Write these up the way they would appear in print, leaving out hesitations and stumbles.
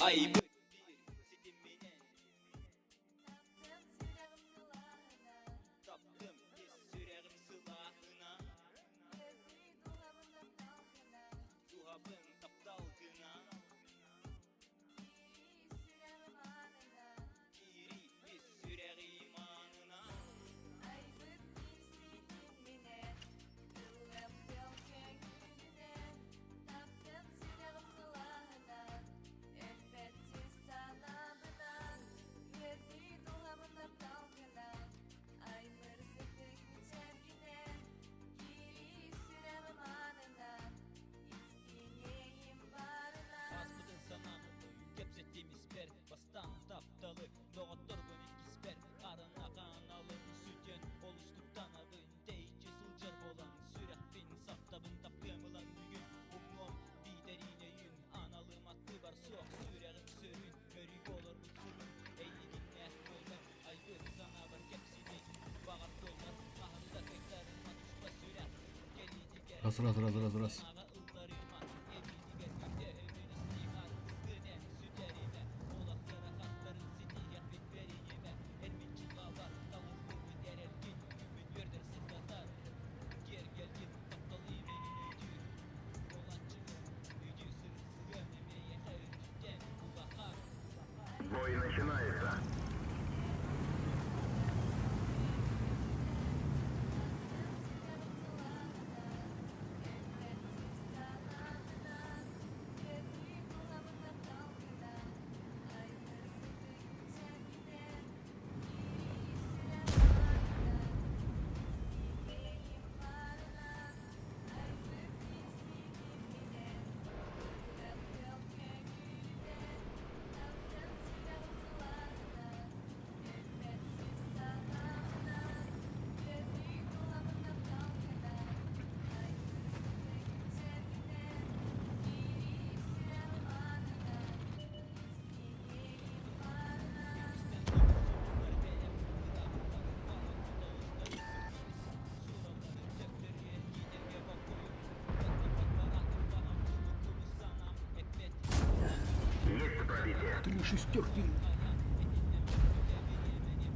Айбыт ситиминэн Таптым ис сүрэҕим сылааһына Туһабын таптал гына Киирии ис сүрэҕим аанына Ааспытын санаан кэпсэттим испэр Бастаан тапталы доҕотторбун иккиспэр Арына ханалын сүтэн олус куттанабын Тэйиччи сылдьар буолан сүрэхпин саптабын Таптыам ылан бүгүн умнуом биитэриин өйүн Аналым аттыбар суох сүрэҕим сөрүн Өрүү олорбут сылым эйигиннээх буоллар Айбыт санаабар кэпсибит Баҕар туоллар хаһан да кыайтарыма туспа сүрэх Кэлиитигэр Раз, раз, раз, раз, раз. санааҕа ылларыма Эбиитигэр өйдөһөбүн истиҥ аргыскын эн сүтэримэ Олохторо хаттарын ситиһиэхпит бэринимэ Эрмитчи баабар талыллыбыт эрэлгин Күммүт үөрдэр сырдатар Киэргэлгин таптал имэҥин өйдүүр Буолааччыгын өйдүү сырыт сыһыан Эмиэйэхэ үрдүттэн улахан Бой начинается. Иккистэн сонун суруктар бэлэм ытаабыттан баһан туталыстар Суураллары төптөрү эргиитэргэ боккуйун Баттаппат бараатын баһан кубус санаам эппэт Есть пробитие. Три шестерки.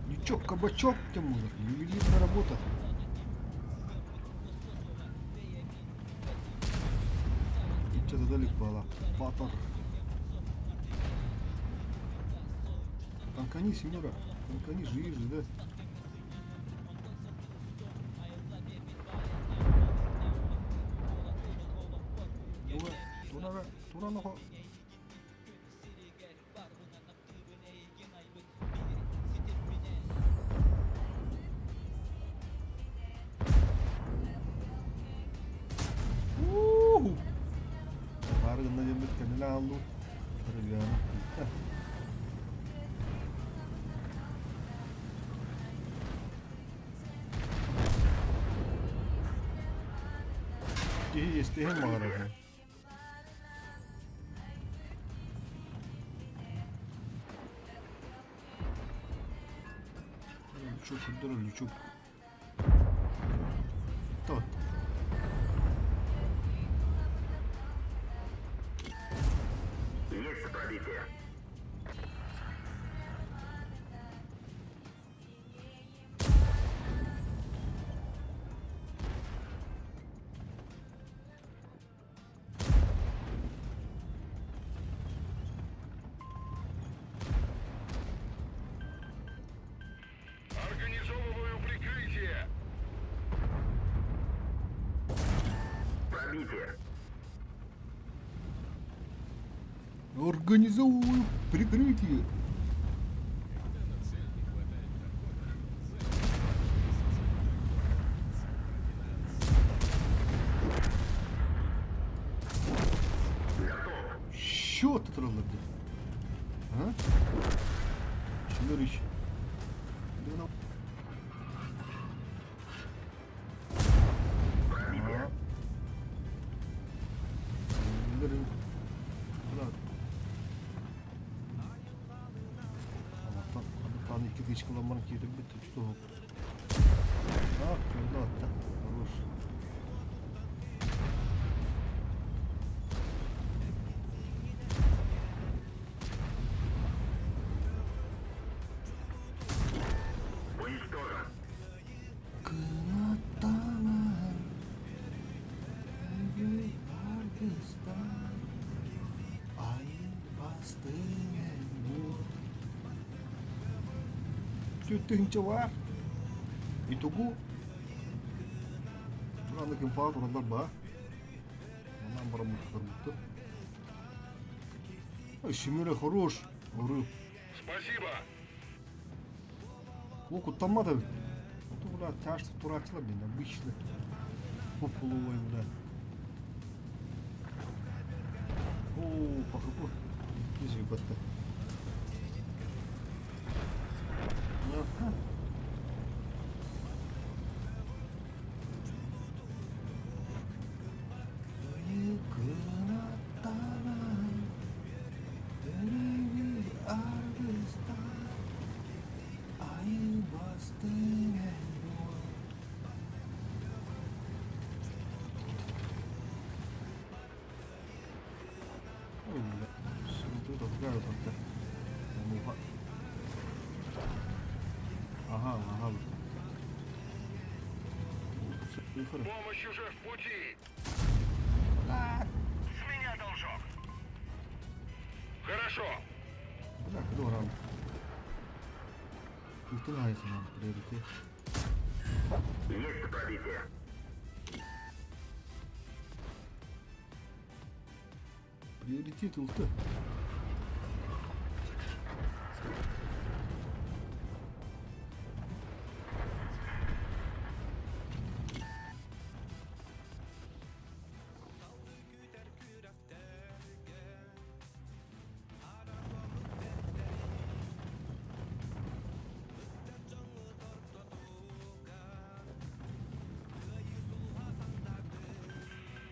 Ничего, кабачок тем ювелирная работа. Что-то далеко Патор. Танкани, сеньора. Танкани, живи же, да? Тура, тура, тура, Уу! Бары гына диэммит кэннилэ ааллыбыт. Ребята. Киһи истиһин баҕарар. Лючок, курдур лючок. Тот. Есть пробитие. Организовываю прикрытие. Пробитие. Организовываю прикрытие. Счет тураллар дии. А? Чудовище. Антан икки тысяча ламбарын киирбит что Так, да, хорош. Бастыҥ эн буол. Түттүһүнчэ баар. Итого Аны кимпаа тураллар баа. Манан бараммыттар. Ой, Семёра хорош. Ору. Спасибо. О, куттаммат эбит. А то, бля, тяжко турааччылар блин, обычно. Пополовой, бля. О, пахапы. Изюбатта. Ага. Ага, ага. Помощь уже в пути. С меня должок. Хорошо. Бля, куда Ытын приоритет. Есть пробитие. Приоритет ылты.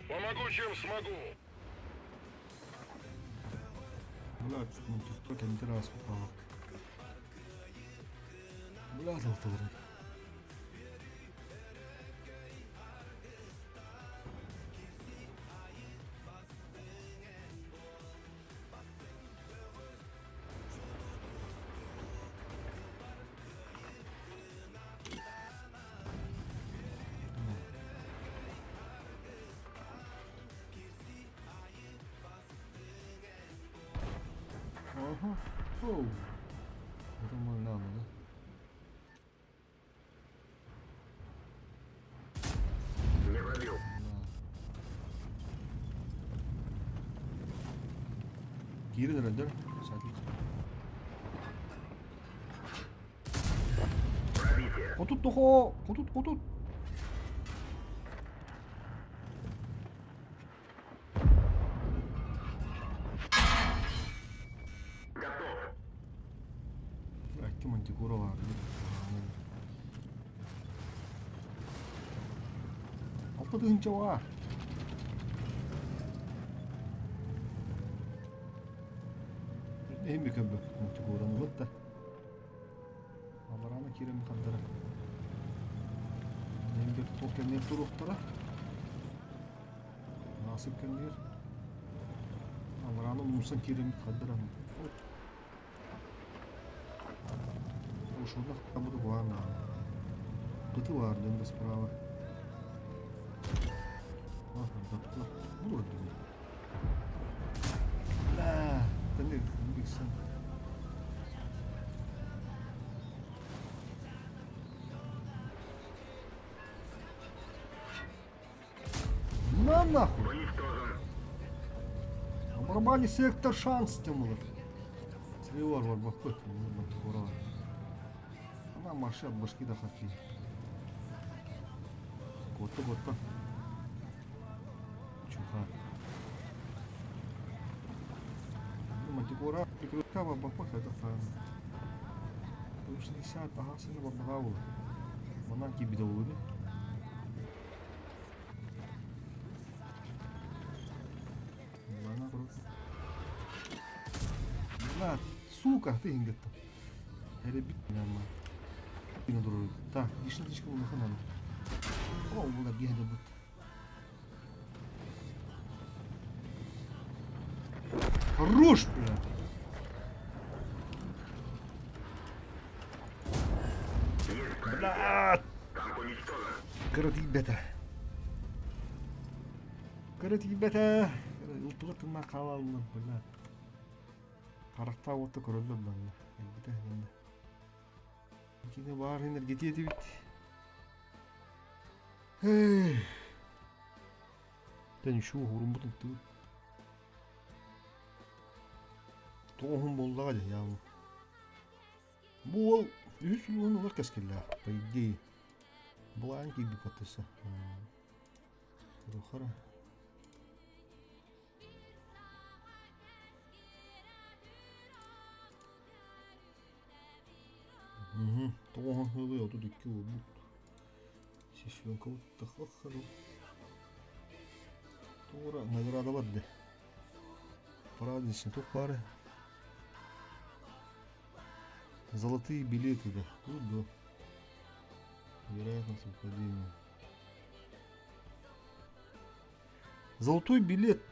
Помогу, чем смогу. Бля, ну тут только не раз упала. Бля, золотой. Ага. Оу. Нормально, да? Не пробил. Да. Киирэн эрэллэр. Саатык. Пробитие. Хотут тохоо! Хотут, хотут! Готов. Икки мантикора баар. Алта тыһыынча баар. Эһим көрбөппүт мантикораны ылыт да. Абарана киирэн хардара. Эһим туох кэнниэр туруохтара. Насып кэнниэр. Абараны умсан киирэн хардара. Ушунах буду главное. Кыты бар да справа. Ага, доктор. Буду Бля, тэнник биксэн. На нахуй! Уничтожен. На барабане сектор шанс тямулар. Сливар var bak bak. Bak Она маршат башки да хаки. Готто готто. Чуха. Мантикора прикрыта бак бак это фан. 60 ага сene барбагабыл. Манан кибиде болду. Мана просто. На, сука, ты ингетта. Hele bir ama. Yine durur. Так, дишни слишком много надо. О, була бігає бут. Хорош, бля. Есть пробитие. Бля, Танк уничтожен. Кыра тиийбэтэ. Кыра тиийбэтэ. Ылтыга тыма хаалаллар, бля. Харахтаах уотта көрөллөр манна. Элбитэ манна. Кини баар энергетиэ этибит. Тэн үшу уһуруммутун тыы. Тоҕуһун буоллаҕа дьэ яамы. Бу уол үһүс улуһун ылар кэскиллээх, по идее. Былаан киирбит баттыса. Рухара. Тоҕуһун ылыы 32 буолбут. Сесенка тахлаххану. Туора наградалар де. Праздничный тух бары. Золотые билеты да. Тут да. Вероятно совпадение. Золотой билет.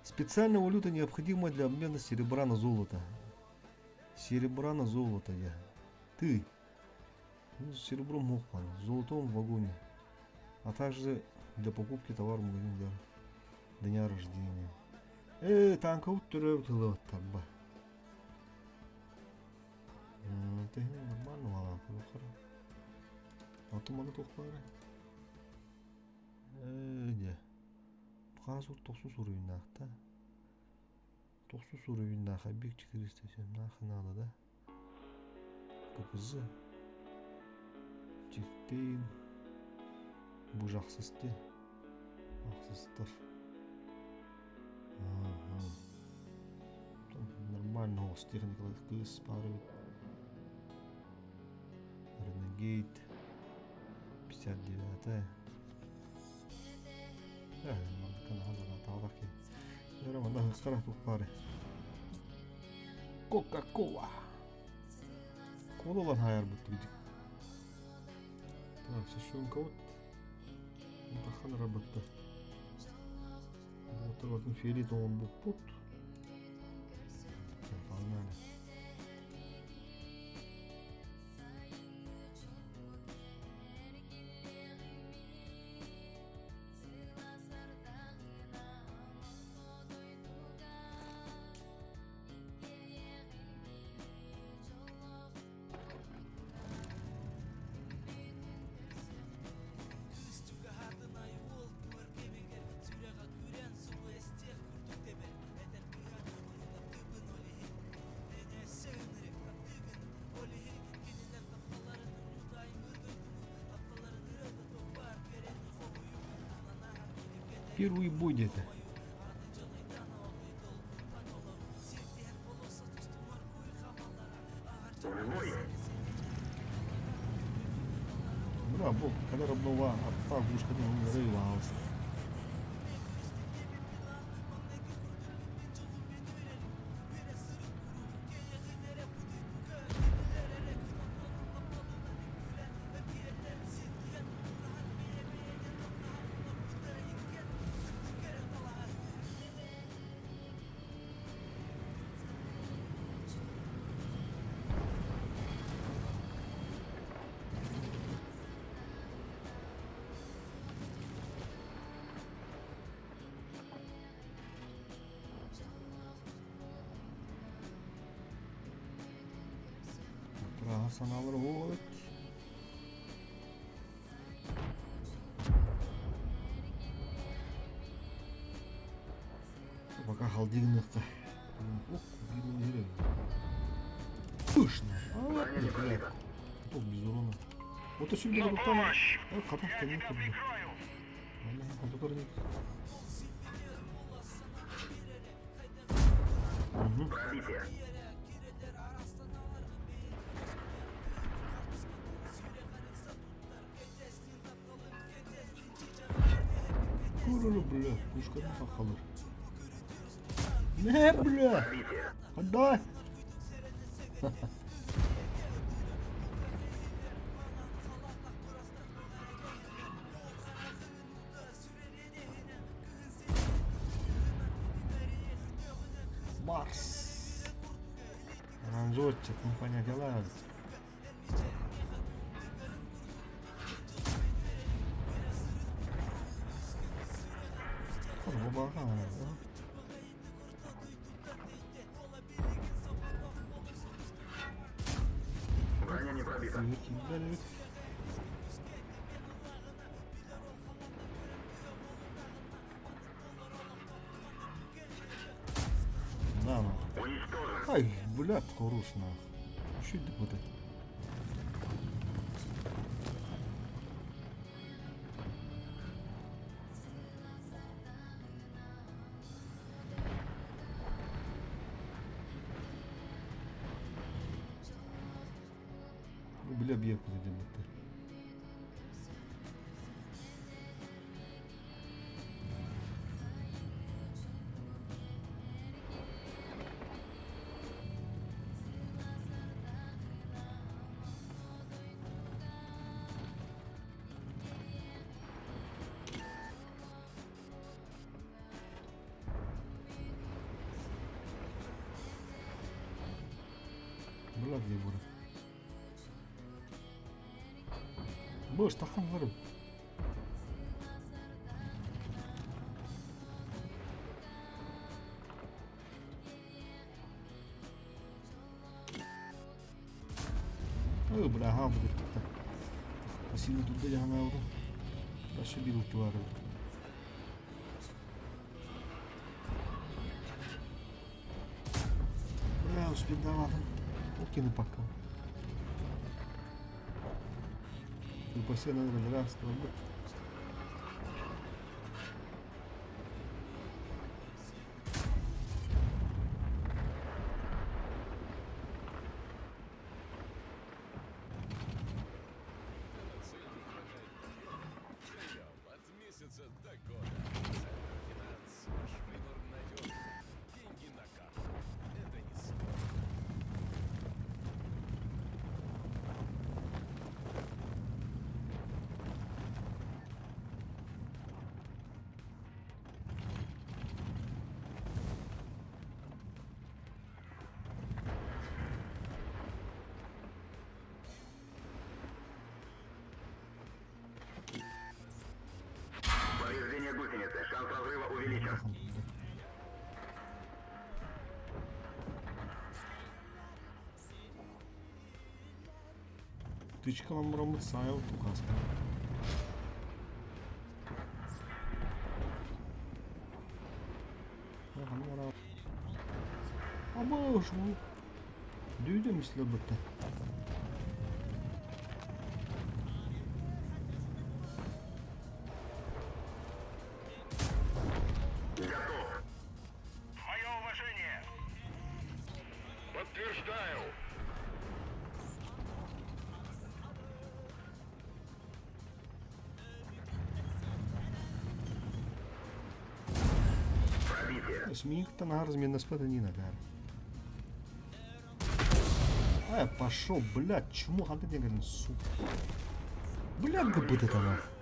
Специальная валюта необходима для обмена серебра на золото. Серебра на золото я. Ты. Ну, с серебром мог в золотом вагоне. А также для покупки товара в магазине для дня рождения. Танка төрөөбүт ылыбаттарба. Нормально мала Аты маны тохпары. Дьэ. Хаасур тохсус уруйнаахта. Тохсус уровеннаах объект 407 нахрен надо, да? КПЗ. Чиктейн. Бу жахсысты. Ахсыстар. Ага. Нормально оҕус техникалар кыыс баар эбит. Ренегейт. 59 Кока-кола. Колалан хайарбыт видик. Так, сесенка вот. Тахан работа. Вот вот фиолетовым буппут. Погнали. Первый бой где-то. Бра, бу, когда родного отца глушкатын рывался. Праға санаалар вот. Пока халдигныкка. Ох, Пышно. А, Тут без урона. Вот и сюда там. Хатах конечно. Пробитие. Куру, бля, пушка хахалыр. Не, бля! Отдай! Марс. Оранжевый компания дела. Күүһэ киирбэт эбит. На, нахуй. Уничтожен. Ай, блядь, хорош нахуй. Что это будет? Били объект диэн Блядь, я говорю. Боже, тахан барым. Ой, бля, ага, будет как-то. Спасибо, тут дядя она Дальше билки варил. Бля, успедаватым. Окей, пока. Упасена раз, два, От месяца до года. Центр Финанс. Ваш выбор надежен. Деньги на карту. Это не сложно. Повреждение гусеницы. Шанс разрыва увеличен. Тычка мромыт сайл тукаска. Абы шу. Дүйдө мисле бітті. Готов. Мое уважение. Подтверждаю. Пробитие. Сминктон размен на не нагар. А, пошел, блядь, чему ханты не говорит, сука. Блядь, как будто это нахуй.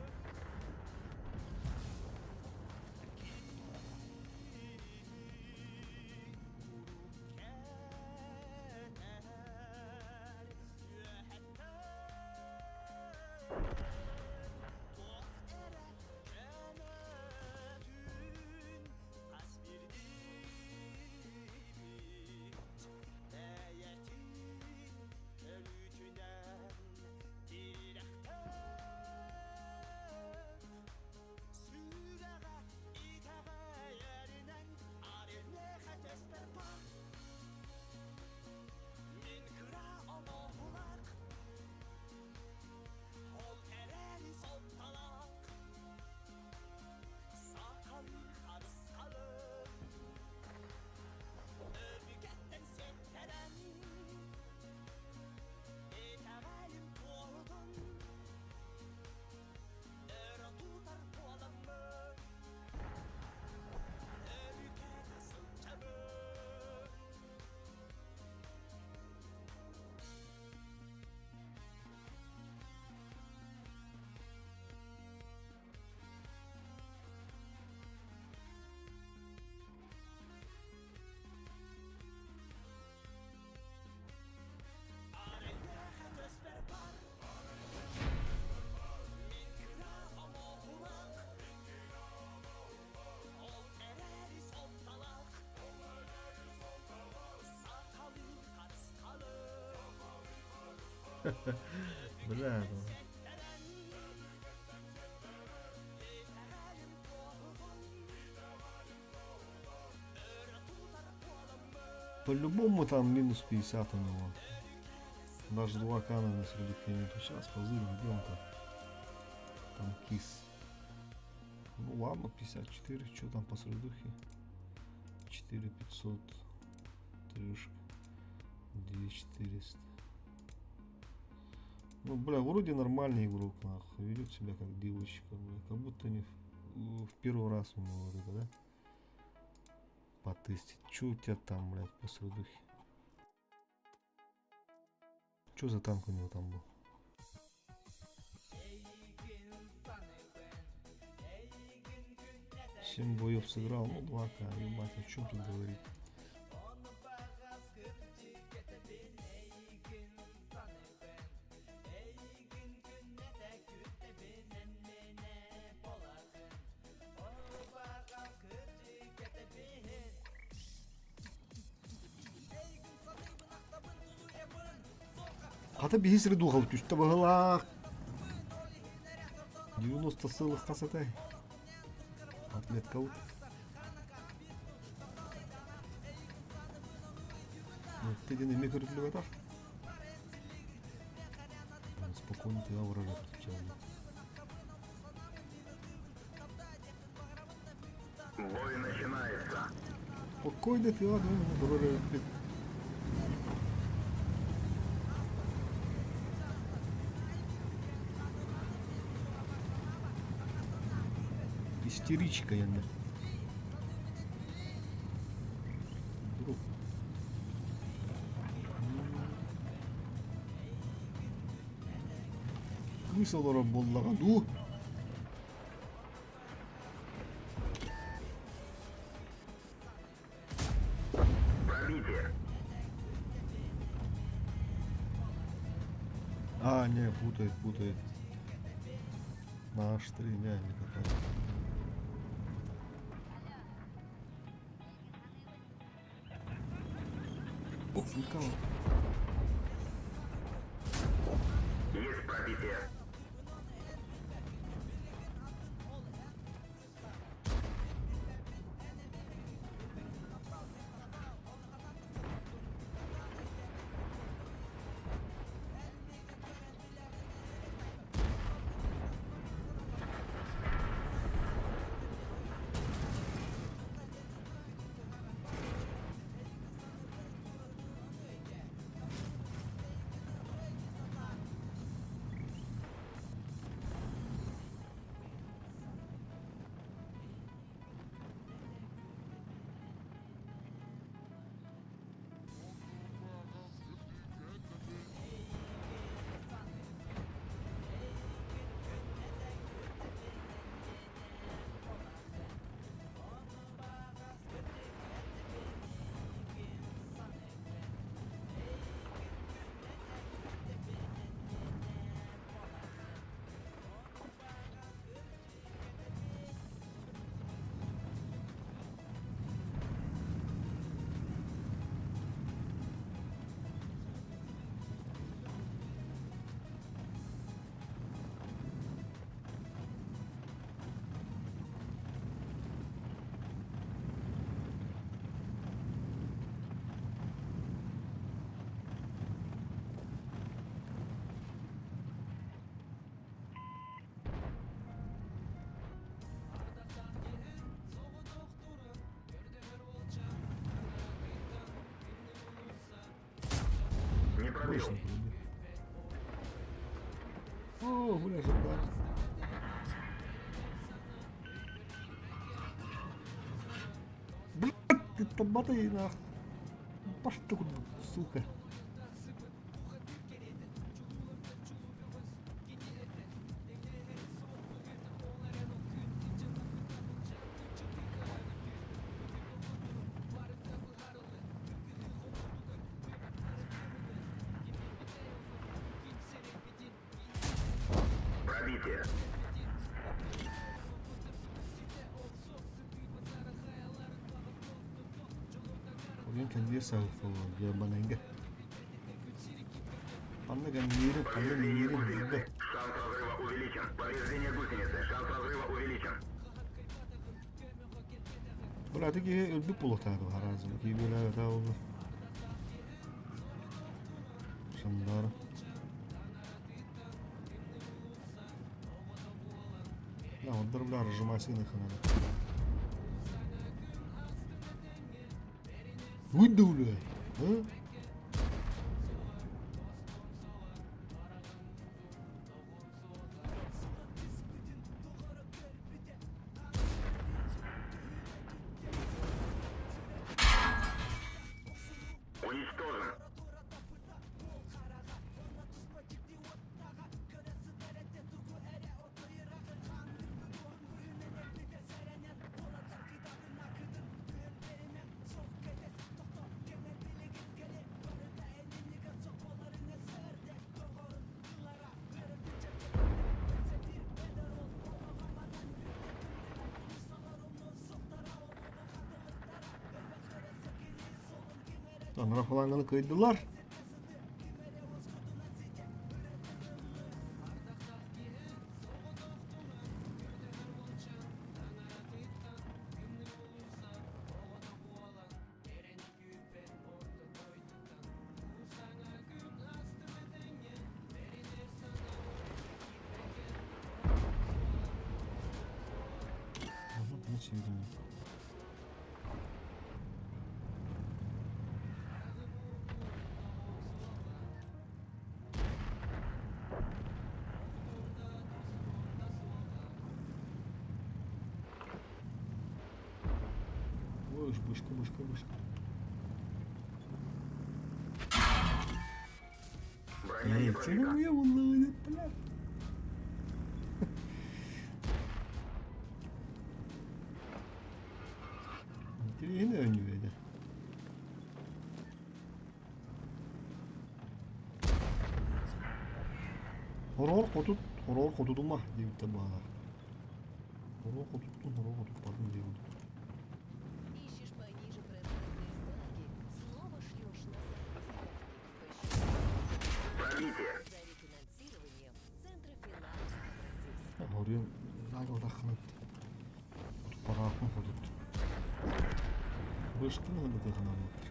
Бля, По-любому там минус 50 у него. Даже два кана на средухе нету. Сейчас позырим, где он там. Там кис. Ну ладно, 54. Что там по средухе? 4500. Трешка. 2400. Ну, бля, вроде нормальный игрок, нахуй. Ведет себя как девочка, бля. Как будто не в первый раз у него вот это, да? Потестить. Че у тебя там, блядь, по средухе? Че за танк у него там был? 7 боев сыграл, ну 2К, ебать, о чем тут говорить? Хата биһи сири духал түстэ баһылаах. 90 сылых хас этэй? Отметкабыт. Ты диэн эмиэ көрүллүбэтэх. Спокойно тыа барар Бой начинается. Спокойно тыа барар эбиппит. Истеричка я на. Друг. Кыыс олорор буоллаҕа дуу? Пробитие. А, не, путает, путает. На H3, не, не такая. Никого. Есть пробитие. Не пробил. Больше не пробил. О, бля, жандарм. Блядь, ты табатай нахуй. Пошел сука. Пробитие. Oyun kendi sağlıklı ебаный. Ханна кэмниирин, ханна Повреждение миҥиирин гусеницы. билбэт. Шанс разрыва увеличен. Повреждение гусеницы. Шанс разрыва увеличен. Бырааты киһи өлбүт буолуохтаах араас киһи бүөлээбэтэ буолла. Сандаара. Да, ондар бля разжимайся нахрен. Выдавляй, а? Уничтожен. Анара фаланганы кыайдылар. Ой, бышка, бышка, бышка. Броня не Эй, пробита. целую волну, бля. Интириэһинэй оонньуу этэ. Хороҕор хотут, хороҕор хотутума диэбиттэр баҕалаах. Хороҕор хотуттун, хороҕор хотуппатын диэбит. Ищешь пониже процентные ставки, снова шлешь на Пробитие. За рефинансированием Центрофинанс обратись. Хоруйун нагалдаххына хотуппараахпын хотут. Бышкын ылбытыхынаммыттар.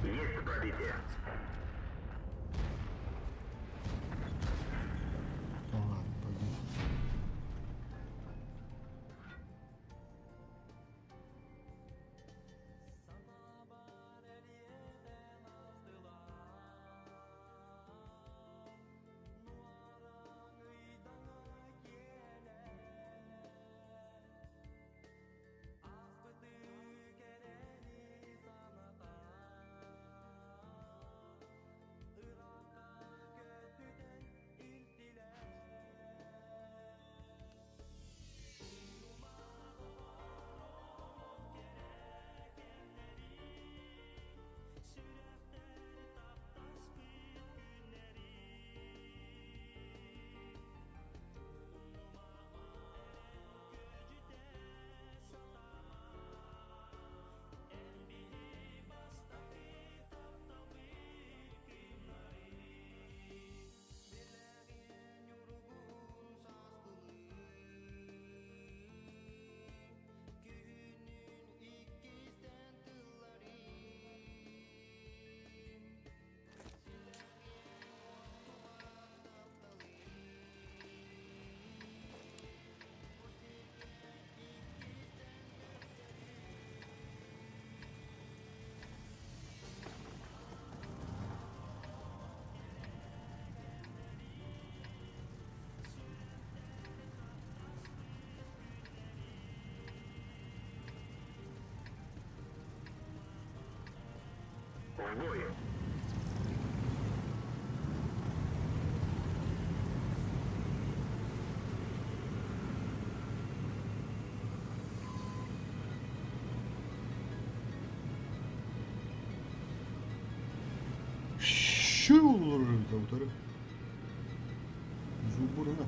Есть пробитие. Да ладно, пойди. В бой. Үчүгэй олорор эбит утары. Зубурuna.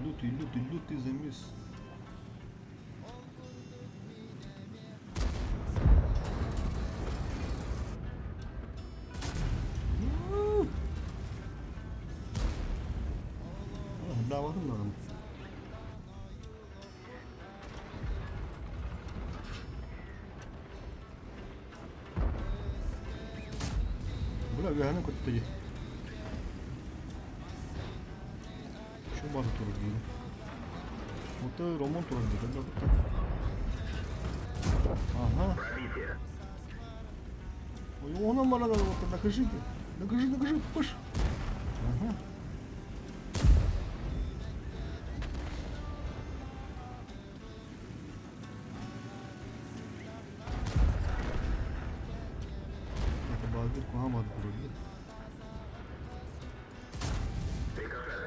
Лютый, лютый, лютый замес. Дааватын даҕаны. Бля, үөһэнэн көттө дии. Şu бары турар диир. Ото Роман турар диир. Ага. Пробитие. Ой, он нам надо вот накажите. Накажи, накажи, пыш. Ага. Это баадыр куһаан баадыр турар дии.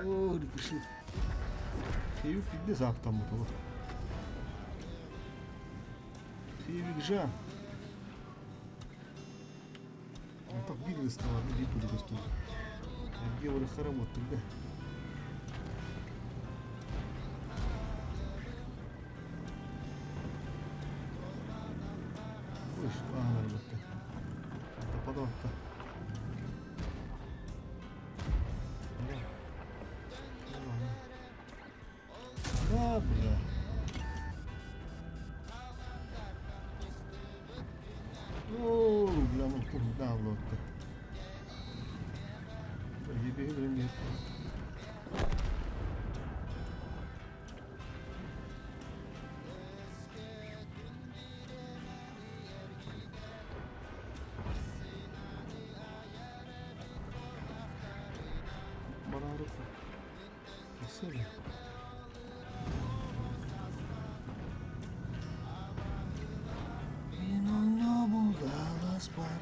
Оо, рикошет. Хейвик пиздец саахтаммыт олох. Хейвик жа. Так биир ысталар биир тулук көстөр. Эргиэ барыхтара буоттурга. Ой, ааһан барбатта. Таппата Да, бля. Оо, бля, ну да, вот. Бараары Тахсыа Мин онно аласпар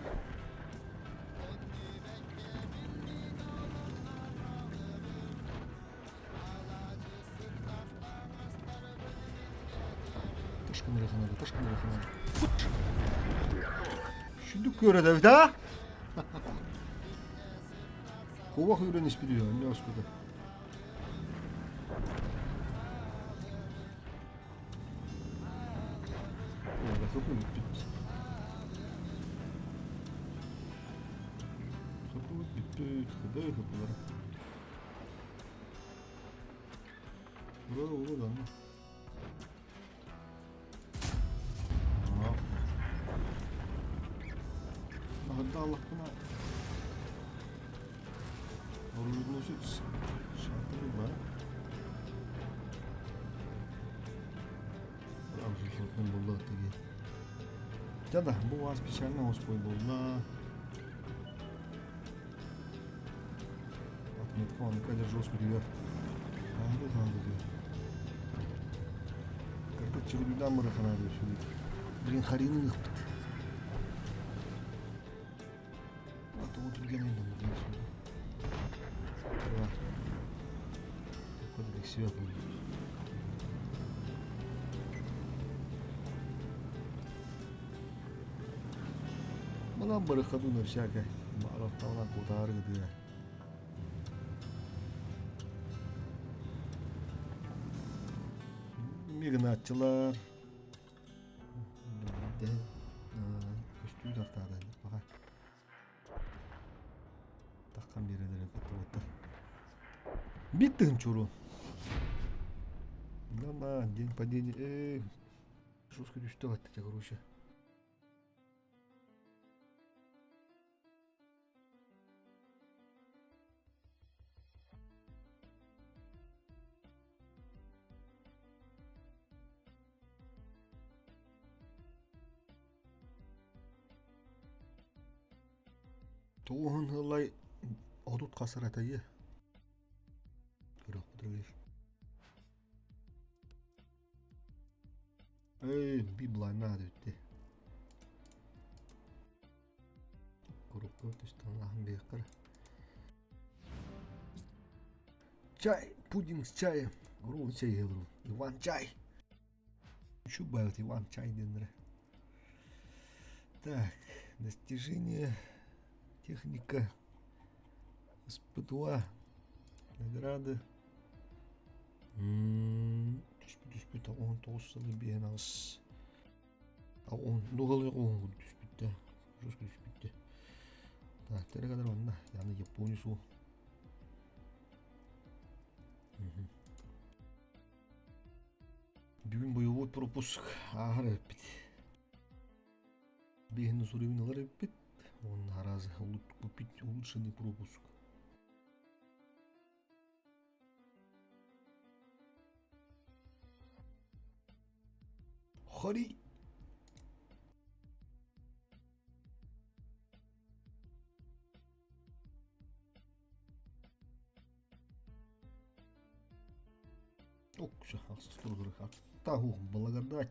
Ташкын эрэ ташкын эрэ Шүндүк көрөдөбүт а? Кубах үрэн испит үһү, не оскута. Бүппүт. Хапы бүппүт, хабы хапылара. Ура, ура, да. Аһырда аллахпына Орунносец шатыры ба. Булла теги. Да, бу вас печально оспой булла. Отметка он кадр жестко дигер. Аны ханды дигер. Карпат чүрүдүн мыры ханады сүрү. Блин, харины ыхпыт. А то вот другие не надо сюда. Куда себя будет. Манан барыхадуна всякое. Марафтауна кутары дия. Мигнатчылар. Көстүү тартаада баха. Таххан биэрэлэр кыттыбыттар. Биир тыһыынча урон. Да день падения. Эй, жестко түстэ баттата, короче. Тугун ылай отут хасар этайы. Көрөхпүт Эй, библайна бүттэ. Куруппу түстэн лаһын биэххэр. Чай, пудинг с чаем. Рул чай говорю. Иван чай. Еще бывает Иван чай денре. Так, достижение, техника, СП2, награды. Түспүт түспүт 19 сылы биэн аҕыс дугалыы оһон түспүттэ жестко түспүттэ так тере kadar онна яны Япония су Бүгүн боевой пропуск ааһар эппит. Биһини суруйун ылар эппит. Уонна араас купить улучшенный пропуск. Хори! Окча, Аттаху, благодать.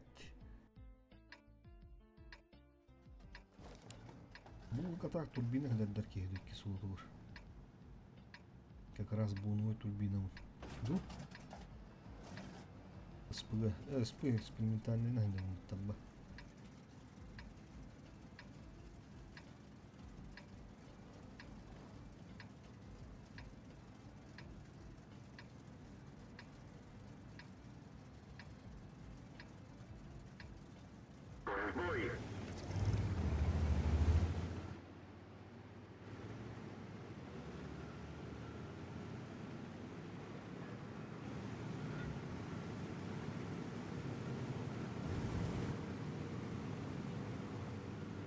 Бу так турбина кэлэрдэр киһи икки суолугар. Как раз буунуй турбинам. Ду? СПГ, СП экспериментальный наһыдаммыттарба. В бой!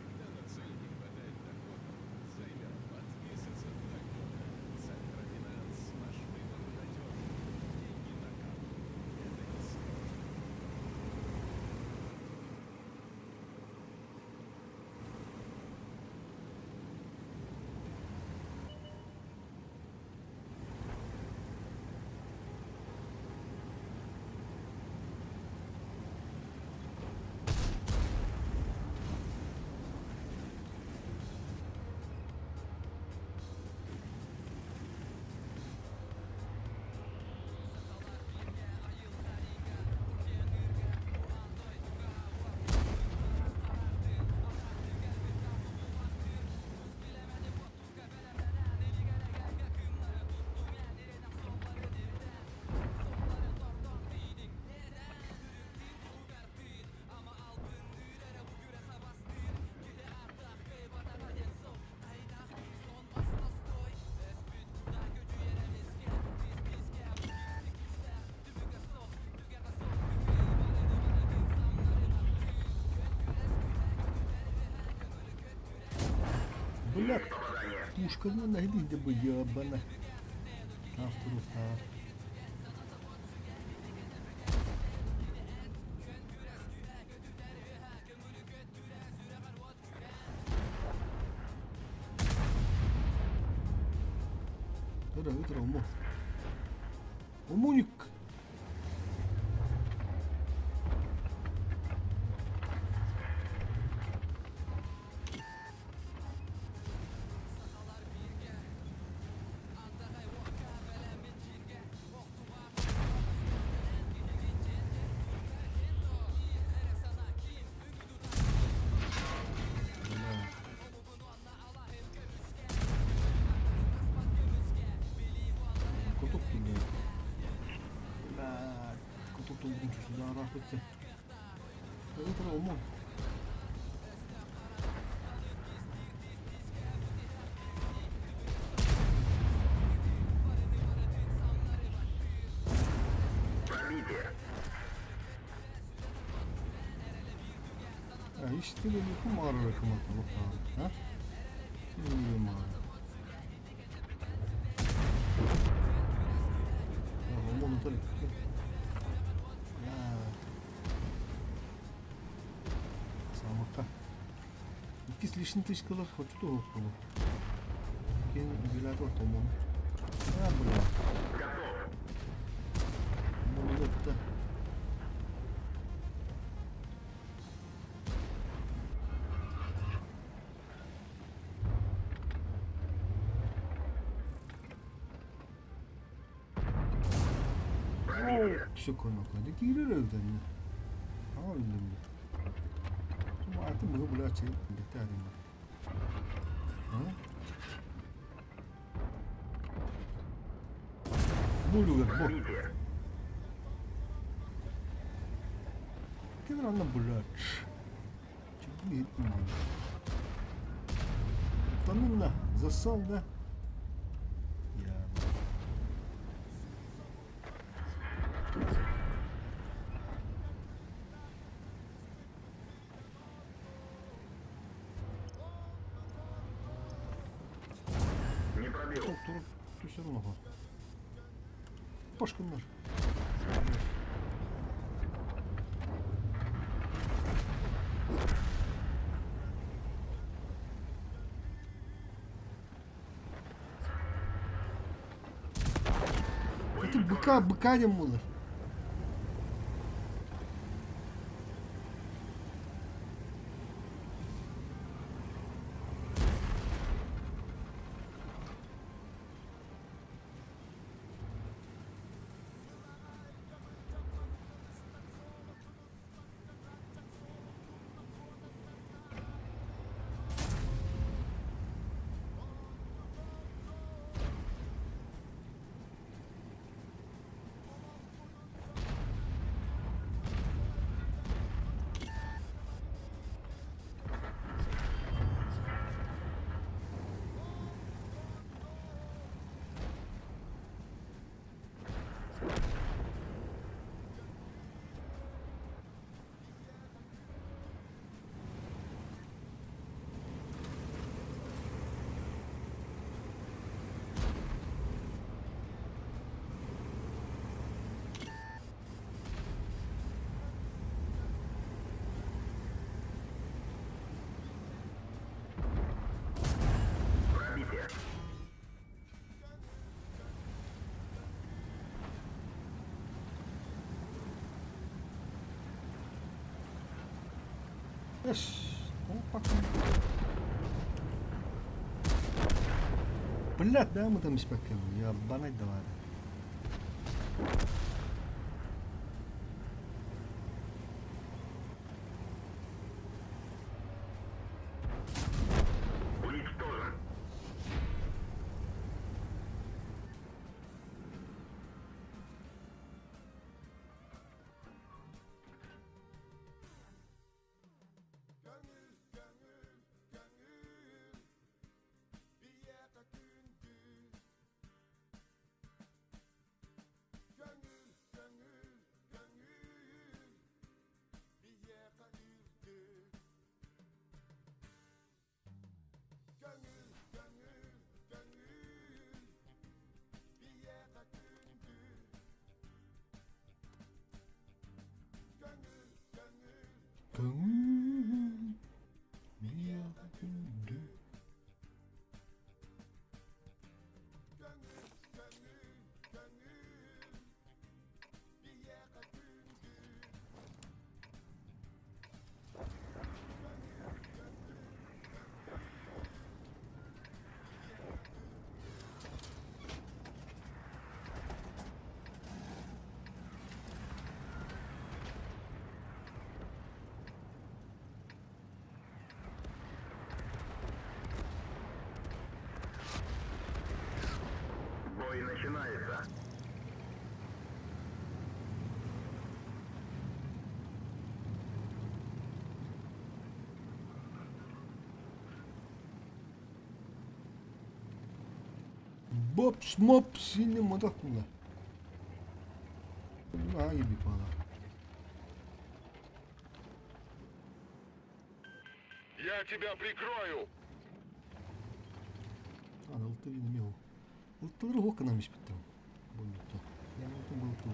Когда на цель не хватает доходов, займет от месяца до года. Центрофинанс ваш выбор надежен. Деньги на карту. Это не сложно. Бля, пушка ну найди где бы ебана. Автору стар. Ыра ытыра умо. Умуник. Бля. Каток туда. Бля, каток туда сюда рахаться. Это умон. Пробитие. Истилэниэххэ баҕарар кыматылык а? Самакка. Иккис лишний тычкалар хочу туһук буолу. Кин билаты томон. А, бля. Молодец. Все конокла. Киирэр өлдөннө. Аҕа өллөммүт. Атын быһы булааччы бэттэ Бу бу. Ким анна булач. Да ну на, засал, да? Я... Не пробил. Тур, все равно. Пашканнар. Это быка, быка не буолар. Пробитие. Эш, опа. Блядь, да мы там испекли. Я банать давай. Уничтожен. Көҥүл миэхэ күндү. Бой начинается. Бопс, мопс, синий модакула. Аҕа киирбит буолла. Я тебя прикрою! Аны ылты эмиэ ол. Ылтылары уһук гынан испиттэр. Бу Я не был ту.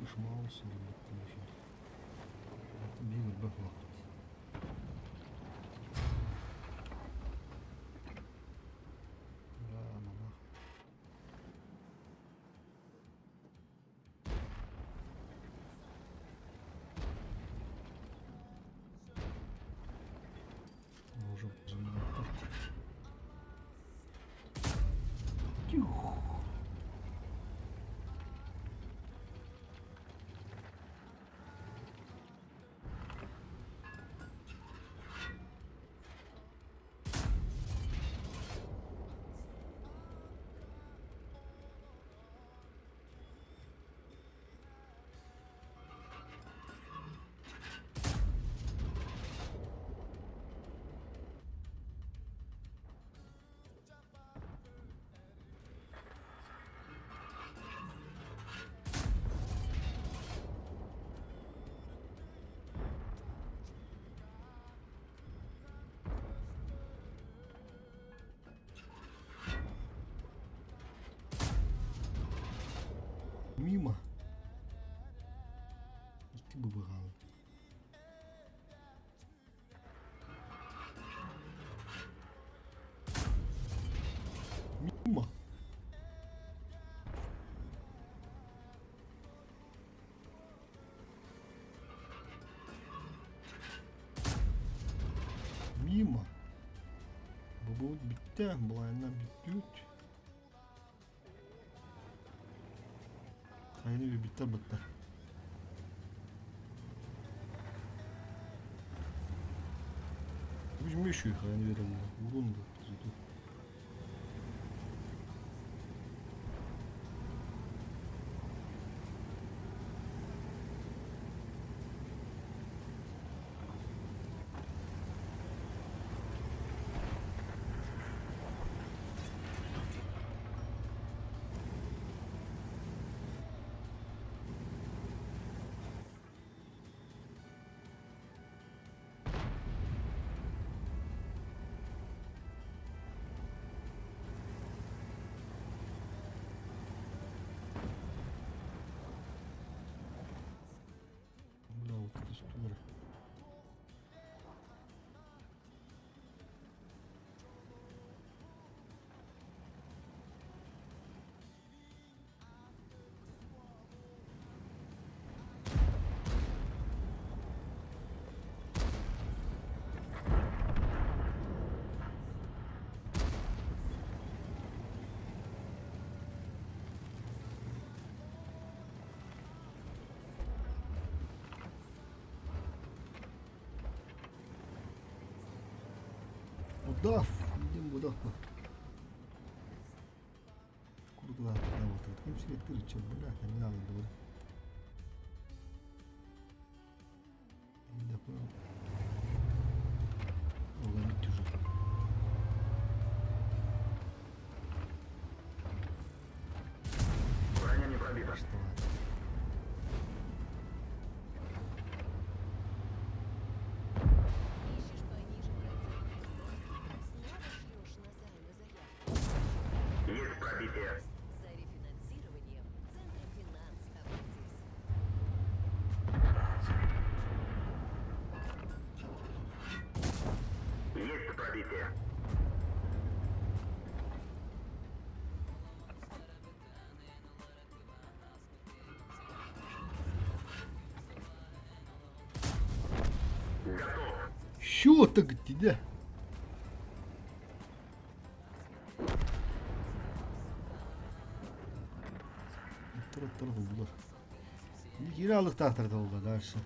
Ышмаус Биир өлбөх буолбут. Бля, мамах. Уже Тюх. Мимо. Икки быбыгаалы. Мимо. Мимо. Бу бүттэ, былайынан бүттүүт. Хайны бүттэ бытта. Үжмешүү хайны берелли. Урун бу. Бля, вот это студер. Удав! Идем удав. Куда да вот это. Кем себе ты че, бля, не надо было. Да, понял. Ловить уже. Броня не пробита. Что? Ищешь пониже процентные ставки? Снова шлешь на займы заявку. Есть пробитие. За рефинансированием Центрофинанс обратись. Есть пробитие. Готов. Що так где? Тұр buldular. Kiralık oldu дальше.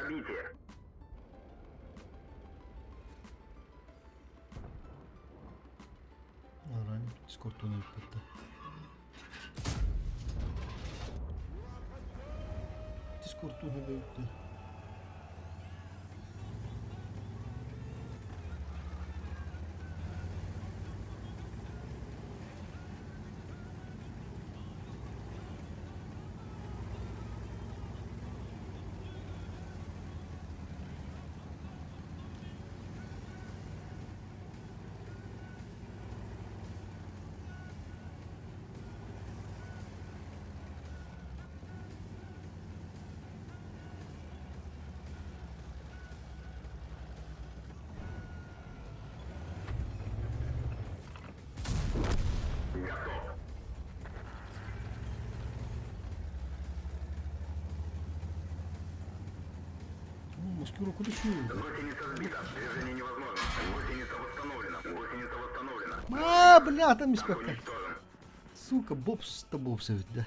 Пробитие. Арай Дискордтан ыыппыттар. Дискордтан ыыппыттар. Готов. Ну, маскировку еще. Гусеница сбита. Движение невозможно. Гусеница восстановлена. Гусеница восстановлена. А, бля, там инспектор. Уничтожен. Сука, бобс да бобс да.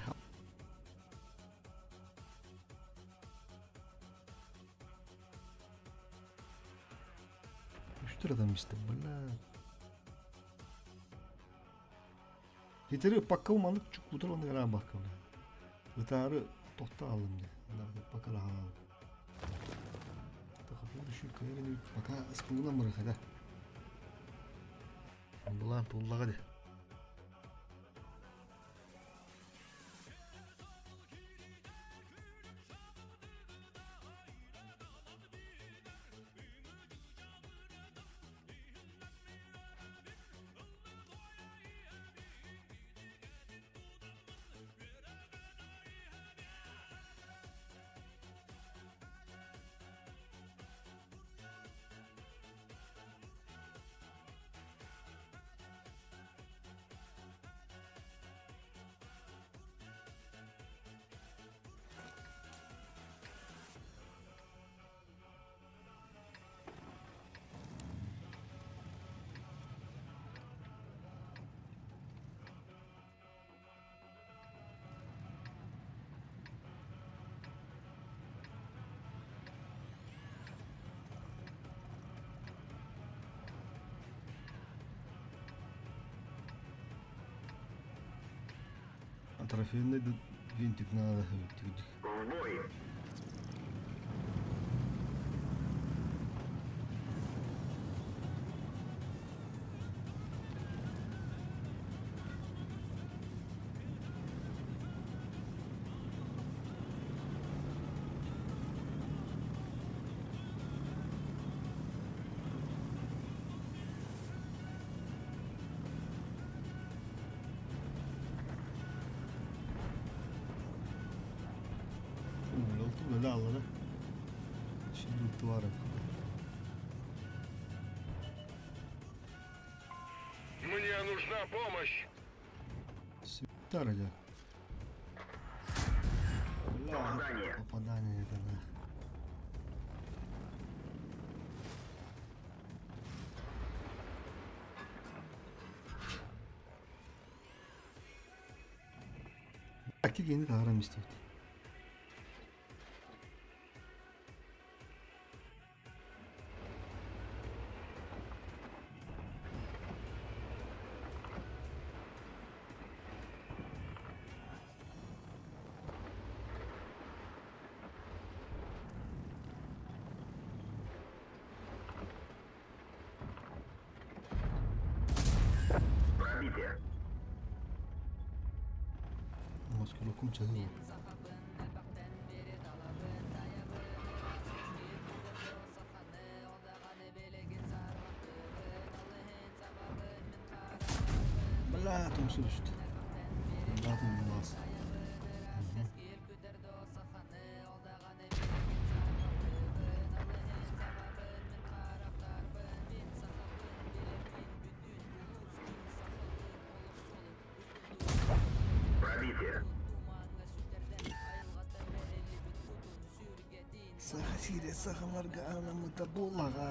Что там место, бля. Хитери пакка уманlık чукутар оны гара бакка бля. Ытары тохта алым де. Пока алым. Пока спулунан барыха да. Булан пуллага де. Трофейный винтик надо. В бой. Oldu böyle aldı. Şimdi ulti var. Мне нужна помощь. Süper ya. Бля, Попадание. Попадание это да. Акки кени таарам истебит. Пробитие. Маскировкам чагы. Бля, там все düştü. Бля, там нас. Пробитие. Саха сире сахаларга анамыта болага.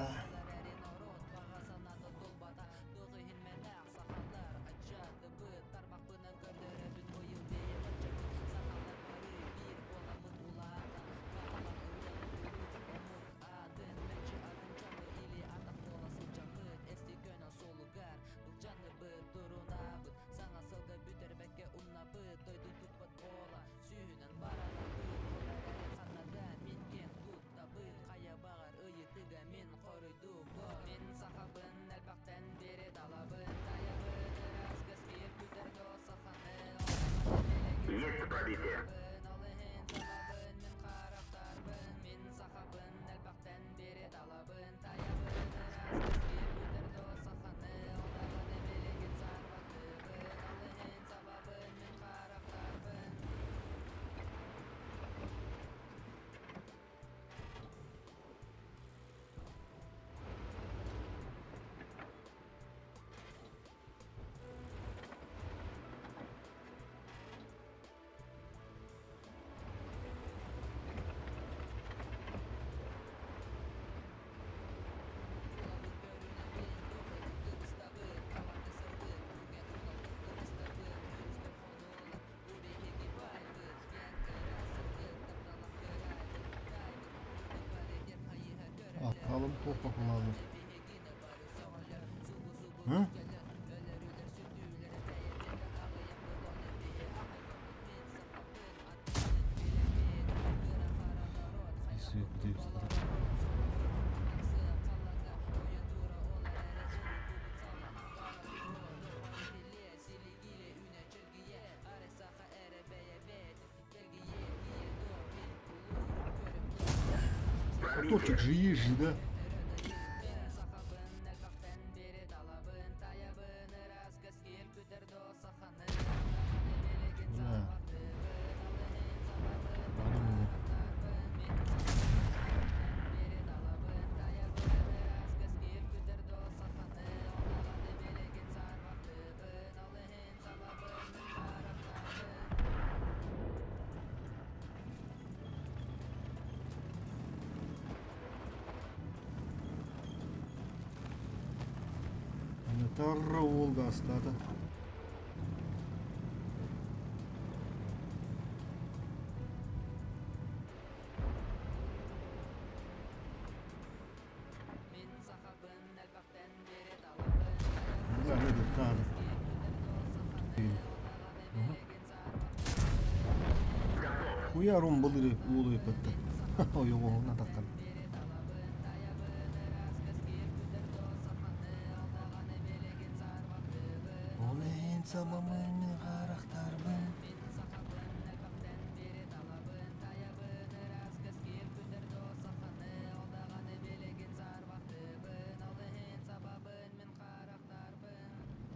Пробитие. Atalım topak olalım. Hı? Моторчик же есть же, да? Да. Барым Тарра Волга астата. Бля, этот тар. Хуярум былыры уулу өпөттө. Ойоҕоһуна таххан. Ол иһин самамын мин харахтарбын.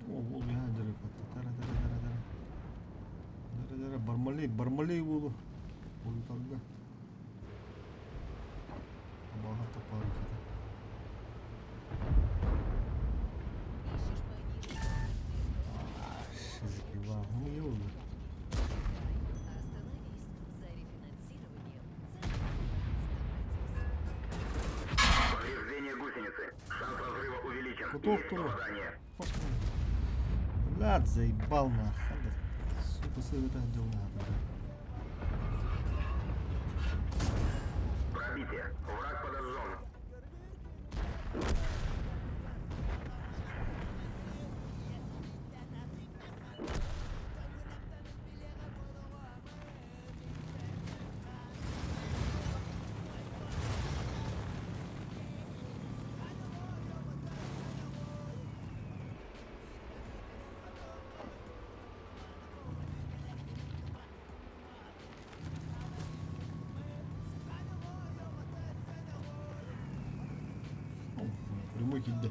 О, ол яа дыры Тара тара тара тара. Дара дара бармалей, бармалей болу. Болу тарга. Абаға тапары хата. Ищешь пониже Шизикива. Ну, не oldu. Остановись за рефинансированием Центра Финанс Повреждение гусеницы. Шанс разрыва увеличен. Готов, Есть Тура. попадание. Блядь, заебал нахуй. Сука, это делал надо. Пробитие. Враг подожжен. Прямой кидde.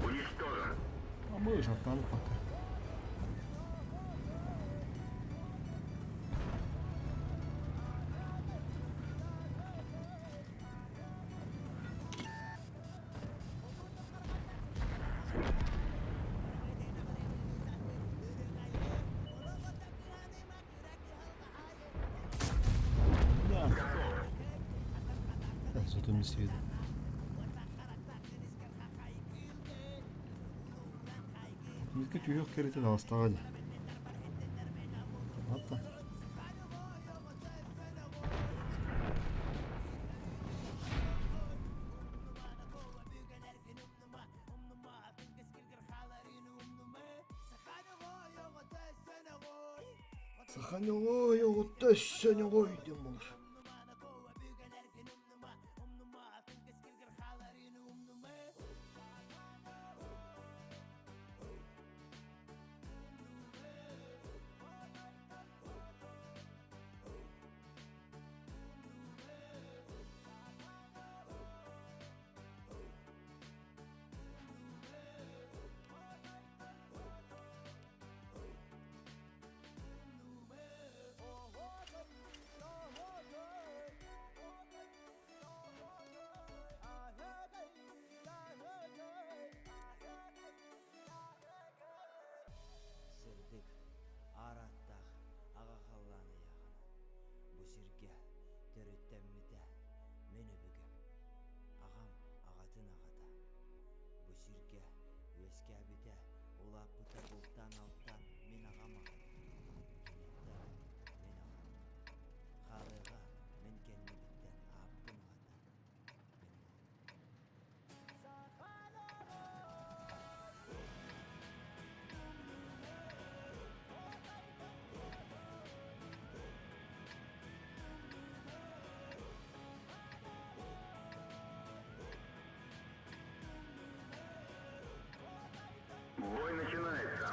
Уничтожен. А мы же танк пока. Да. Так, зато не свет. Митка түйөх керете даластаға Ата. Саха ньоҕой оҕото өссө ньоҕой диэн буолар. Сырдык, аар ааттаах аҕа халлаан ыйааҕынан бу сиргэ төрүттэммитэ мин өбүгэм, аҕам аҕатын аҕата. Бу сиргэ үөскээбитэ, улааппыта бултаан-алтаан мин аҕам аҕата, киниттэн мин аҕам. Хаалыаҕа мин кэннибиттэн ааппын аҕата, мин уолум. Бой начинается.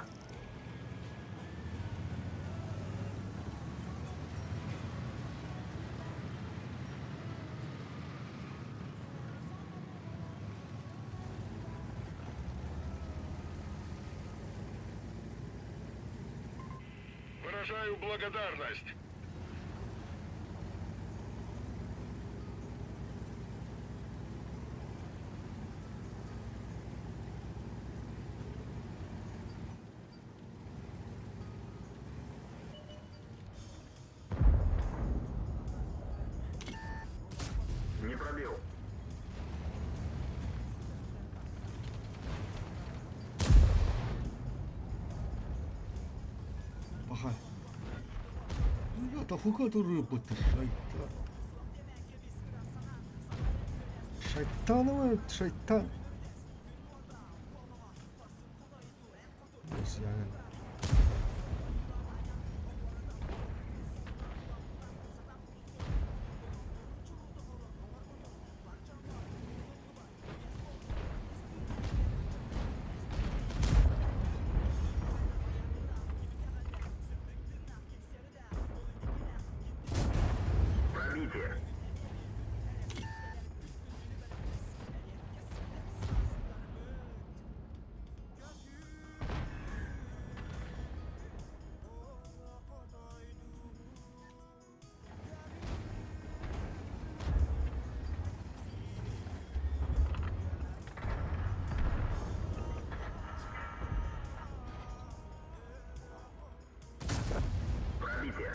Выражаю благодарность. Не пробил. Пахай. Ребята, фука рыбу ты, шайтан. Шайтановая, шайтан. Пробитие. Пробитие.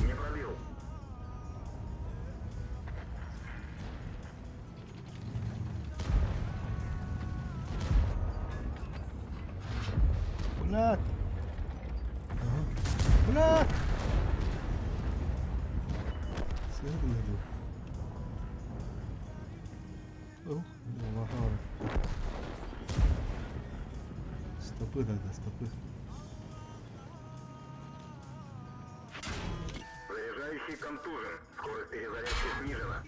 Не пробил. Блядь. Блядь. Сыһыт Стопы тогда, стопы. Заряжающий контужен. Скорость перезарядки снижена.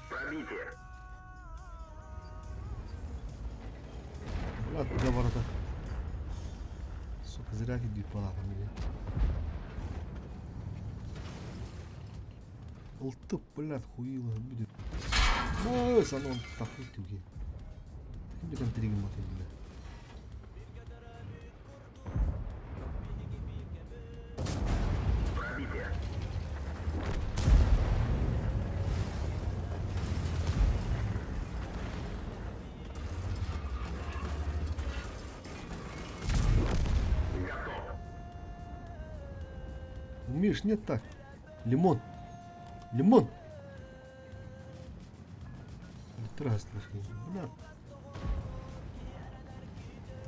Пробитие. Блядь, куда ворота? Сука. Зря кирдиир балаҕан диэн. Ылтып, блядь, хуило будет. Ой, санон тахы түге. Ким де контригин матылды. Пробитие. Готов. Умеешь, нет так? Лимон. Лимон. Здравствуй, бля.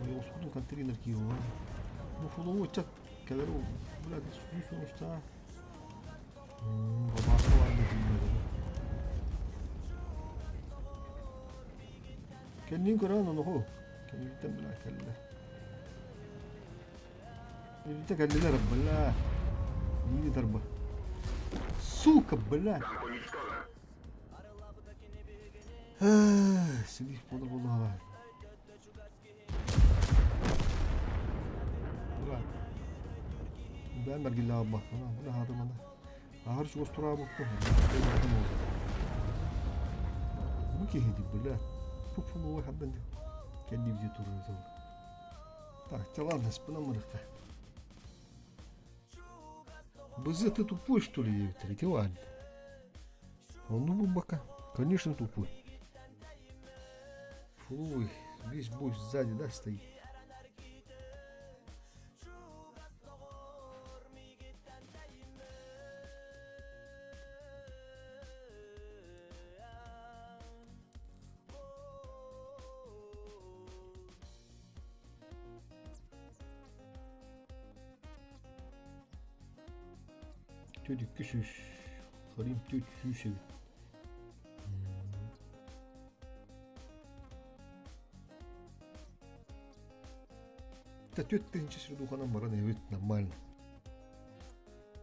Ой, осудун контейнер кио. Ну, фуловой чат, кэлэр, бля, сүүс оҥустаа. Бабаха бар битиллэр. Кэннин көрөн оноху. Кэнниттэн бля кэллэ. Кэнниттэн кэллилэр, бля. Биири тарба. Сука, бля. Танк уничтожен. Силих буолар буоллаҕа. Бэйэм эргиллэҕим бахтана, бу наһаатым ана. Аһар чугас тураабыппын, Бу киһи дии, бля. Фу-фу, хандан кэннибитин турар Так, чэ ладно, спина мырыхта. БЗ, ты тупой, что ли, Виктор? Ладно. Он ну бока. Конечно, тупой. Фу, весь бой сзади, да, стоит. Түөрт икки сүүс, Харим түөрт сүүс эбит. Да түөрт тыһыынча сирдуханан баран эбит нормально.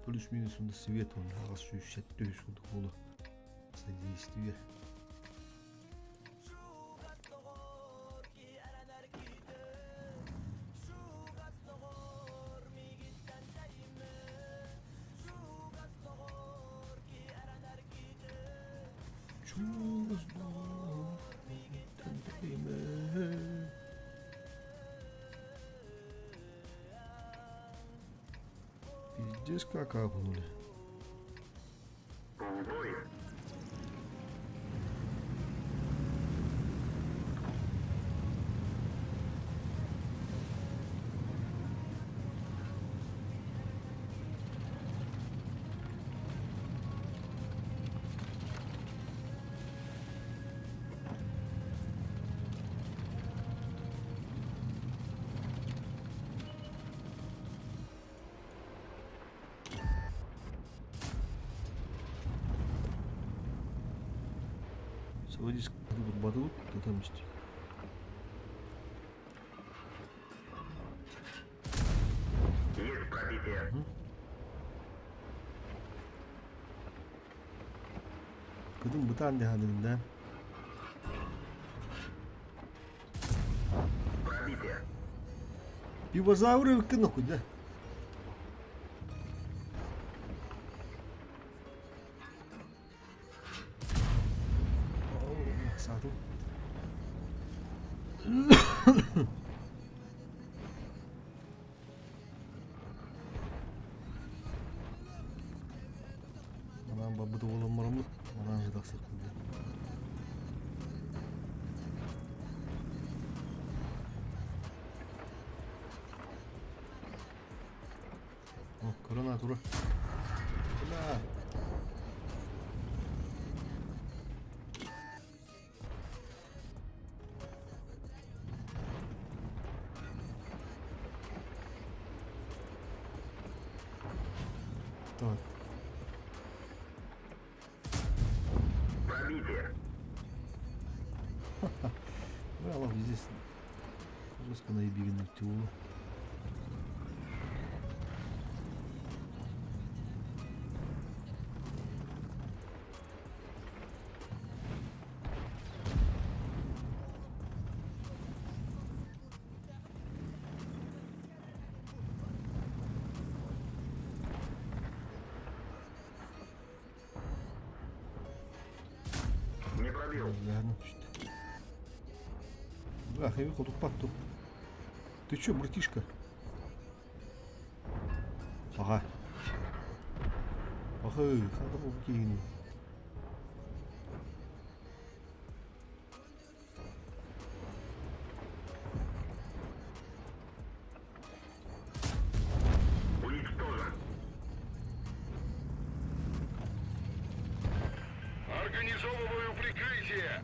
Плюс-минус онно свет он аҕыс сүүс сэттэ үс курдук буолуо. Содействие. Чугас Пиздец, как апнули. В бой. Заводись батут, ты там Есть пробитие. Кыдын бытаан дэһаныгын да. Пробитие. Пивозавры выкынахуй, да? Саатым. Манан барбыт уолуммараммыт, манан сытахсыппыт да. О, корона тура. Бля. Так. Пробитие. Бля, здесь жестко наебигин тюлу. Пробил. Бля, хэви хотуппат ту. Ты чё, братишка? Ага. Ага, ханна киһини. Уничтожен. Организовываю прикрытие!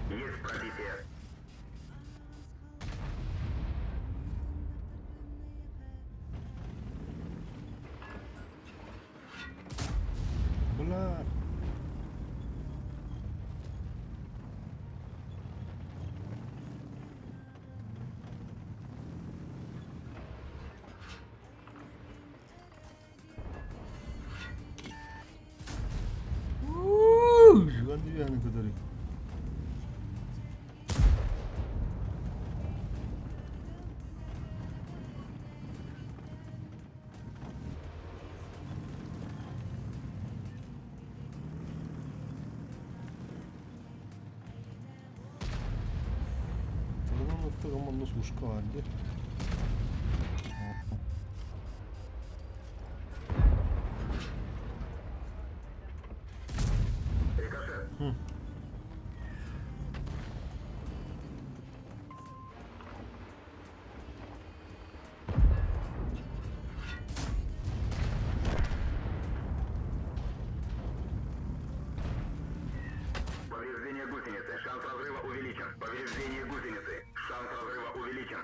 Есть пробитие. Бля. Андреяны который. Тыгынан сушка бар дии. Рикошет. Повреждение гусеницы. Шанс разрыва увеличен. Повреждение гусеницы. Шанс разрыва увеличен.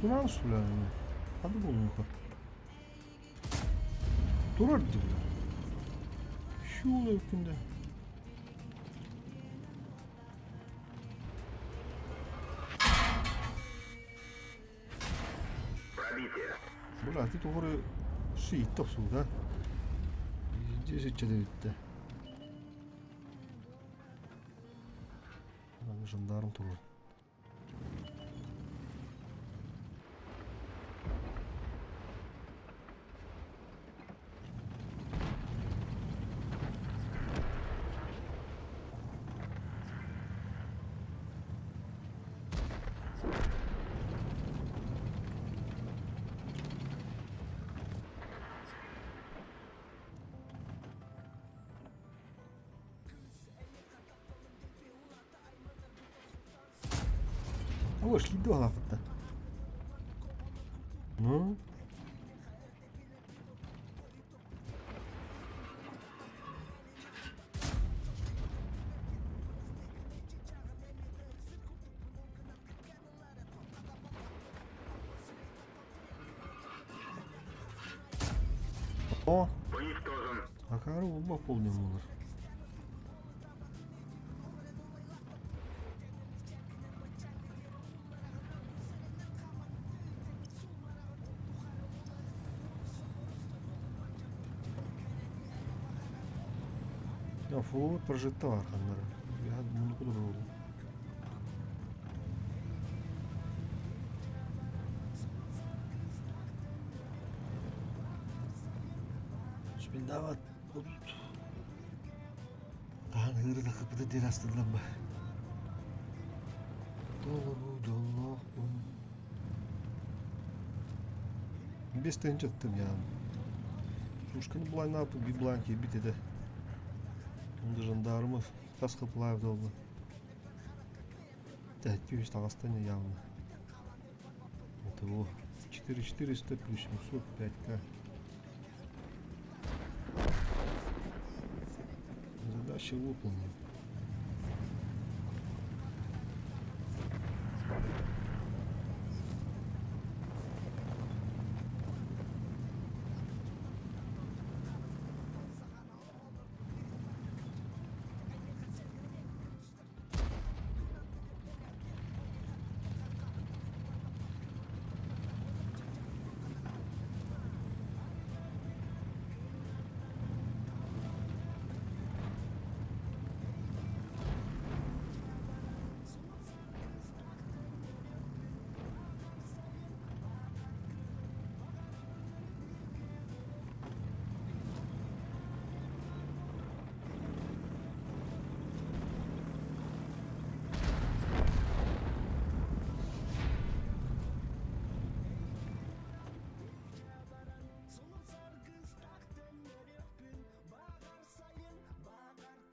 Туран что ли? Хады буолуоха. Турар дии бля. Шула күндэ. Пробитие. Бля, ты тугары шиит охсуу да. Десять бүттэ. Жандарм турар. Вошли долларов-то. Ну? О! Уничтожен. А корову полный мулар. Я фу, прожитар, Я муну куда Спиндават Таһан ыыры тахыппыта диэн астыннам ба. Толору дьоллоохпун. Бес тыһынчаттым я. Сушканы былайнааппыт биир былаан киирбит этэ. Онда жандармов хас хыпылаев долла. Тэһэттии үс таҕастан явно. Итого 4400 плюс 700 5к. Задача выполнена.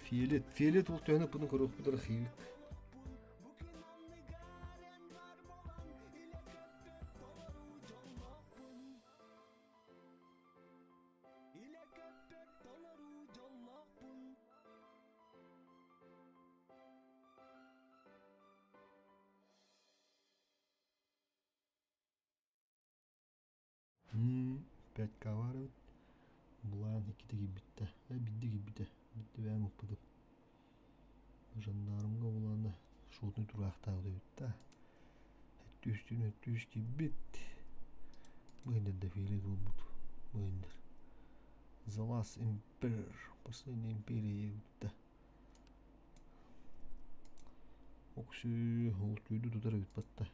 Фиолет. Фиолет ол төһөнү ыппытын көрүөхпүт архивик. Пять баар эбит. Былаан иккитэ киирбиттэ. Биирдэ киирбитэ. Биирдэ бэйэм укпутум. Жандармга булаана шотный тураахтаах эбит да. Өттүүстүүн өттүүс киирбит. Быһындар дефиле буолбут. Быһындар. The Last Emperor. Последняя империя эбит да. Оксүү, ол түйді тутар эбит батта.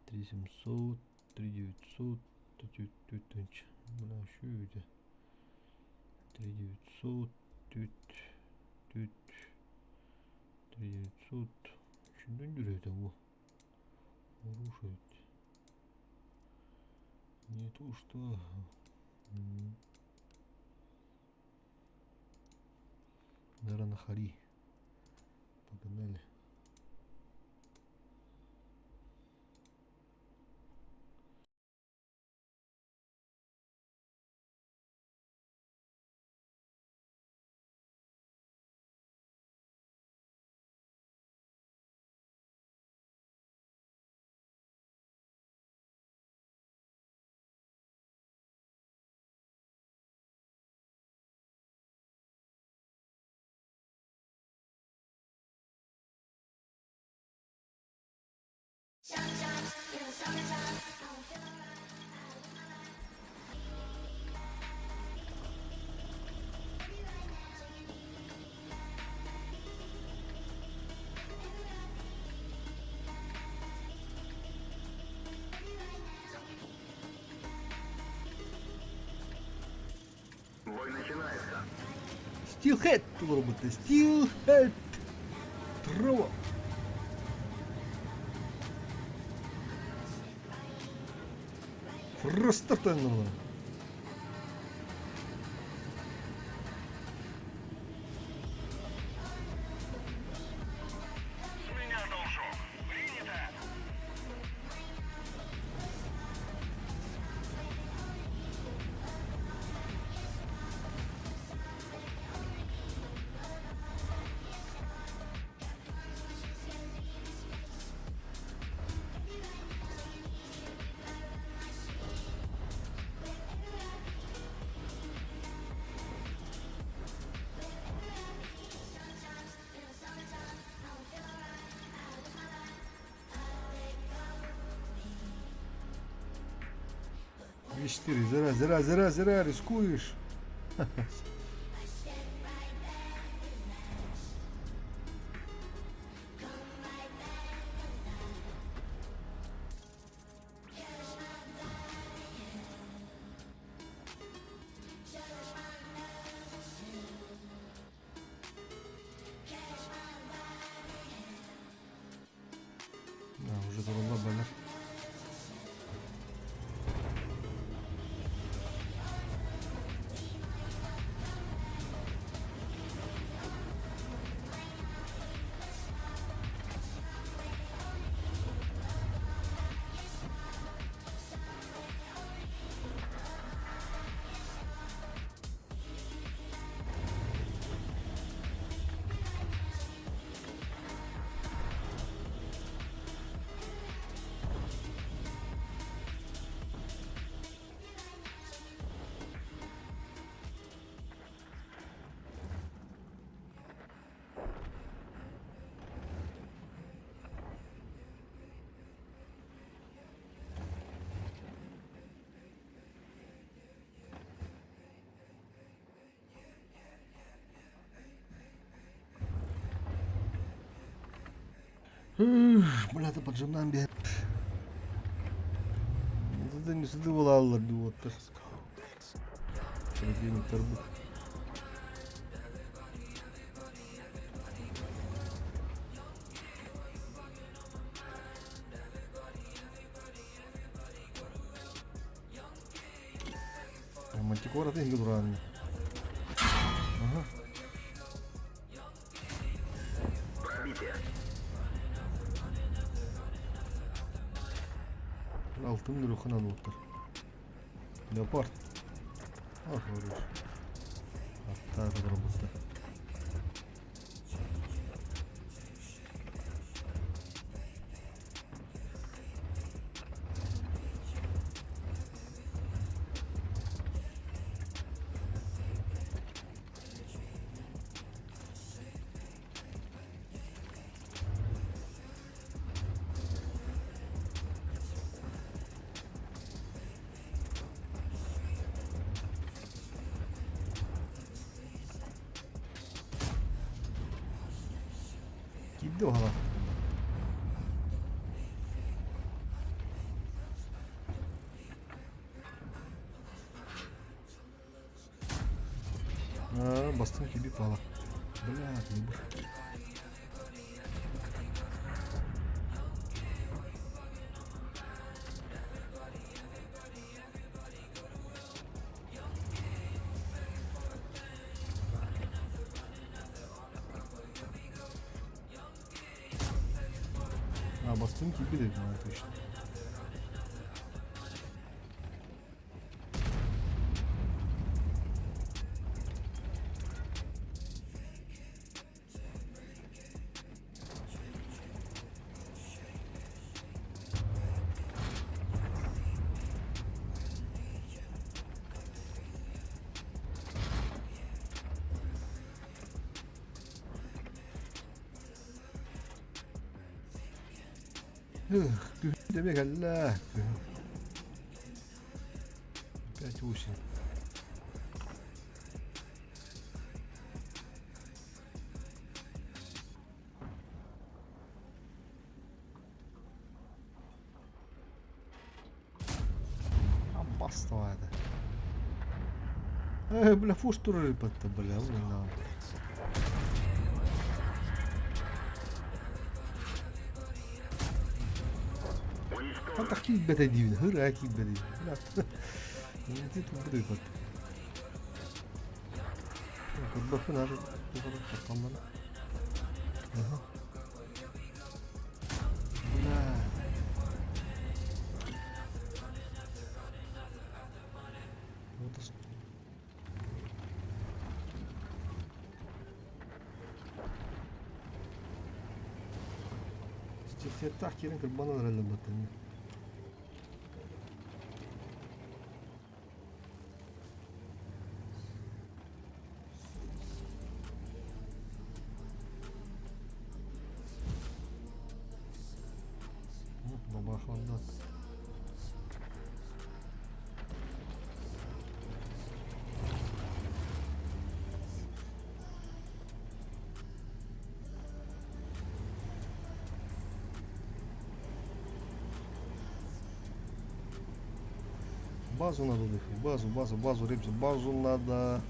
3700, 3900, 4 Бля, үчүгэй 3900, 4 4 3900 Үчүгэй дүрөтө бу. Орушает. Не то что... Наранахари. Погнали. Бой начинается. Steelhead туруорбута. Steelhead! Трава! Просто тоннула. С меня должок. Принято. Четыре. Зря, зря, зря, зря рискуешь. Да, уже турулла балар. Бля, поджимнаан биэр. Сыды буолаллар дуу уоттар. Холодильниктар бу. Мантикора ты туран. Ага. Пробитие. Алтын үрүххүнэн уоттар. Леопард. А, хорош. Аттаата барбыта. Киирдэ уһала. А, бастыҥ киирбит пала. Бля, не А, бастыҥ киирбит эбит, точно. Эх, күһүн дэмэ кэллэ. Опять осень. Амбастова это. Э, бля, фуш туры-то, бля, бля. Хантах киирбэтэ диибин, һыраа киирбэтэ диибин. Бля, ити турбут Көрбөппүн ары катталлар. Аха. Бля. Вот Стихтеттах киирэн кырбанан эрэллэр баттан. Бабахланна. Базу надо дыхать, базу, базу, базу, ребята, базу надо.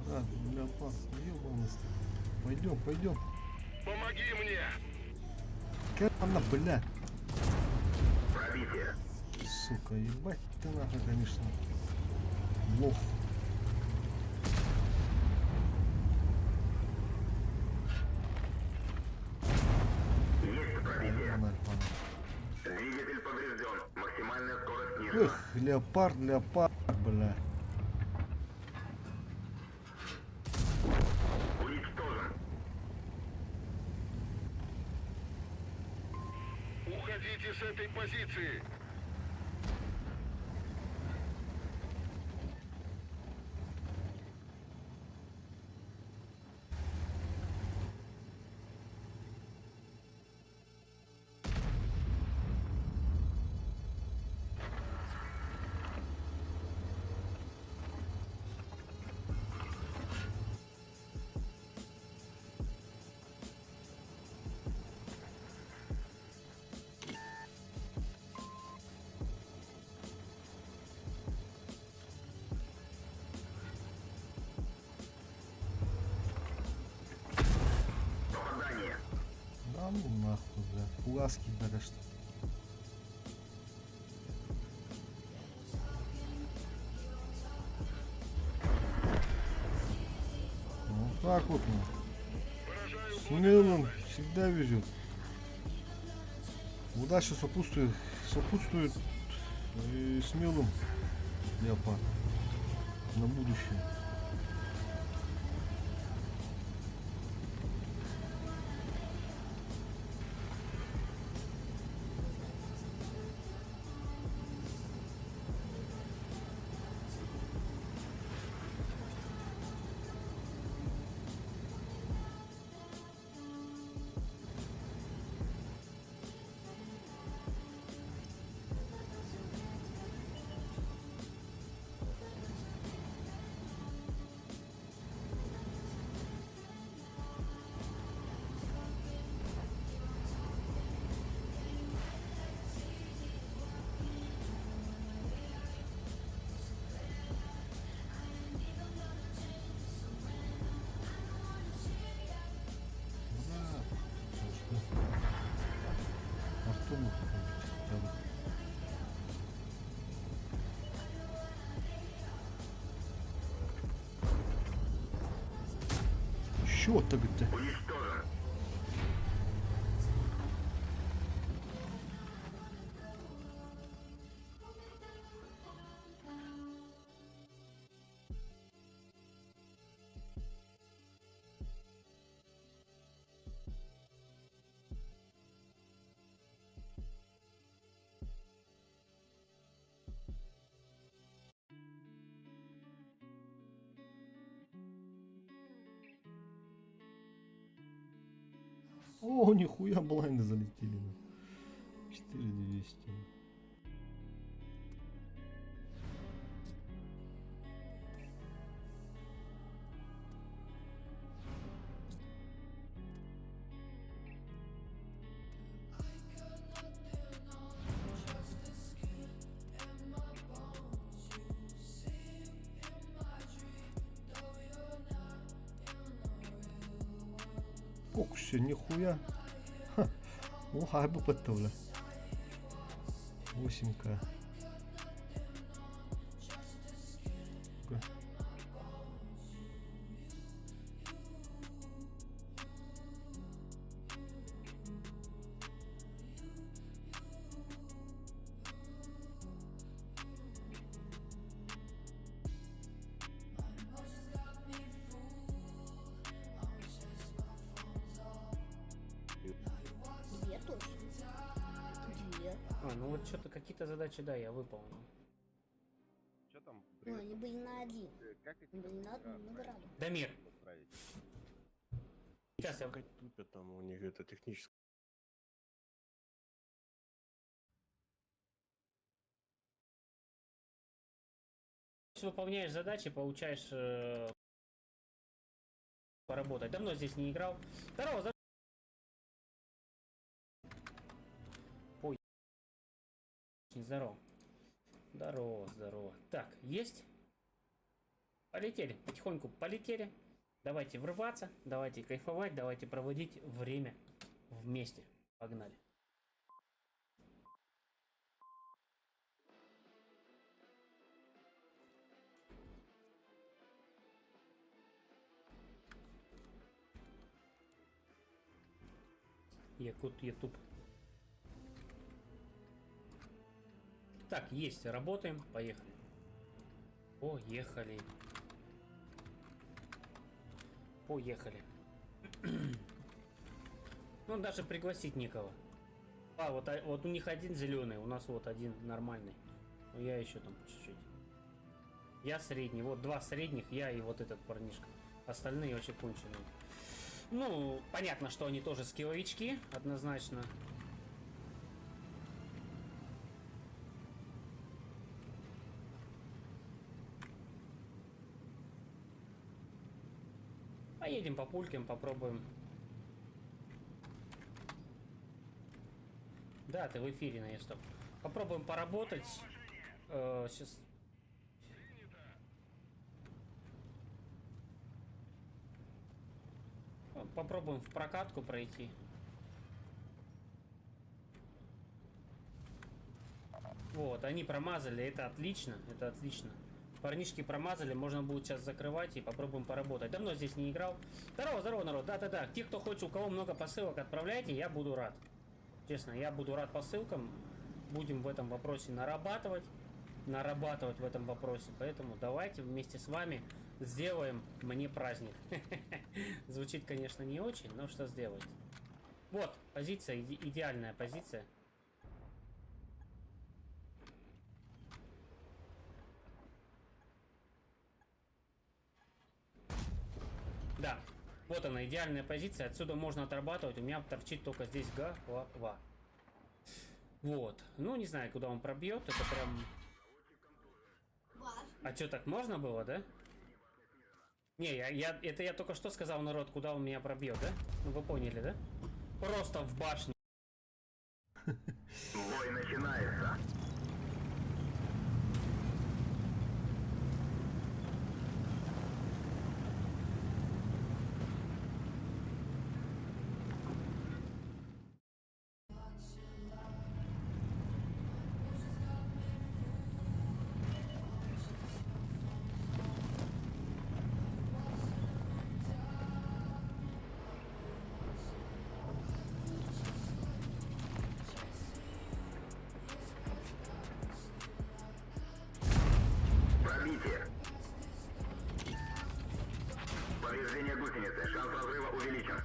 Да, леопард, ебаный. Пойдем, пойдем. Помоги мне! Как она, бля? Пробитие. Сука, ебать ты нахуй, конечно. Лох. Есть пробитие. Ебаная альпана. Двигатель поврежден. Максимальная скорость снижена. Эх, леопард, леопард, бля. Уничтожен. Уходи! Уходите с этой позиции! Попадание. Да ну нахуй, бля. Фугаски, бля, что. Вот так вот, ну. Смелым всегда везет. Удача сопутствует, сопутствует и смелым леопард на будущее. Да, просто Артему хотя бы. Еще так-то. Уничтожен. О, нихуя блайнды залетели. 4200. Кокусе, нихуя. Ха. О, хайбы подтавля. 8к. Две точно. Две. А, ну вот что-то какие-то задачи, да, я выполнил. Что там? Ну, они были на один. Как эти Они были на одну награду. Дамир. отправить? Сейчас я... Тупят там у них это техническое. Выполняешь задачи, получаешь поработать. Давно здесь не играл. Здорово, здорово. Ой. Здорово. Здорово, здорово. Так, есть. Полетели. Потихоньку полетели. Давайте врываться, давайте кайфовать, давайте проводить время вместе. Погнали. Якут, Ютуб. Так, есть, работаем, поехали. Поехали. Поехали. Ну, даже пригласить некого. А, вот, вот у них один зеленый, у нас вот один нормальный. Ну я еще там чуть-чуть. Я средний, вот два средних, я и вот этот парнишка. Остальные вообще конченые. Ну, понятно, что они тоже скилловички, однозначно. Поедем по пулькам, попробуем. Да, ты в эфире на стоп. Попробуем поработать. Сейчас. Попробуем в прокатку пройти. Вот, они промазали, это отлично, это отлично. Парнишки промазали, можно будет сейчас закрывать и попробуем поработать. Давно здесь не играл. Здорово, здорово, народ. Да-да-да, те, кто хочет, у кого много посылок, отправляйте, я буду рад. Честно, я буду рад посылкам. Будем в этом вопросе нарабатывать. Нарабатывать в этом вопросе. Поэтому давайте вместе с вами сделаем мне праздник. Звучит, конечно, не очень, но что сделать. Вот, позиция, идеальная позиция. Да, вот она, идеальная позиция. Отсюда можно отрабатывать. У меня торчит только здесь голова. Вот. Ну, не знаю, куда он пробьет. Это прям... А чё, так можно было, да? Не, это я только что сказал, народ, куда он меня пробьет, да? Ну, вы поняли, да? Просто в башню. Бой начинается. Пробитие. Повреждение гусеницы. Шанс разрыва увеличен.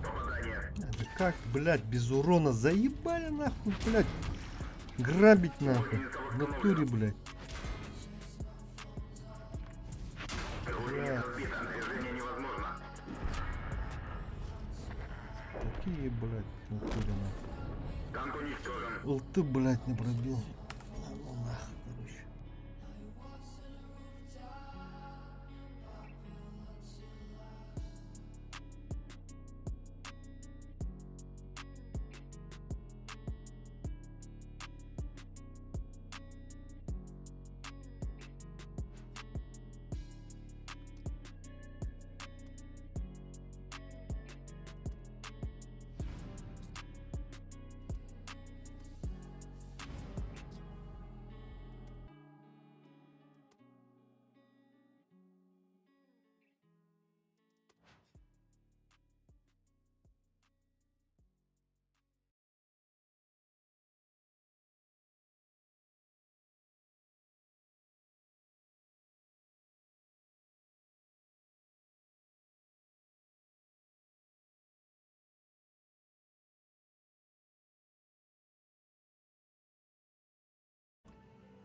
Попадание. Да как, блядь, без урона заебали нахуй, блядь. Грабить нахуй. В натуре, блядь. Гусеница сбита. Движение невозможно. Такие, блядь, в натуре нахуй. Танк уничтожен. ЛТ, блядь, не пробил. А ну нахуй, короче.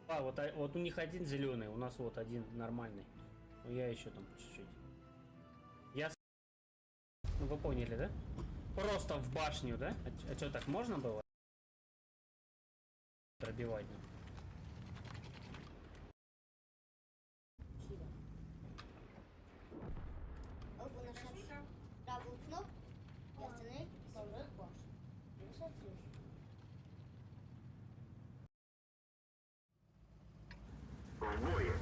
А, вот, вот у них один зеленый, у нас вот один нормальный. Ну, я еще там чуть-чуть. Ну, вы поняли, да? Просто в башню, да? А чё, так можно было? Пробивать. Могу нажать правую кнопку и остановить поворот башни. Плюс отлично. В бой.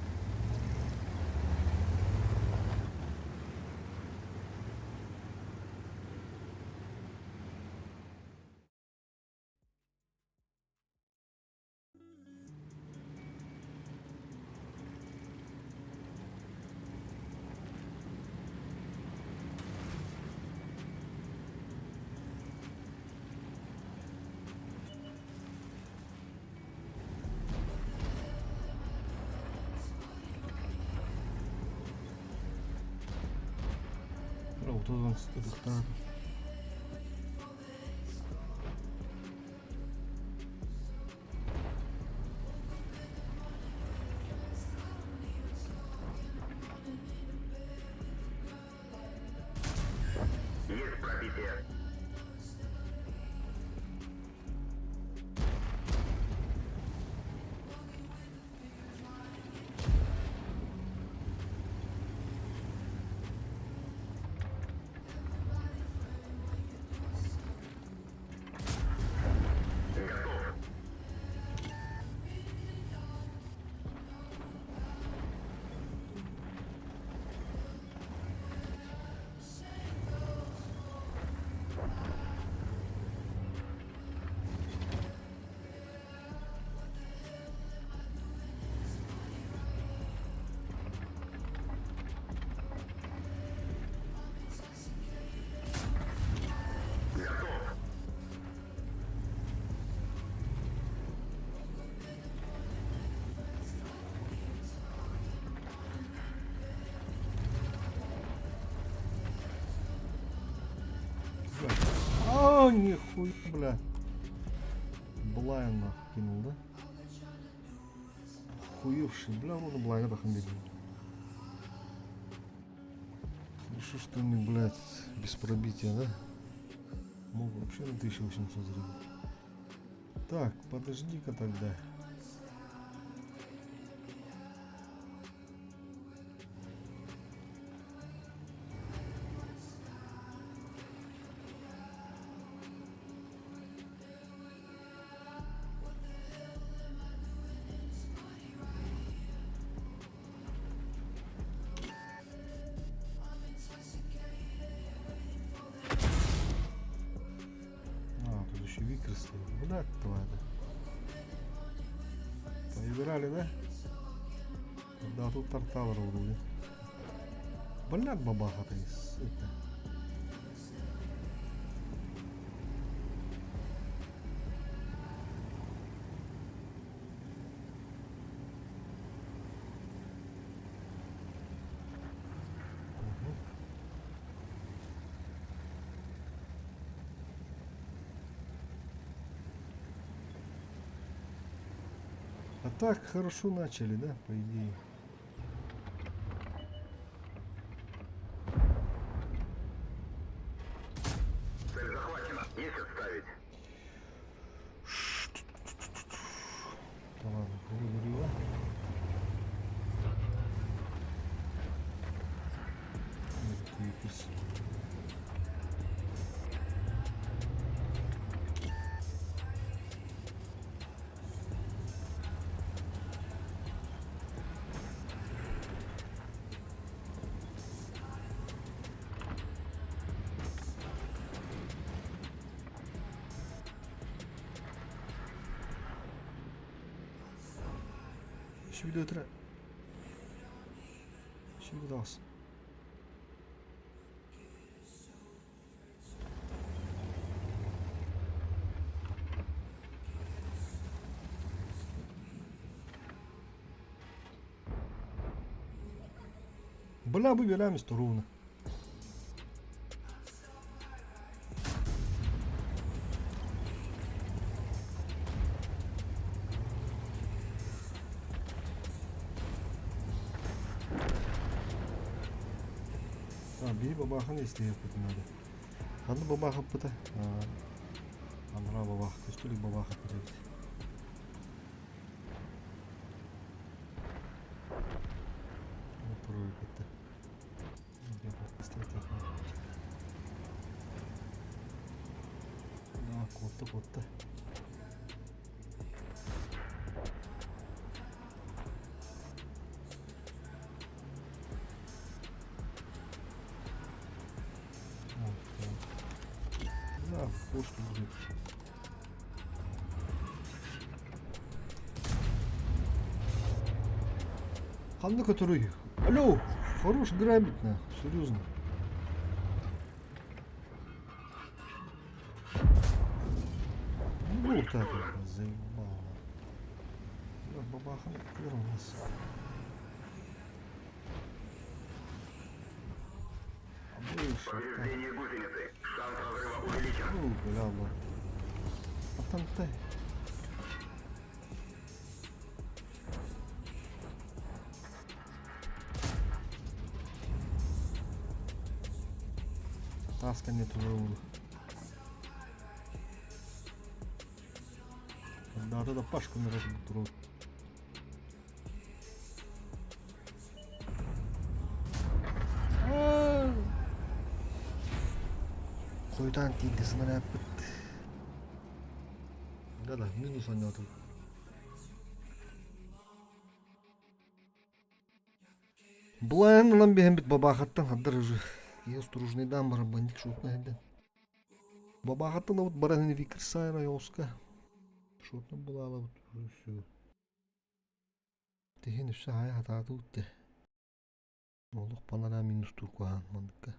Утудан ытыктаан. Есть пробитие. Готов. Готов. А, нихуя, бля. Блайн нахуй кинул, да? Хуевший, бля, вроде блайна тахын Хорошо, что не, блядь, без пробития, да? Мог вообще на 1800 зарядить. Так, подожди-ка тогда. А, тут еще викры стоит. Блядь, твоя, да. Поиграли, да? Да, тут тарталар вроде. Блядь, бабаха ты, сука. Мгм. А так хорошо начали, да, по идее. Цель захвачена. Есть отставить. Да ладно, выберу его. Этот Викерс. Еще видео тра. Еще видос. Бля, выбираем 100 ровно. А, бии бабахан истиэхпит надо. Ханна бабахаппыта? Анараа бабах, көстүлүк бабахаппыт эбит. Турар кытта. Да, куотта, куотта. Да, почту будет. Ханна который... Алло, хорош грабить, нахуй, серьезно. Ну, вот так вот, заебал. Бля, бабаха, у нас. Повреждение гусеницы. Шанс разрыва увеличен. Ну, бля, ладно. А там ты. Таска нет уже. Да, да, Пашку на рот. Хойутаан тиийдэ снарядпыт. Да-да, минус оонньоотум. Былайын ылан биһэммит бабаахаттан хаддар уже киһи осторожнайдаан барар бандик шотна иһирдэн. Бабаахаттан ылабыт баран ини Викерсайра Йоска. Шотна булаалабыт уже все. Тиһин өссө хаайа хатаатыбыт де. Олох панара минус туркуаан мандыкка.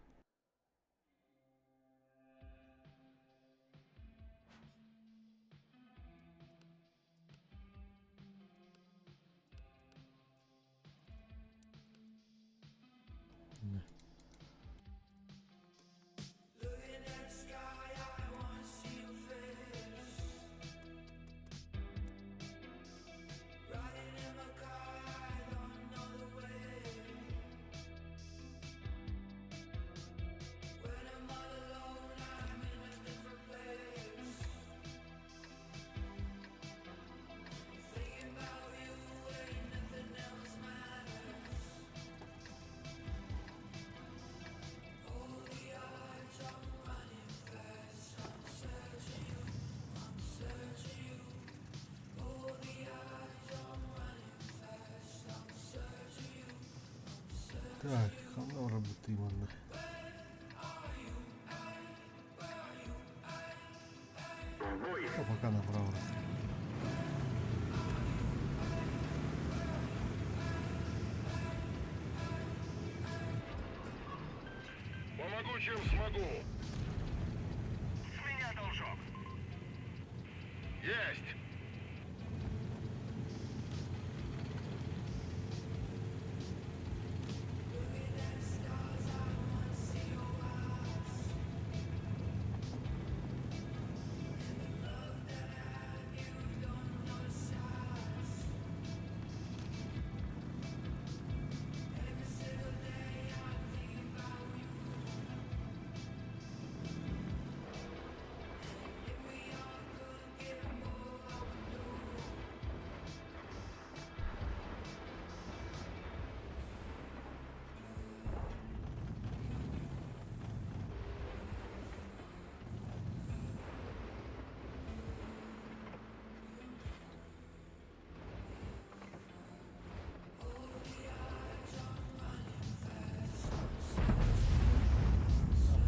Так, ханна работы манна. А пока направо. Помогу, чем смогу. С меня должок. Есть.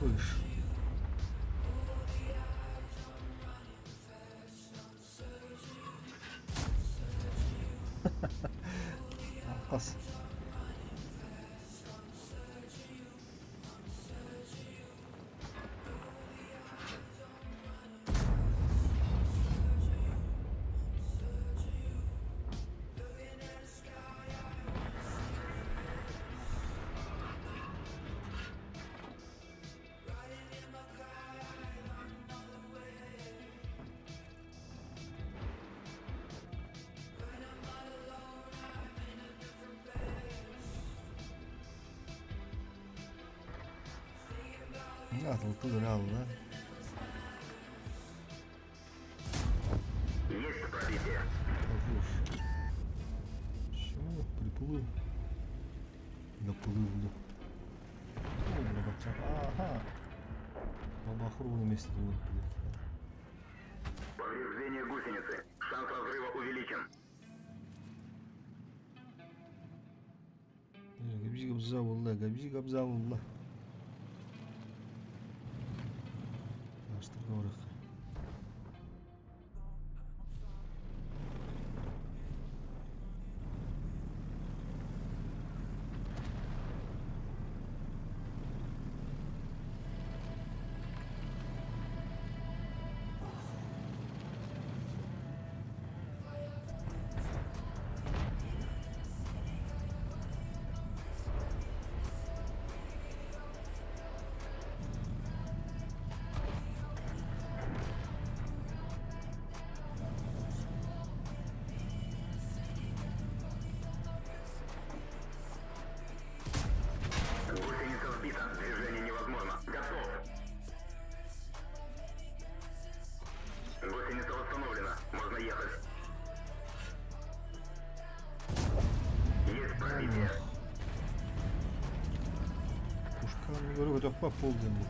Пыш. Ас. Да? Есть пробитие. Хорош. Все, приплыл. Доплыл, да. О, баба Ага. Баба на месте должен плыть. Повреждение гусеницы. Шанс разрыва увеличен. Габзи габза wallah, габзи габза wallah. Аштырга барак. Көрө көтөхпөт буол диэн бу.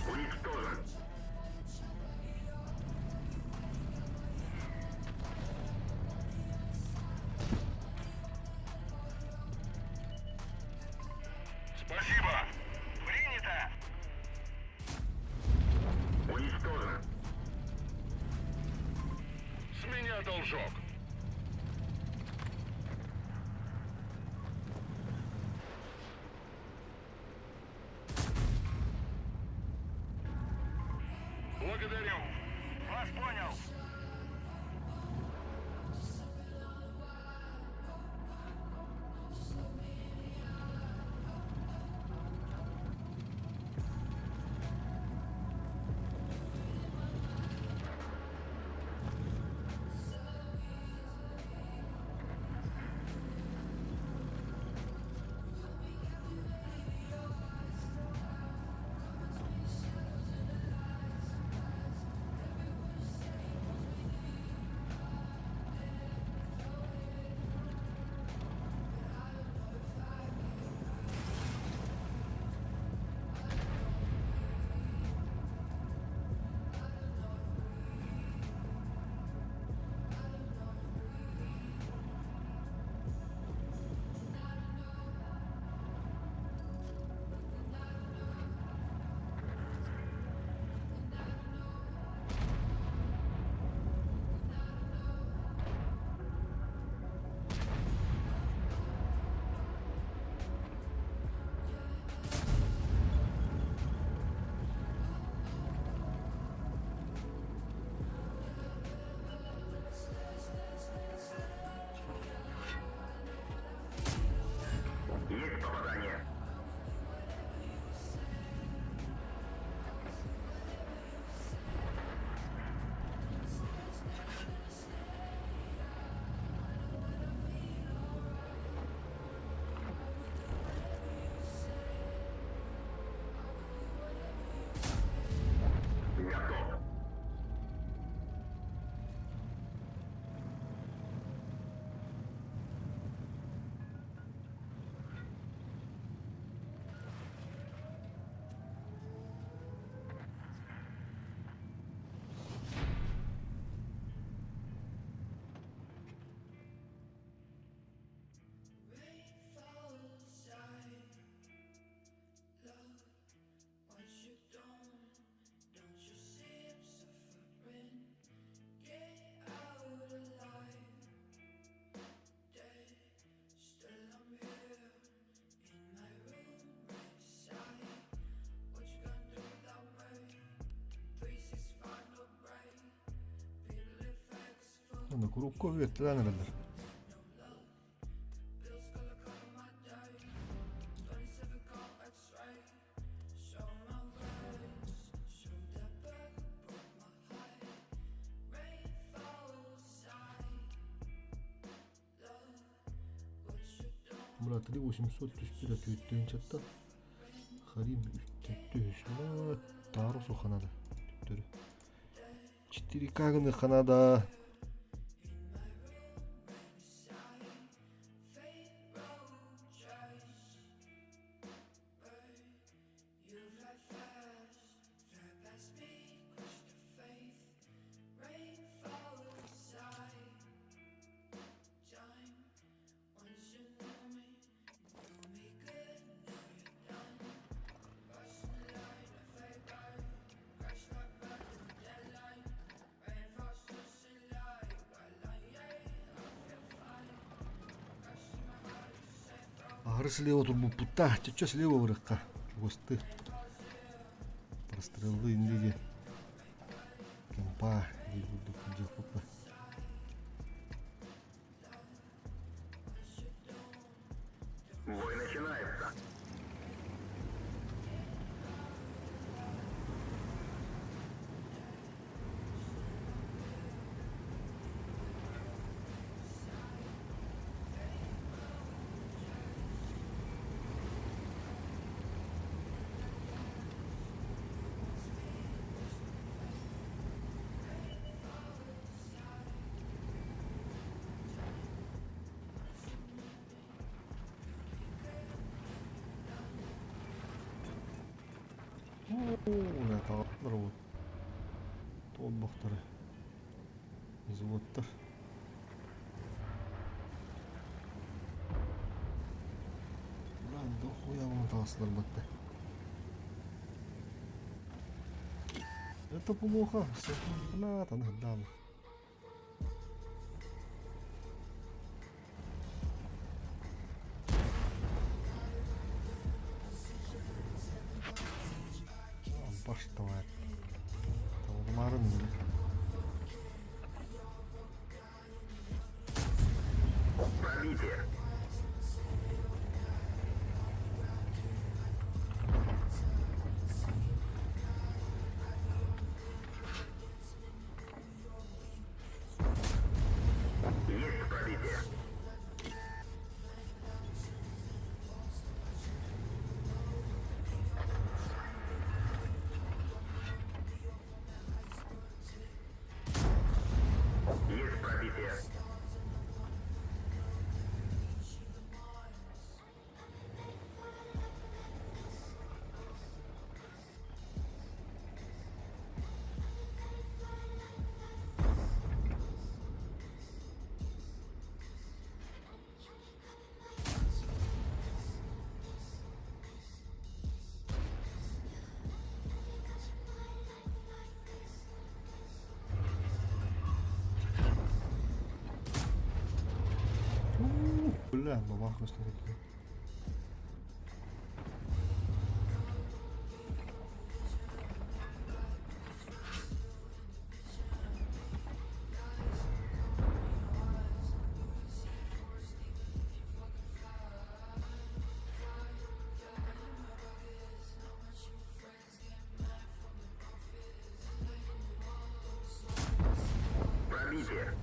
Уничтожен. Спасибо. Принято. Уничтожен. С меня должок. Благодарю. Вас понял. Есть попадание. Готов. Аны курукка үөттэлээн эрэллэр. Бра 3800 түспүт түөттүөн Харим үстөттө Таару суханада түттөрү. 4К гыны ханада. Аһары слева турбуппутта, чөччө слева барыахха, чугасты. Простреллы инди диэн. Кемпа дии курдук дьиэхпуппа. Таҕаттар вот. Туолбахтары. Взводтар. Бля, дохуя вон таҕыстылар батта. Это плохо. Бля, там дам. Башталар. Талгымарын. Пробитие. Есть пробитие. Есть пробитие. Бля, бабах көстөр. Пробитие.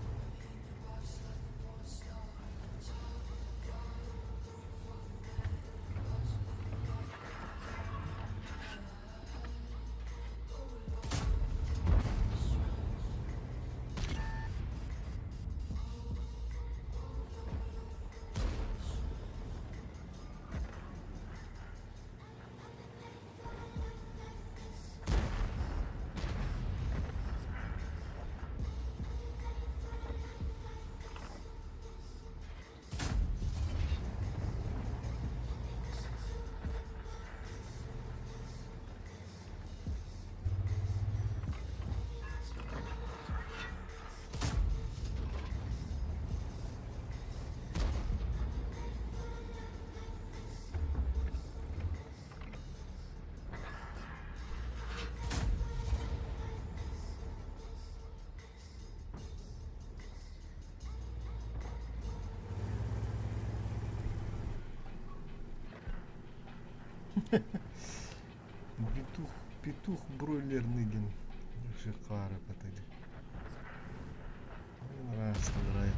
Петух, петух бройлерный ден. Шикары катыды. Мне нравится играет.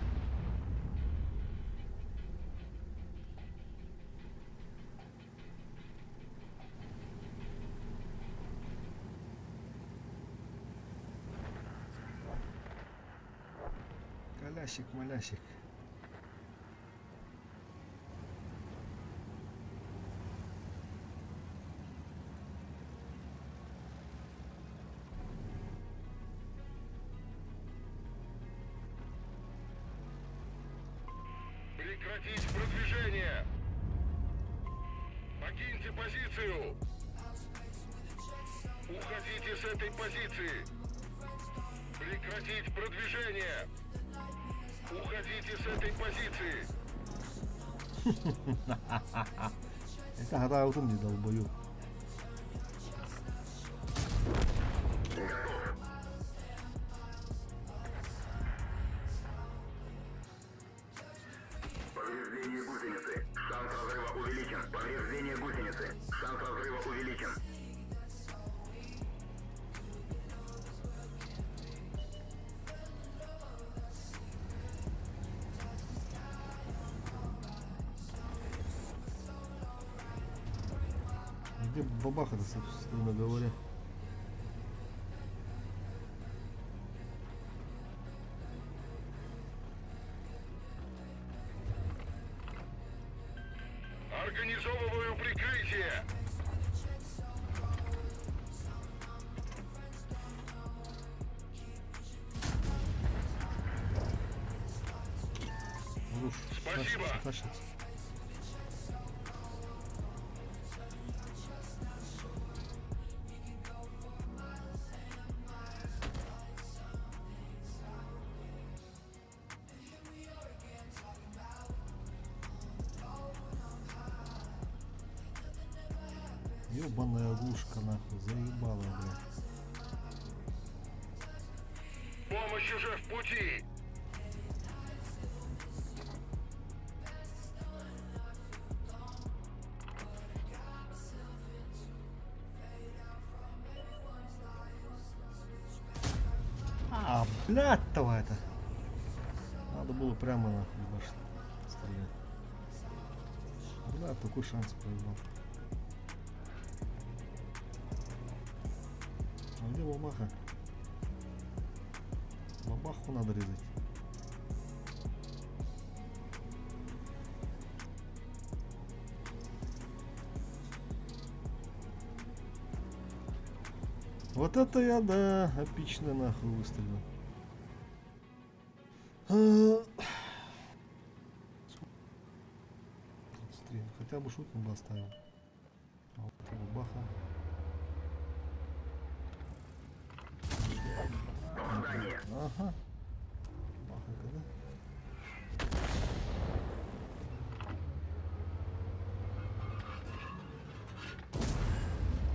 Колясик, малясик. Прекратить продвижение! Покиньте позицию! Уходите с этой позиции! Прекратить продвижение! Уходите с этой позиции! Это гадаутын дии долбоёб. Повреждение гусеницы. Шанс разрыва увеличен. Повреждение гусеницы. Шанс разрыва увеличен. Где бабаха-то, собственно говоря? Организовываю прикрытие! Хорош. Спасибо. Тащится, тащится. Ёбаная оглушка нахуй, заебала, блядь. Помощь уже в пути. А, блядь, давай это. Надо было прямо нахуй ебашить стрелять. Бля, такой шанс проебал. А где бабаха? Бабаху надо резать. Вот это я, да, эпично нахуй выстрелил. 33. Хотя бы шутку бы оставил. А вот это бабаха. Ага. Баха когда?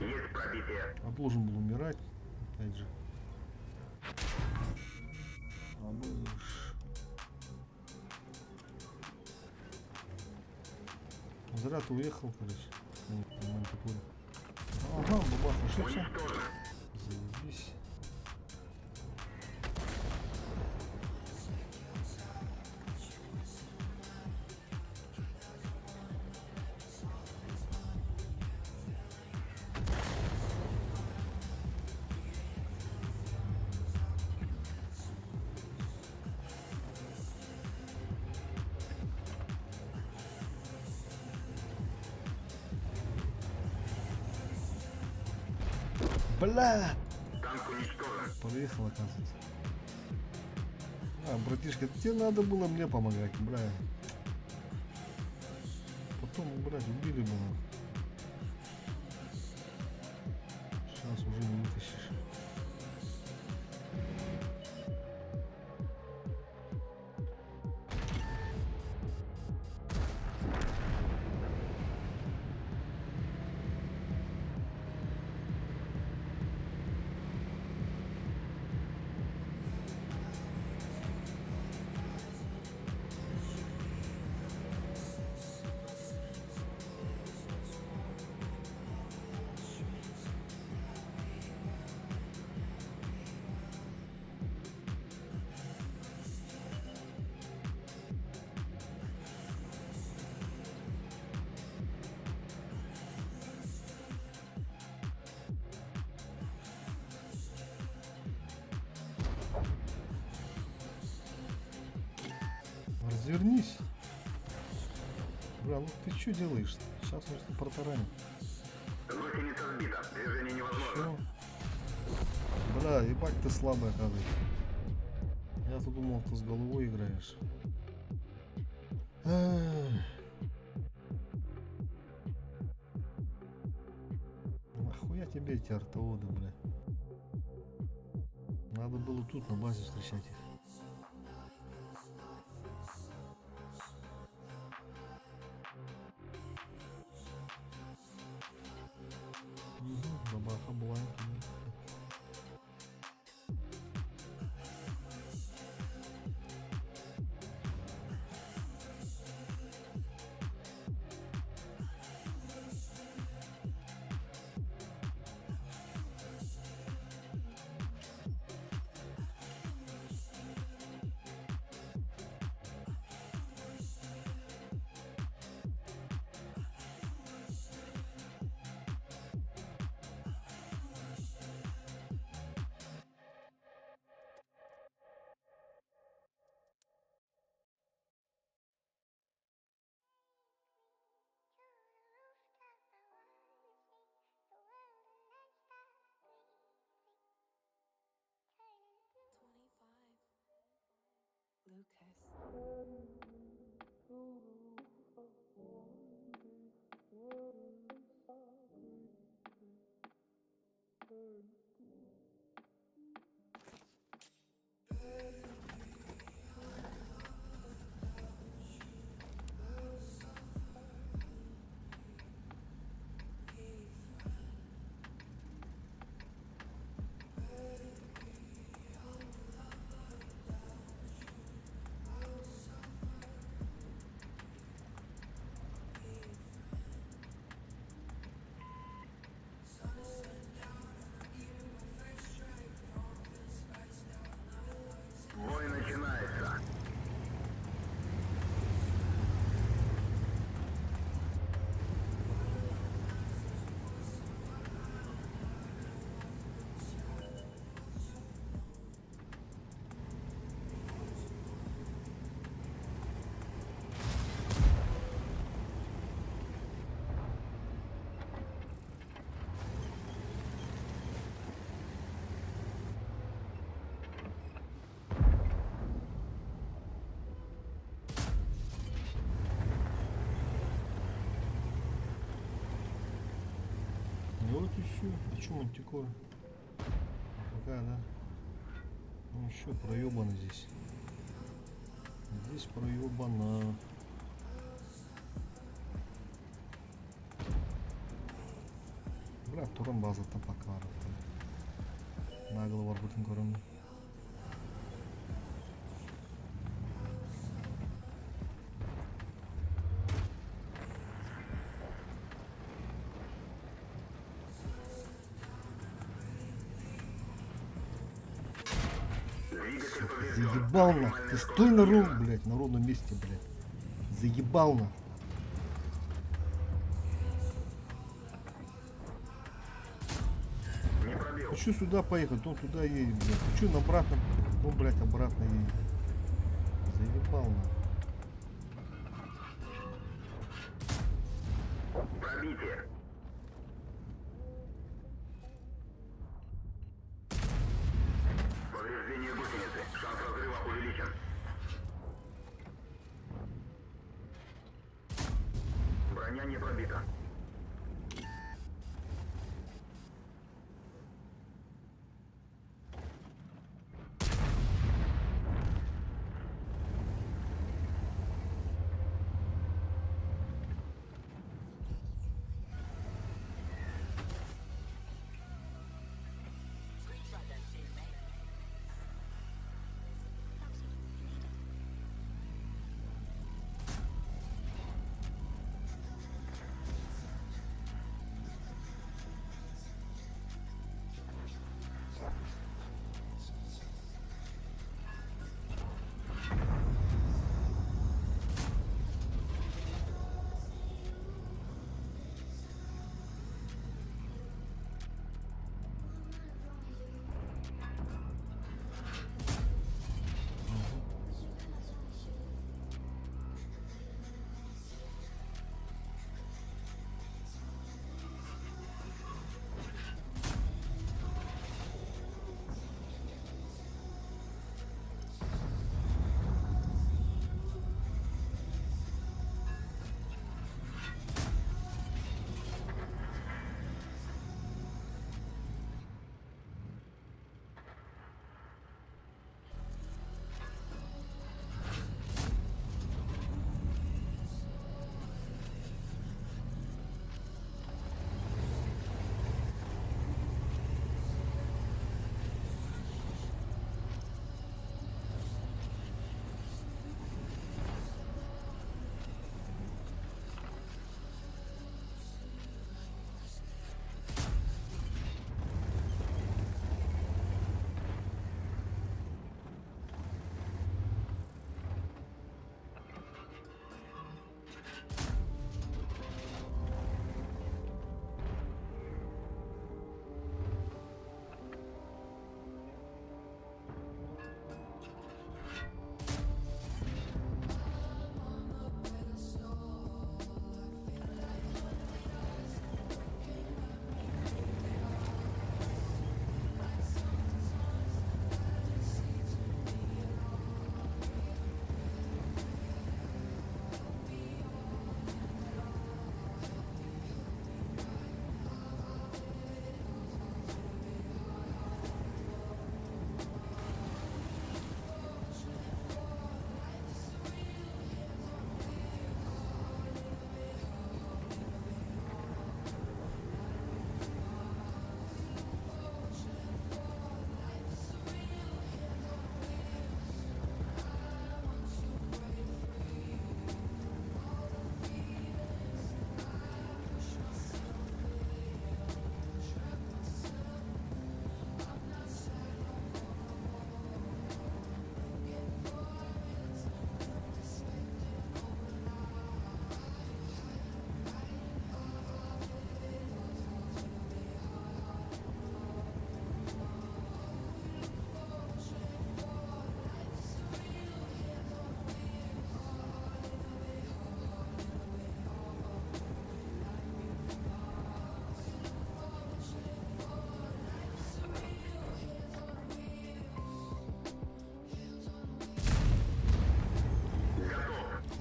Есть пробитие. А должен был умирать, опять же. А будешь. Зря ты уехал, короче. На мантикоре. Ага, бабах ошибся. Заебись. Бля! Танк уничтожен. Проехал, оказывается. А, братишка, тебе надо было мне помогать, бля. Потом, блядь, убили бы нахуй. Сейчас уже не вытащишь. Развернись. Бля, ну ты что делаешь? Сейчас он протаранит. Гусеница сбита. Движение невозможно. Чё? Бля, ебать ты слабый, оказывается. Я-то думал, ты с головой играешь. Эх. Нахуя тебе эти артоводы, бля? Надо было тут на базе встречать их. Угу, бабаха была. Lucas. Вот еще. А чё мантикора? Пока, да? Ну еще проебано здесь. Здесь проебано. Бля, туран базаттан пока Нагло барбытын көрөмүн. Заебал нах. Ты стой на ров, блядь, на ровном месте, блядь. Заебал нах. Хочу сюда поехать, он туда едет, блядь. Хочу на обратно, он, блядь, обратно едет. Заебал нах. Пробитие. Повреждение гусеницы. Шанс разрыва увеличен. Броня не пробита.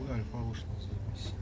Хуй альфа вышла, заебись.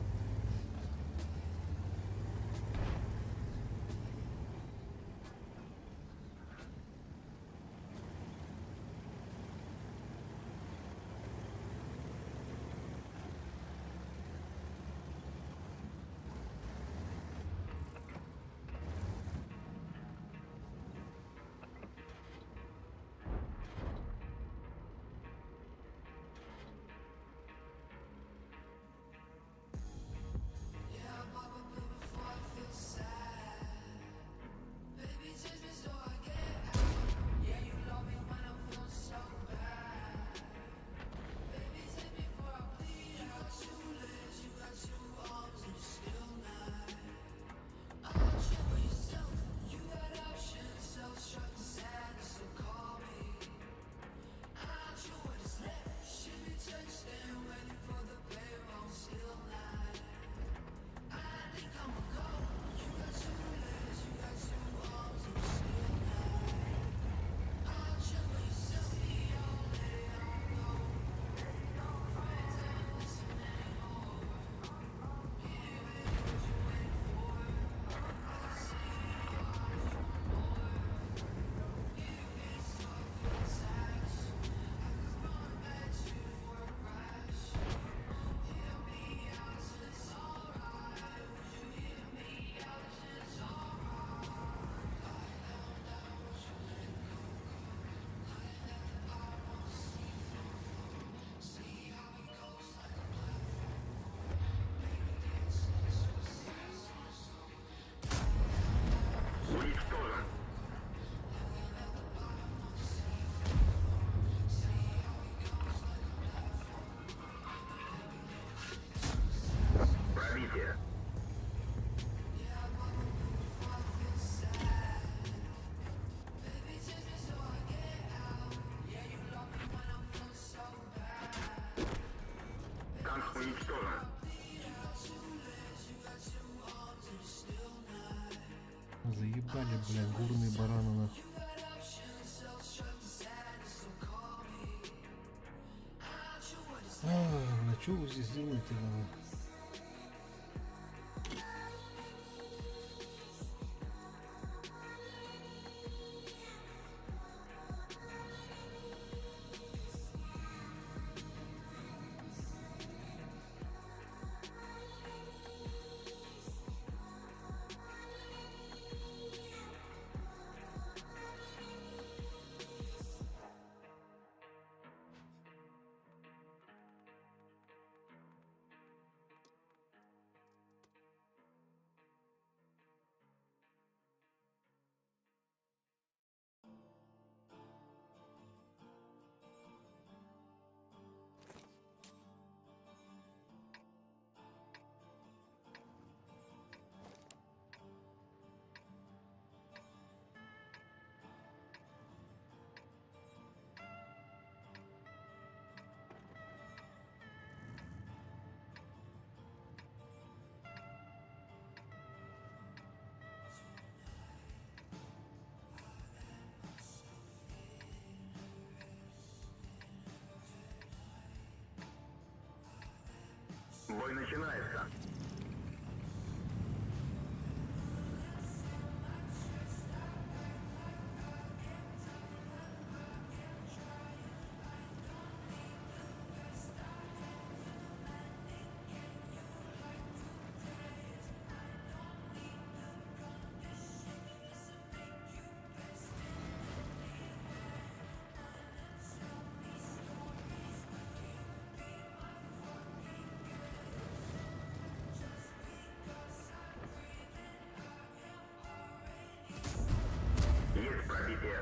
Заебали, бля, горные бараны нахуй. А, бля, что вы здесь делаете, нахуй? Бой начинается. Есть пробитие.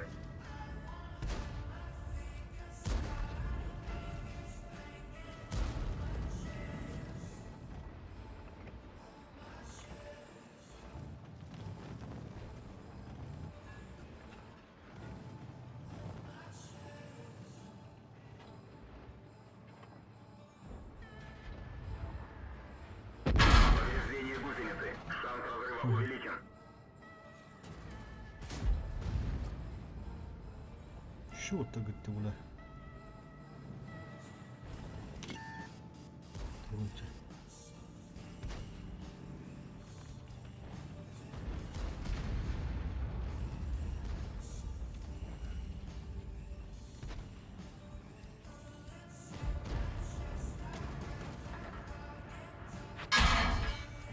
Повреждение гусеницы. Шанс разрыва увеличен. Что ты, говорит, бля? Короче.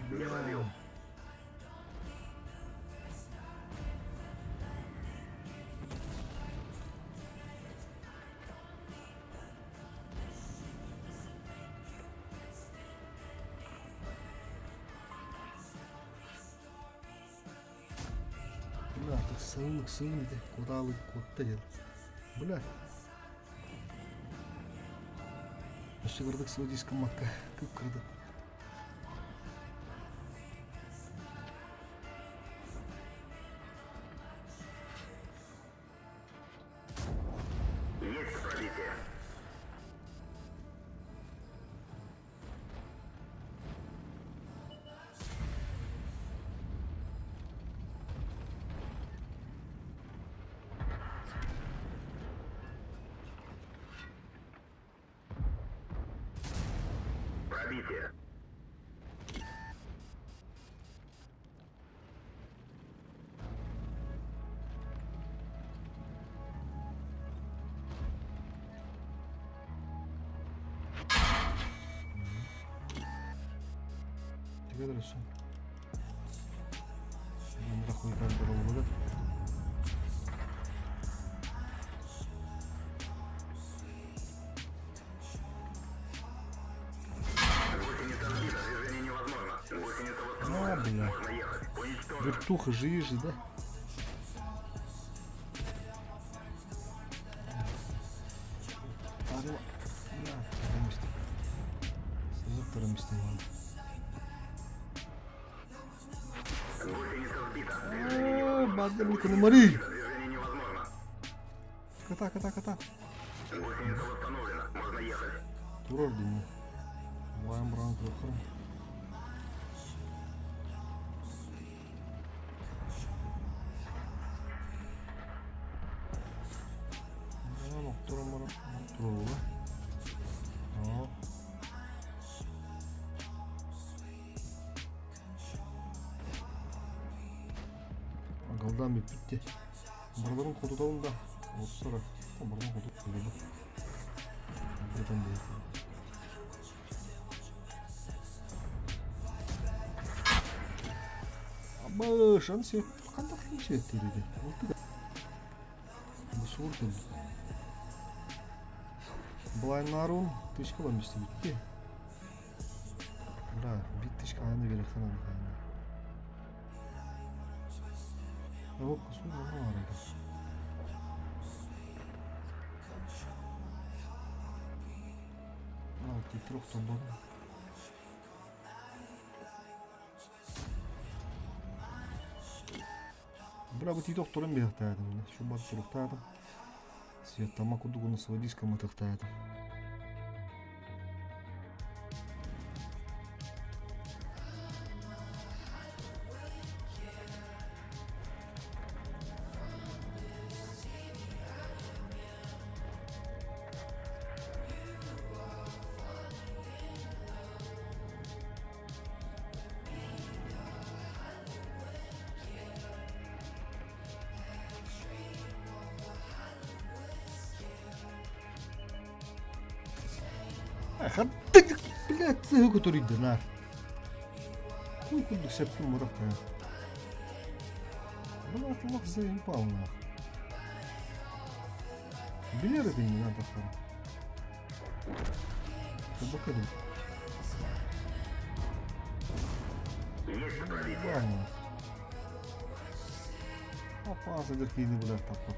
Бля. Бля, ты сылык сылык куралы кутта дел. Бля. Өссө кырдык сылдьыска матка кып кырдык. Есть пробитие. Пробитие. Тигәдер өссө. Нахуй буолар. Гусеница сбита. Движение невозможно. Гусеница А, восстановлена. бля. Можно ехать. Уничтожено. Вертуха же же, да? Бля, Гусеница сбита. А, бадамика на Мари. Движение невозможно. Кота, кота, кота. Гусеница восстановлена. Можно ехать. Турар дии. Вайм браун крохрам. Алдан бүппүт дии. Барыларын хотутабын да, олсор барыларын хоту Бүтэн Абышан сеп, қандай сеп дейді. Бу сур курдук. Былайнарун тышка бамбисти битти. Да, бит тышка аны бере ханан ханан. Yok, su var idi. Алты трех тонн. Бля, бу тиит охторон биэхтаатым. Шу бар туруктаатым. Светтама кудугуну сводиска мытыктаатым. Блядь, көтөрүйдө нар. Хуй курдук септим мурак. Бля, Аллах заебал нах. Билер это не надо хара. Табакадым. Есть пробитие. Опа, задеркини, блядь, тапа.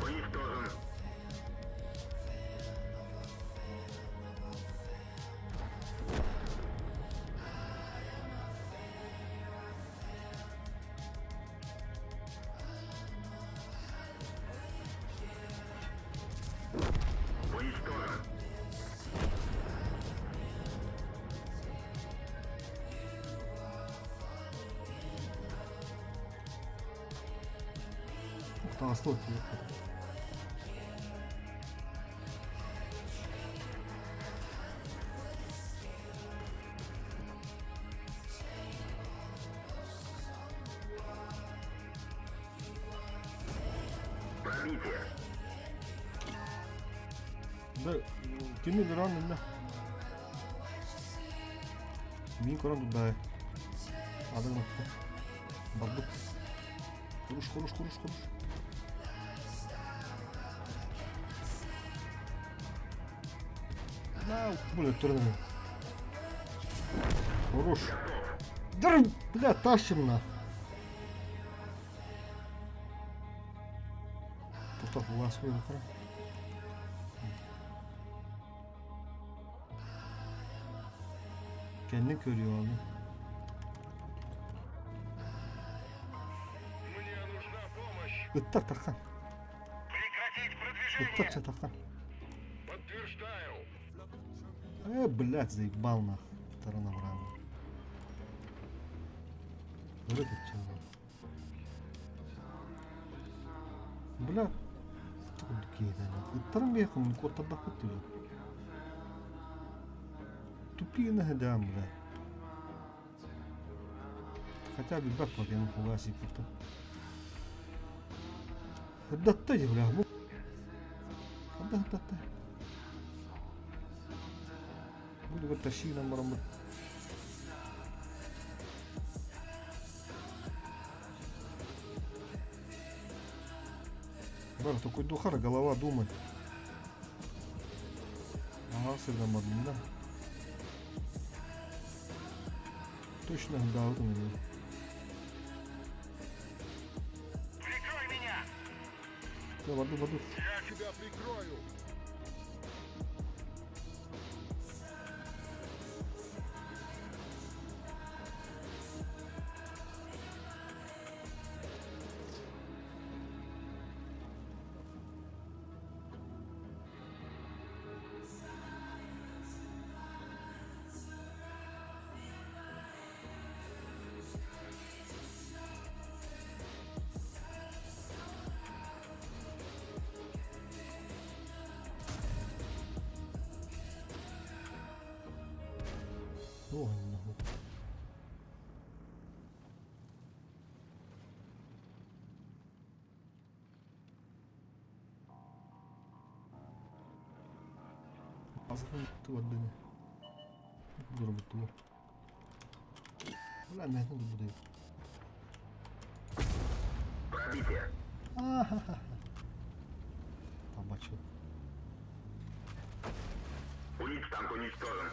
Уничтожен. Уничтожен. Ух, там Пробитие. Да, кини ран да. Мин корон туда. Адам Бардук. Хорош, хорош, хорош, хорош. На, бля, турнир. Хорош. Да, бля, тащим на. Тоқтат, лас қойды қара. Kendini körüyor abi. Мне нужна помощь. Ыттар таққан. Прекратить продвижение. Ыттар чатаққан. Подтверждаю. Блядь, заебал нах. Тарана брама. Вот это чё? Бля. Ыттарым бейхым, коттарда көттү. Тупие нагадам, бля. Хотя бы бак я нахуя себе. Да ты, бля. Да, да, да. Буду вот тащи нам барамбы. Бар, такой духара, голова думает. Ага, сырдан бардым, да. Точно, да, вот у меня. Прикрой меня. Я воду, воду. Я тебя прикрою. Туох иннэ Азытын туордыны. Дурбуттуу. Бля, мен дурбутуй. Пробитие. Ахахаха. Табачок. Унич танк уничтожен.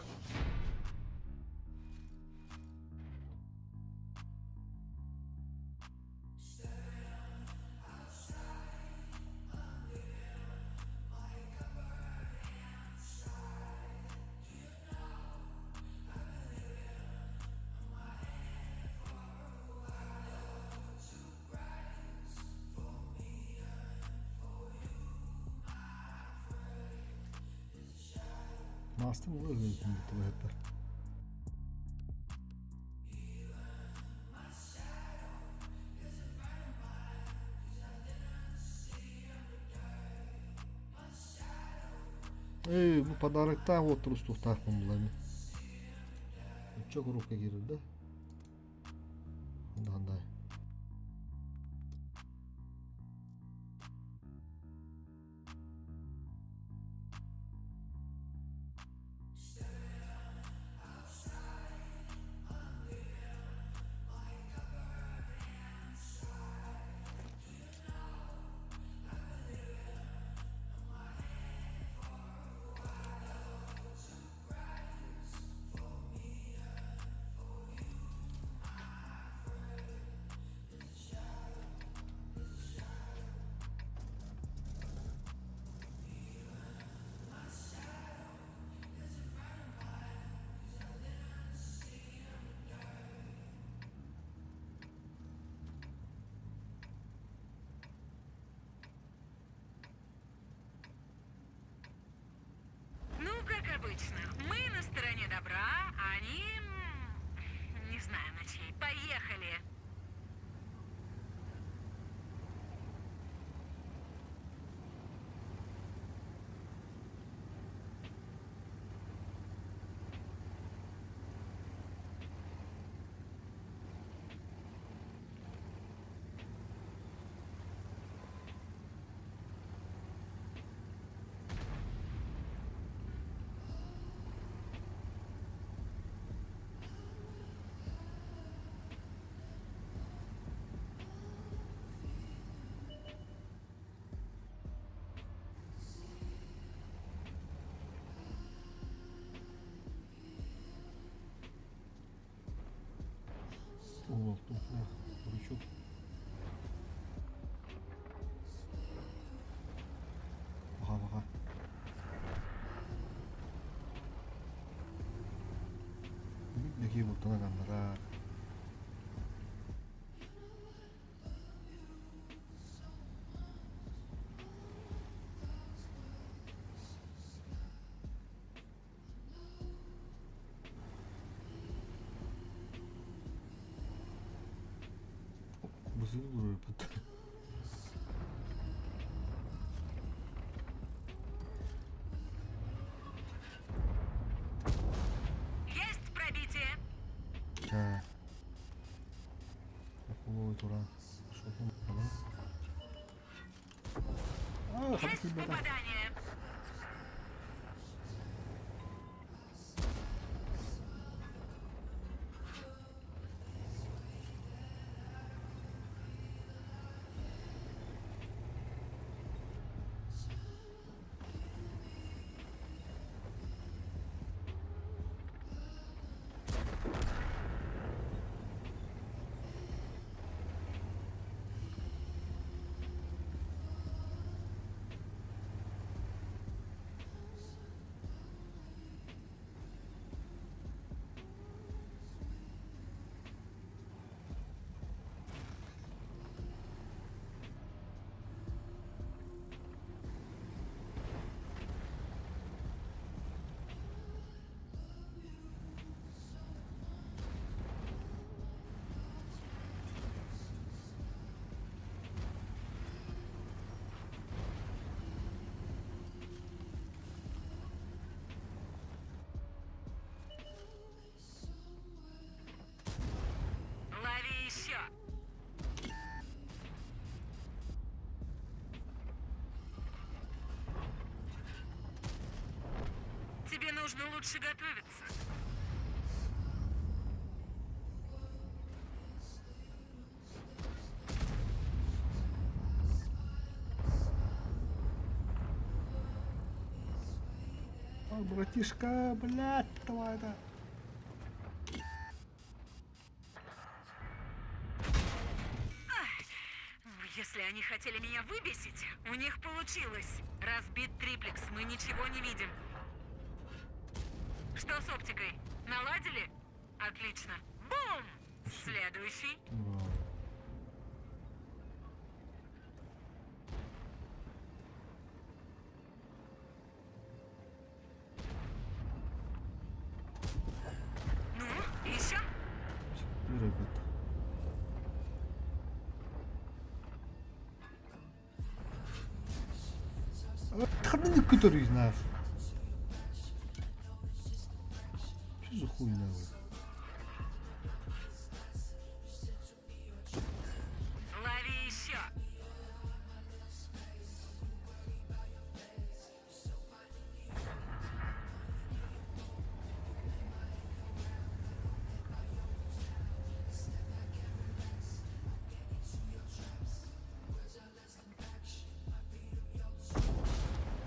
Маастым ол өлгөн туһаттар. Эй, бу подароктаах уоттар устуохтаахпын булами. Оччо коробка киирэр да? Андай. Ну, как обычно, мы на стороне добра, а они... м, Не знаю, на чьей. Поехали! О, тут крючок. Баха баха. Дэки буттана каннара. Бысыр дурур. Есть пробитие! Ча. Ой, тура. А, Есть попадание! Тебе нужно лучше готовиться. Ой, братишка, блядь, давай это. Если они хотели меня выбесить, у них получилось. Разбит триплекс, мы ничего не видим. Что с оптикой? Наладили? Отлично. Бум! Следующий. Ну, еще? Ребята. Ханнык көтөрүй наар. Что за хуйня вы? Лови еще.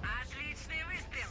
Отличный выстрел.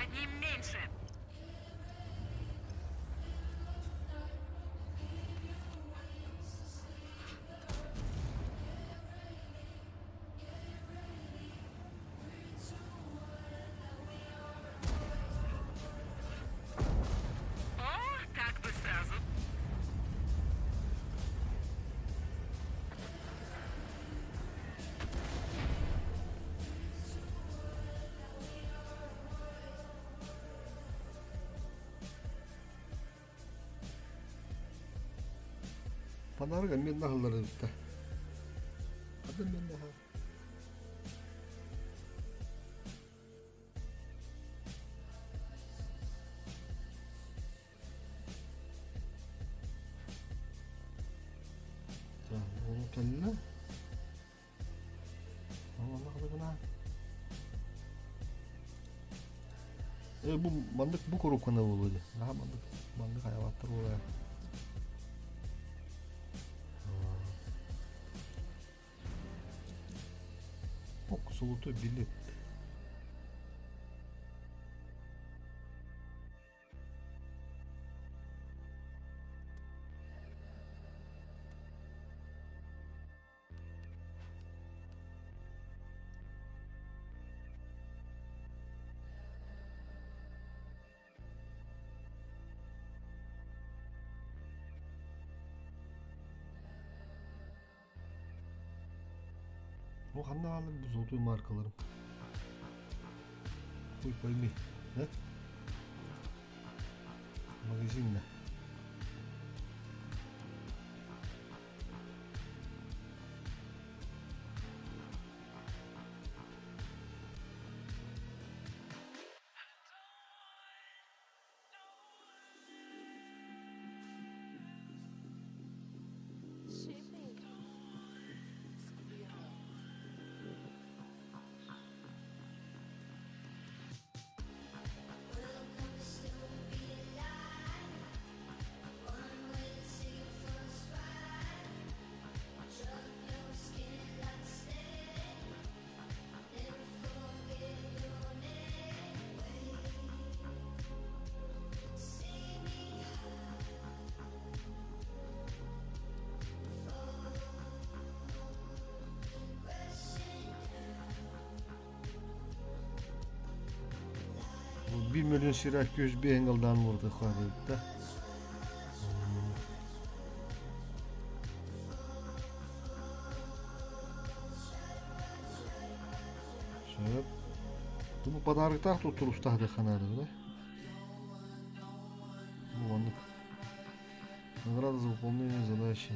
Одним меньше. О, так бы сразу. Панарга мен наһыллар эбиттэ. Хада мен наһа. Ону кэллэ. Э, бу маннык бу коробканы буолуо дии. Наһаа маннык маннык хайалааттар буолуо. Ок, золотой билет. О, ханна хаалар бу золотой маркаларым. Хуй пойми, да? Магазинна. 1 миллион сирэ 205 галдаан уурдахха да. Бу подароктаах туттурустаах ханаады да? Ну ладно. Награда за выполнение задачи.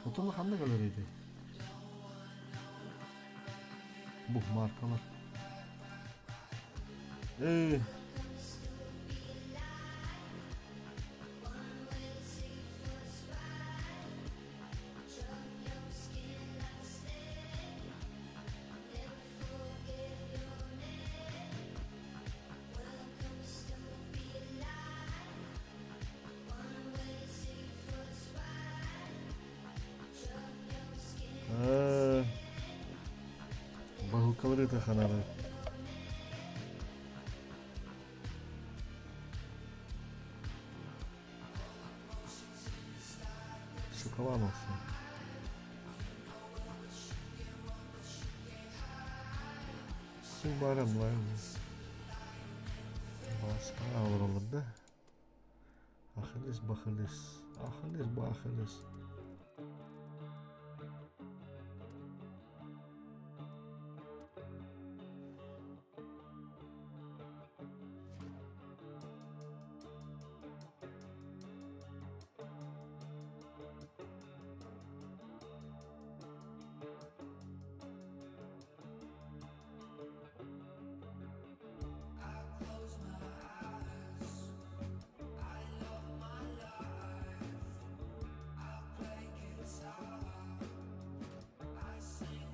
Отон ханна галереяда? Бу маркалар. Э. Баһылкалары ханары. Шоколад olsun. Син барам лайм. Басқа алыр да. Ахиллес бахылес. Ахиллес бахылес.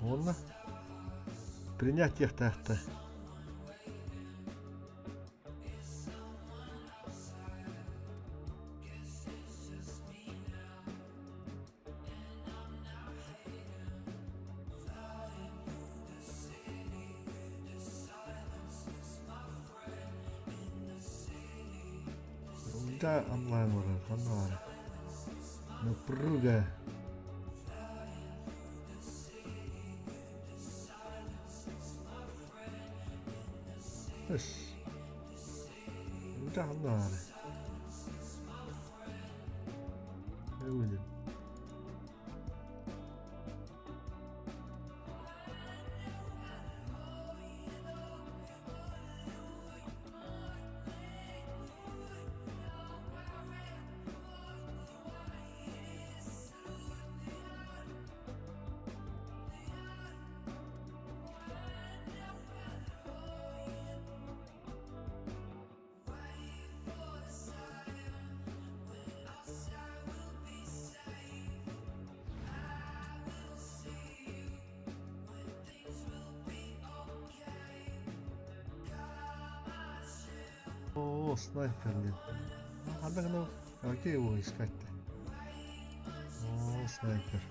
Уонна принять тахта. Да, онлайн уже, онлайн. Напруга. Эс. Да, онлайн. Выйдем. О, снайпер, блин. А ну, а где его искать-то? О, снайпер.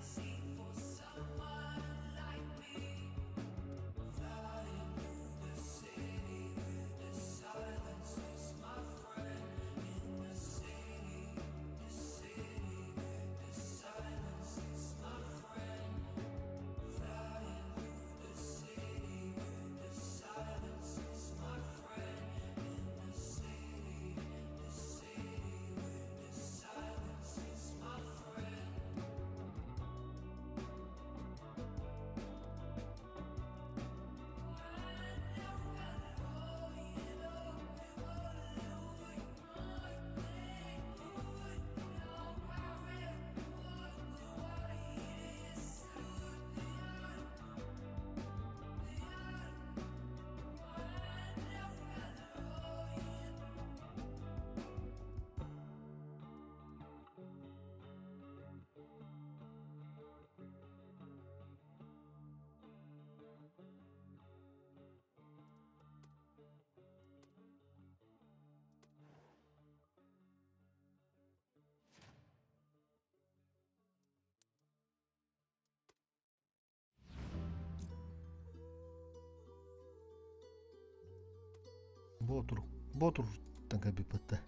Ботур. Ботур таҥкабиппатта.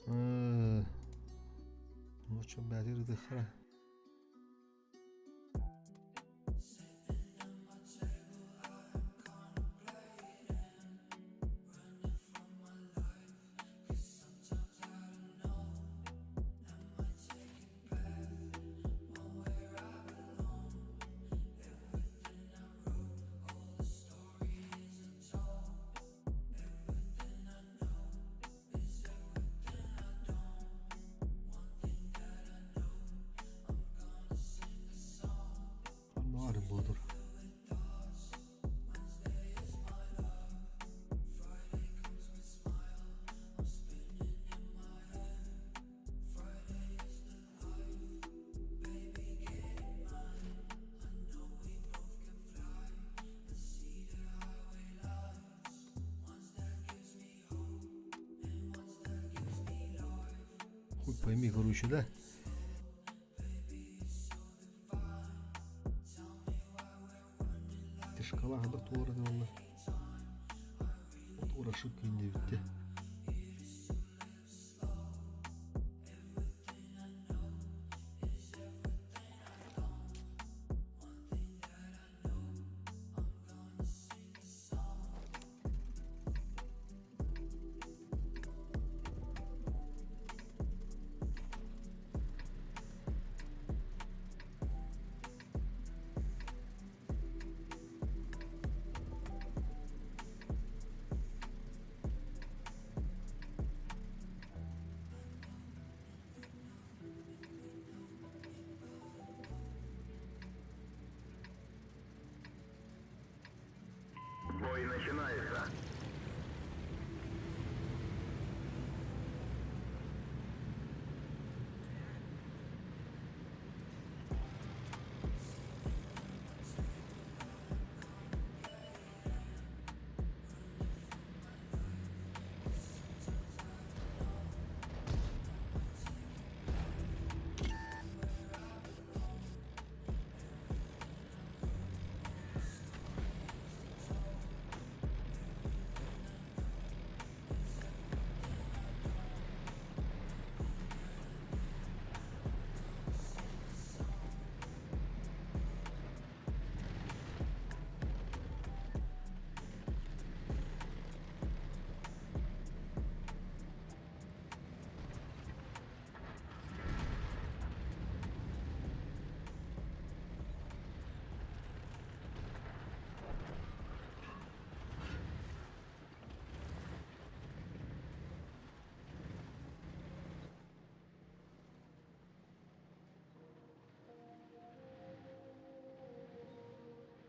Ну что, бәдир дыхара. Хуй пойми, короче, да? Ити шкала хадах туора буолла. Туора ошибка диэбиттэ. Бой начинается.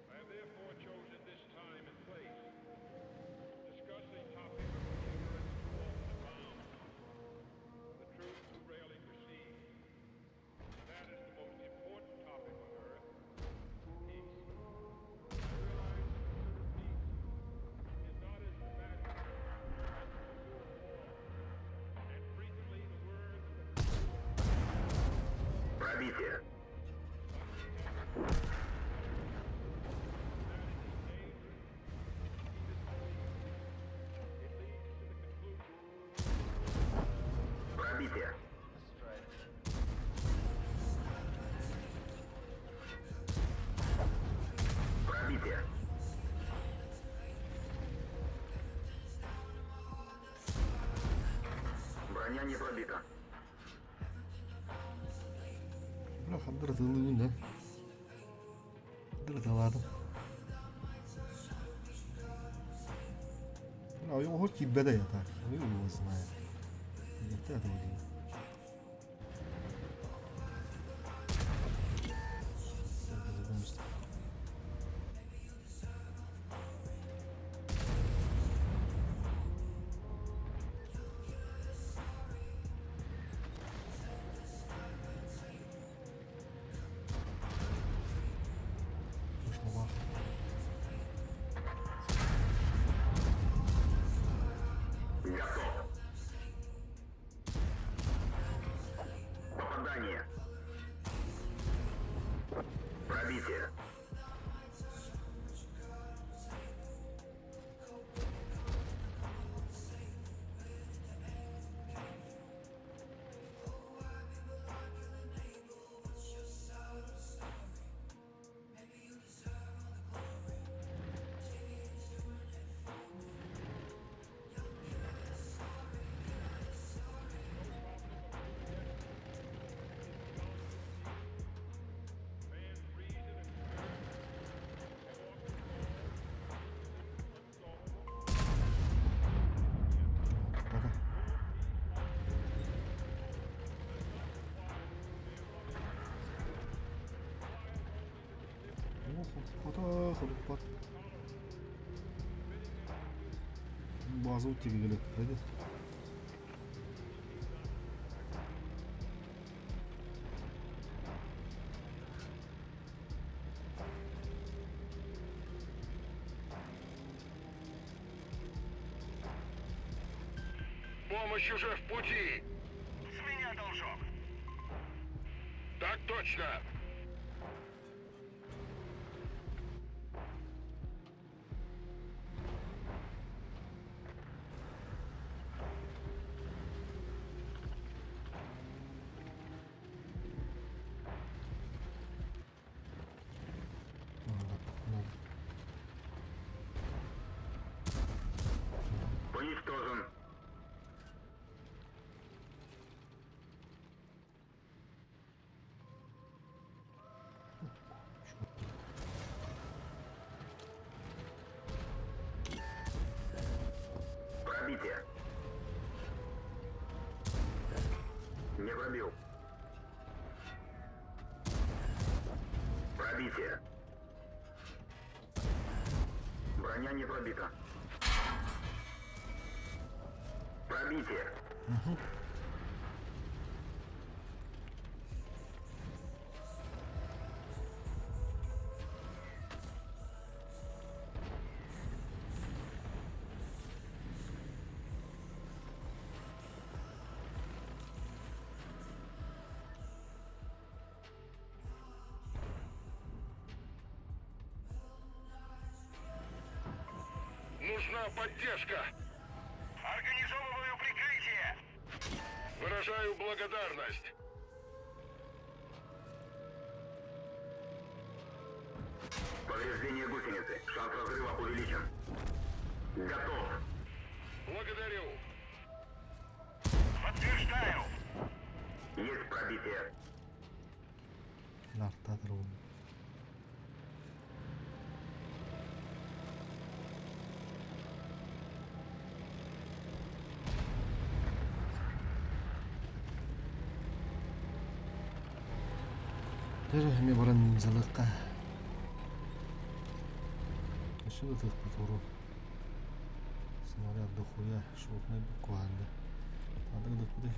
I have therefore chosen this time and place to discuss a topic of which ignorance too often abounds, the truth too rarely perceived. And that is the most important topic on earth, peace. I realize that the word peace is not as fashionable as to pursue war, and frequently the words Пробитие. Пробитие. Пробитие. Броня не пробита. Бля, хандыр да? Дыртылаатым. А его хоть и беда я так. Его знает. Это это вот. Пошла. Готов. Попадание. Пробитие. Пока. Ох, хата, хата. База тебе пойдет. Помощь уже в пути! С меня должны Так точно! Уничтожен. Пробитие. Не пробил. Пробитие. Броня не пробита. Пробитие. Угу. Нужна поддержка. Организовываю прикрытие. Выражаю благодарность. Повреждение гусеницы. Шанс разрыва увеличен. Готов. Благодарю. Подтверждаю. Есть пробитие. Лартадром. Дөрө эмиэ баран ниндзялыахха. Өссө да тыахпыт уру. Снаряд дохуя, шотнай буквально. Надо гыдыппыты.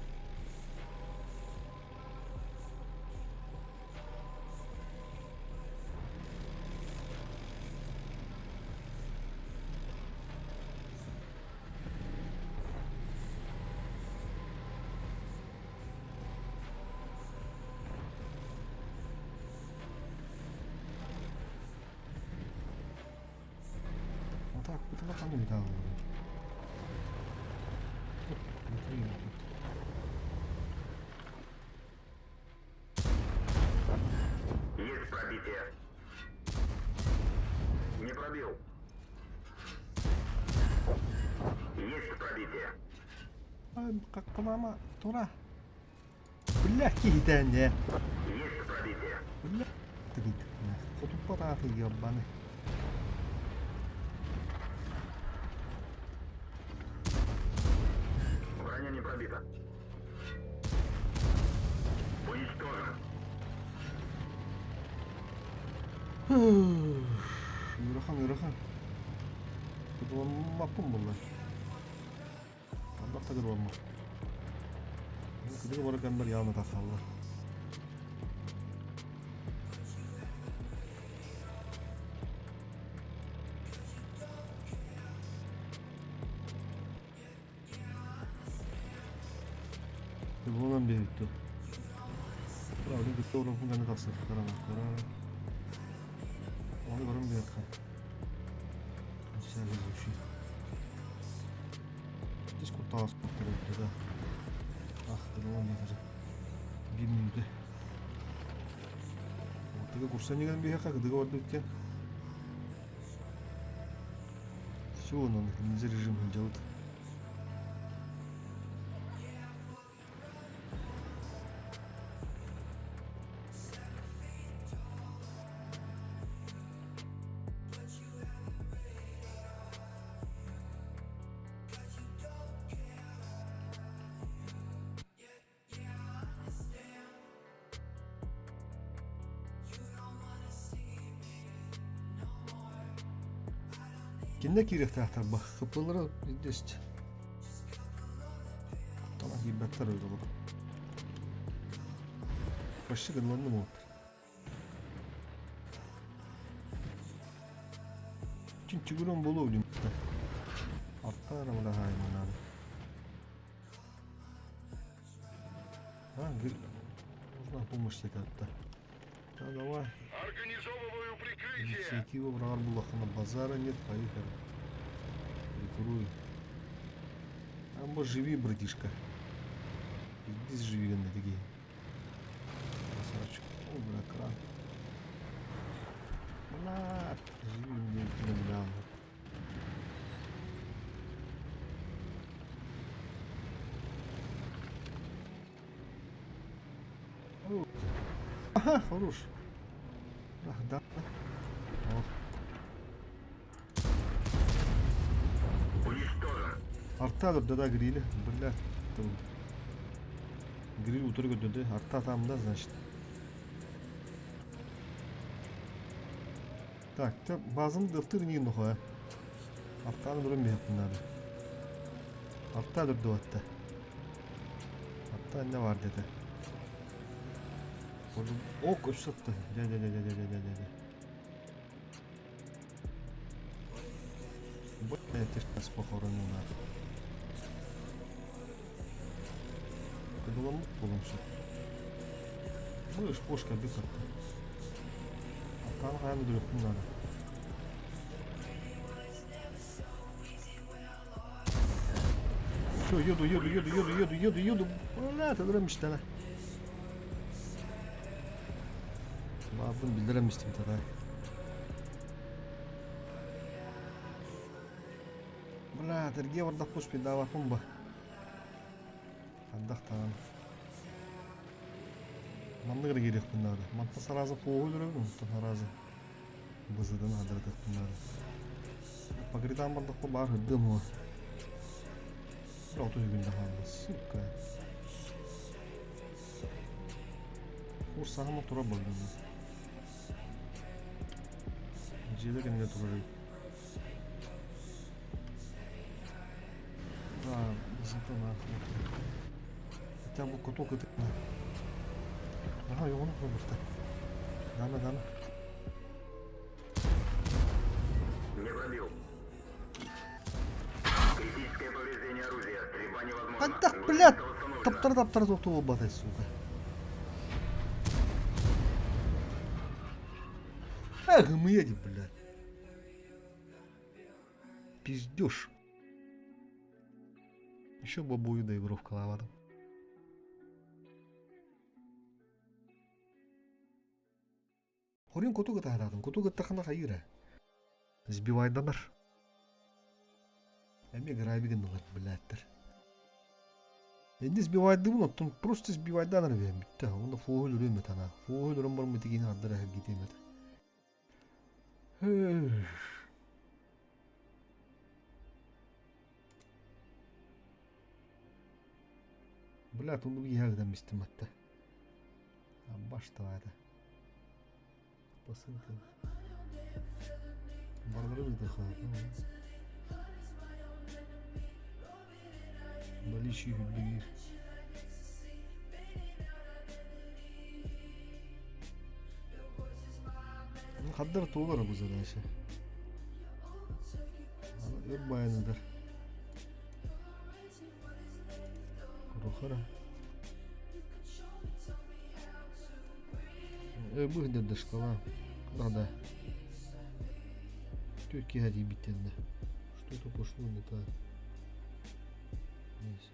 А так, это там не дал. Есть пробитие. Не пробил. Есть пробитие. Как мама, тура. Бля, киһитэ Есть пробитие. Бля, ты Хотуппатааты ебаный. Броня не пробита. Уничтожен. Ыарахан, ыарахан. Кыдыламмаппын буолла. Ардах да кыдыламмат. Кыдыга барар кэммэр явно тахсаллар. Булан биһикту. Правда, кытта уран ганы тахсыахтара Оны баран биһиэхэ. Ис куттаҕас да. Ах, кыдалан биһиэхэ. Биир мүнүүтэ. Тыга курсан игэн биһиэхэ кыдыга барбыт диэн. Все, онон нельзя режим делать. Кинне киириэхтээхтэр баххыппылара здесь Куттала киирбэттэр öyle olur. Почти гынланным вот. Чинчигурон болу билим. Аттара мына хайманады. А, Нужна помощь это. Да, давай. Организовываю прикрытие. Инициатива быраҕар буллаххына базара нет, поехали. Прикрой. Амба живи, братишка. Пиздец живи, на такие. Красавчик. О, бля, кран. Бля, живи, мне бля. Ага, хорош. Ах, да. О. Арта да, да, грили. Бля, там. Гриль утыргы да, арта там, да, значит. Так, те базым дыфтыр не нухая. Артаны дурын надо. Арта дурду атта. Арта не var dedi. Ok ısıttı. Gel gel gel gel gel gel gel. Бля, я тебя сейчас похороню нахуй. Ты была полностью. Будешь кошка биток. А там хайны не надо. Все, еду, еду, еду, еду, еду, еду, еду. Бля, ты дырымыш да. Бабын bildiremiştim tabi. Бля, терге барда қош педавахым ба. Андақтан. Манныгыр керек бұннады. Мантта саразы қоғы жүрегім, саразы. Бызыдан адырдық бұннады. Пагридан бардық бар дым о. Бір күнде қалды, сука. Курсағыма тура болды. Жерде кенге тура. Да, зато нахуй. Хотя бы каток это. Ага, его выбрать. Дама, дама. Не пробил. Критическое повреждение оружия. Стрельба невозможна. А так, блядь! Таптар, таптар, тоқтау батай, сука. Эх, мы едем, блядь. Пиздёж. Еще бабую до игру вкалавадым. Хорин кутуга тахададым, кутуга тахана хайыра. Сбивай данар. Эми грабигин блядь. Энди сбивайдым, но тут просто сбивай данар бе. Битте, онда фоғыл үрем ана. Фоғыл үрем бар мытыгин аддара гитем это. Бля, тут ягода мистематта. Баш это. Посылка. Бардыры выдыхает. Наличие бир. Ну, хаддар туолар бу задача. Өр баяныдар. Рухара. Бу шкала. Да, да. Тетки хади биттенде. Что-то пошло не так. Здесь.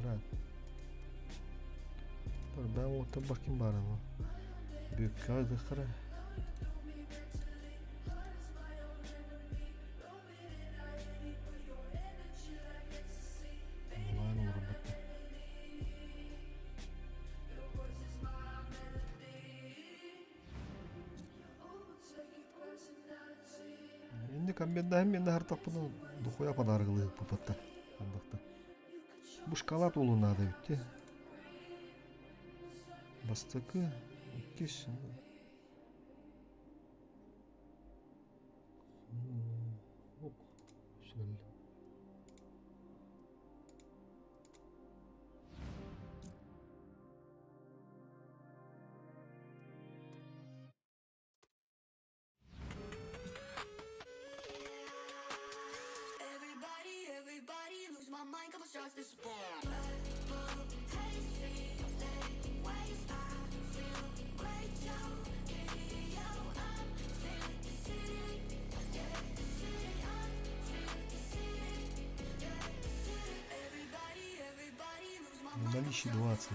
Брат. Так, ben orta bakayım bari ama. Büyük kağıdı kara. Комбенда хар таппыны духуя подаргылы пупатта. Андакта. Бу шоколад улу надо ведь. Бастакы иккис. Ок. Сүрәл. Наличие 20.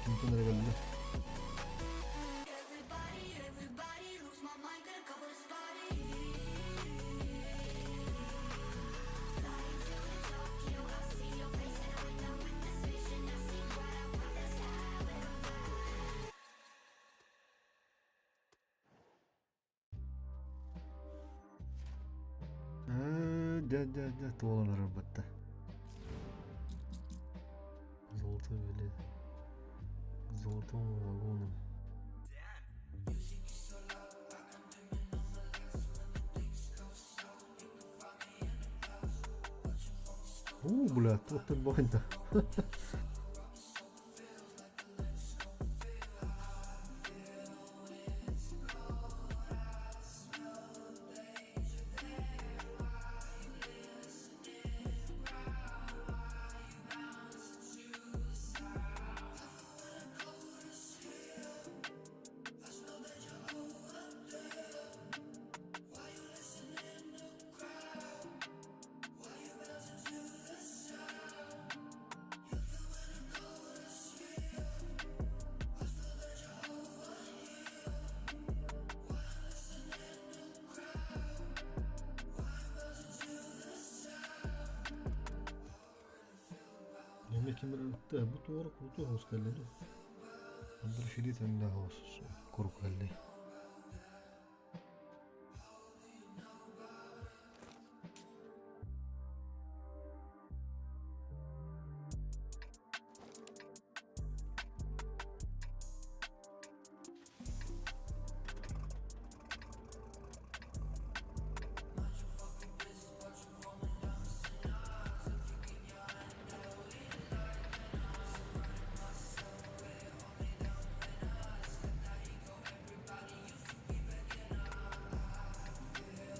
Кимтэн эрэ кэллэ. Дьэ, дьэ, дьэ, туолан эрэр батта. Золотой билет. К золотому вагону. У, бля, вот ты банда. Бу туора куруту хоос кэллэ дуу? Андрей Филит эннэ хоос курук кэллэ.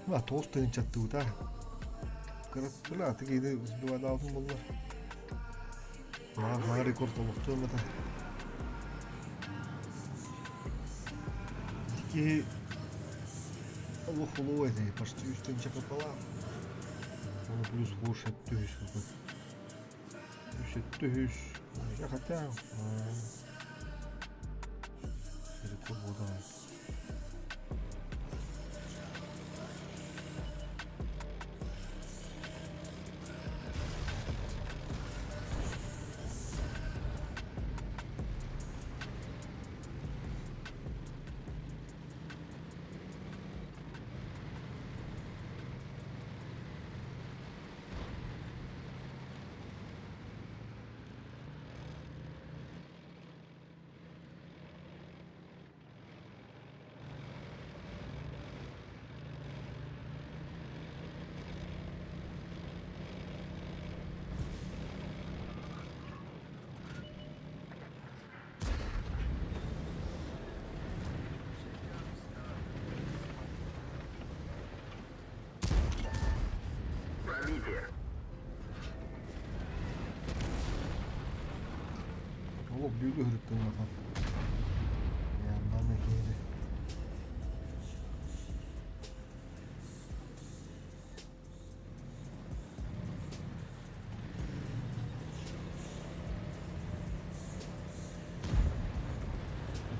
А тоҕус тыһыынчаттыбыта. Кыра тигиини сбивадаабытым буоллар. Маа рекорд олохтуом этэ. Киһи олох улуу этэ, почти үс тыһыынча пополам. Оны плюс больше түһүс курдук. Үс үс. Хотя рекорд буолан. Пробитие. Олох бүлүү һырыттын Яннан киһини.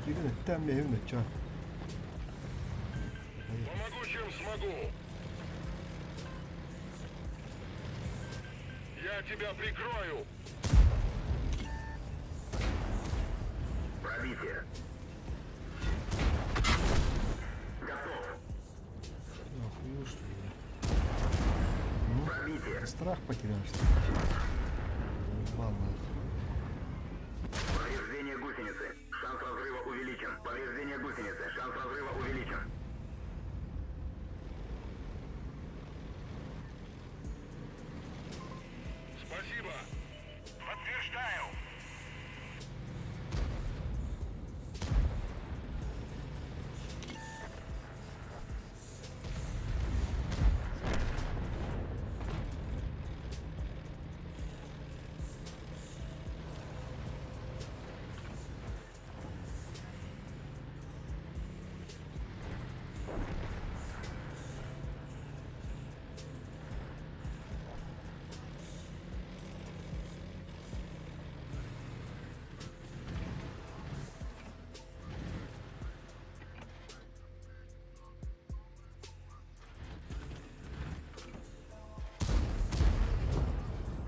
Кирин өттән мехим нөччө. врагу! Я тебя прикрою! Пробитие. Готов. Охуел, что ли, бля? Ну, Пробитие. ты страх потерял, что ли? Заебал, нахуй. Повреждение гусеницы. Шанс разрыва увеличен. Повреждение гусеницы. Шанс разрыва увеличен. Спасибо! Подтверждаю!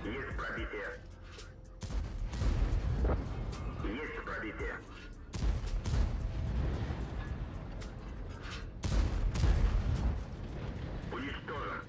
Есть пробитие. Есть пробитие. Уничтожен.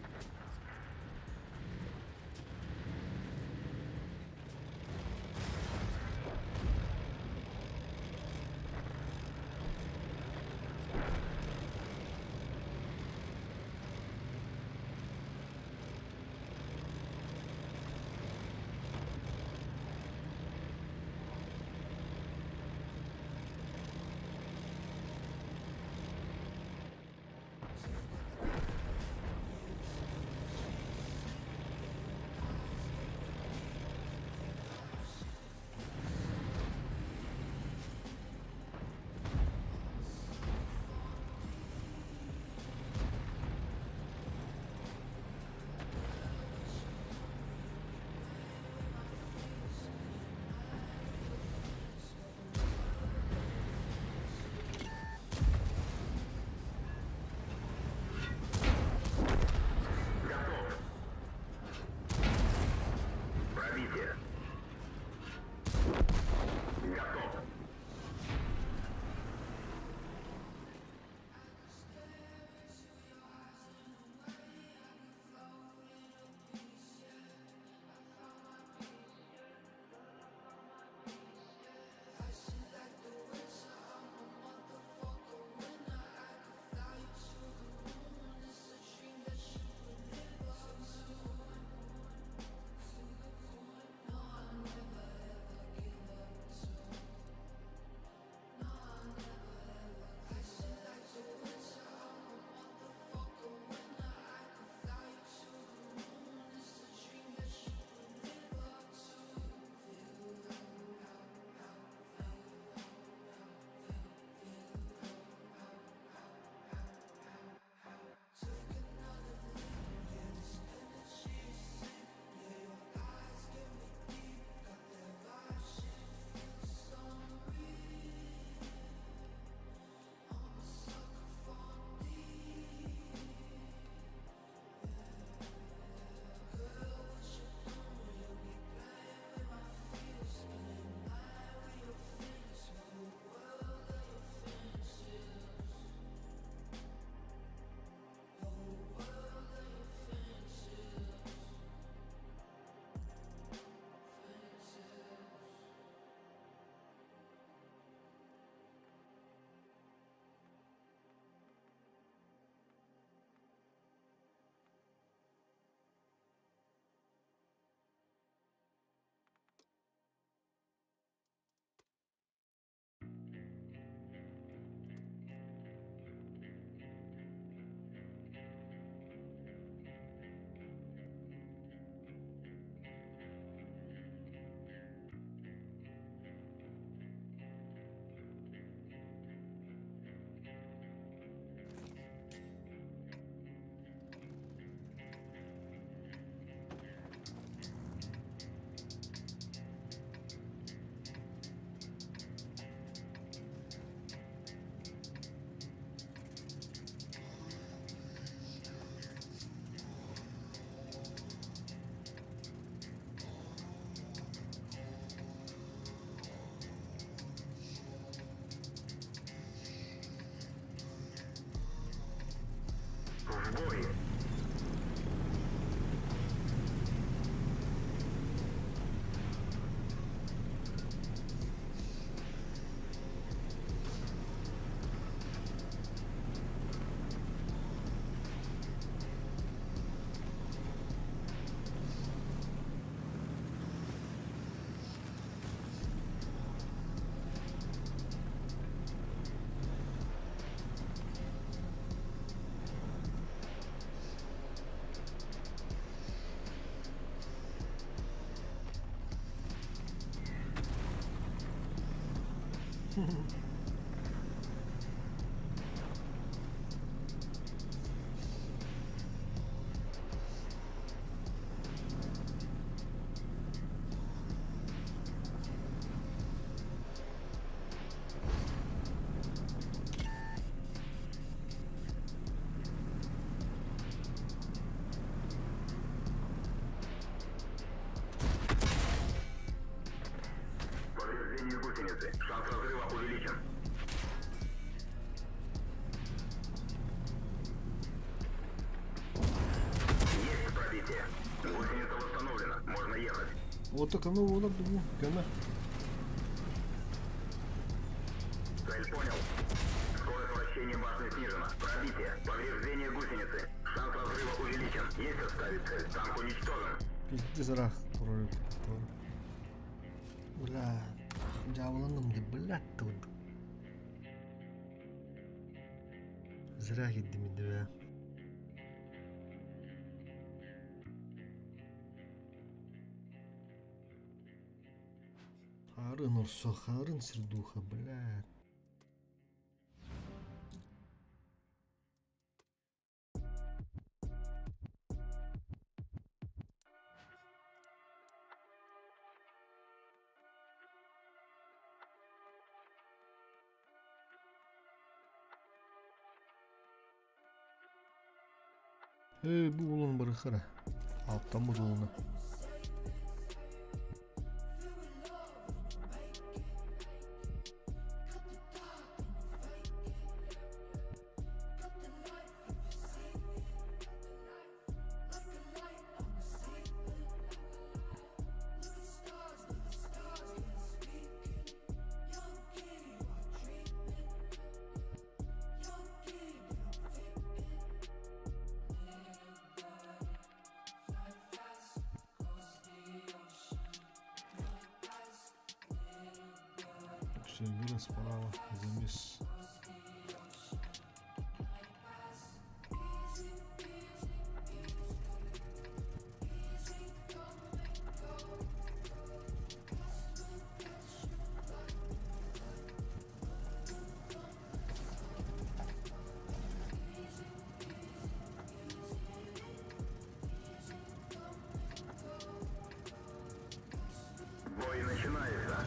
Повреждение гусеницы. Шанс разрыва увеличен. Есть пробитие. Гусеница восстановлена. Можно ехать. Вот так оно вот так, көмө. Цель понял. Скорость вращения башни снижена. Пробитие. Повреждение гусеницы. Шанс разрыва увеличен. Есть оставить цель. Танк уничтожен. Пиздец ыраах турар Бля, дьаабыланным дии, блядь, тут. Зря киирдим инде Харын орсо, харын сердуха, блядь. Ээ, бу улан барыхара. Алтан бутулуна. Сервера справа, замес. Бой начинается.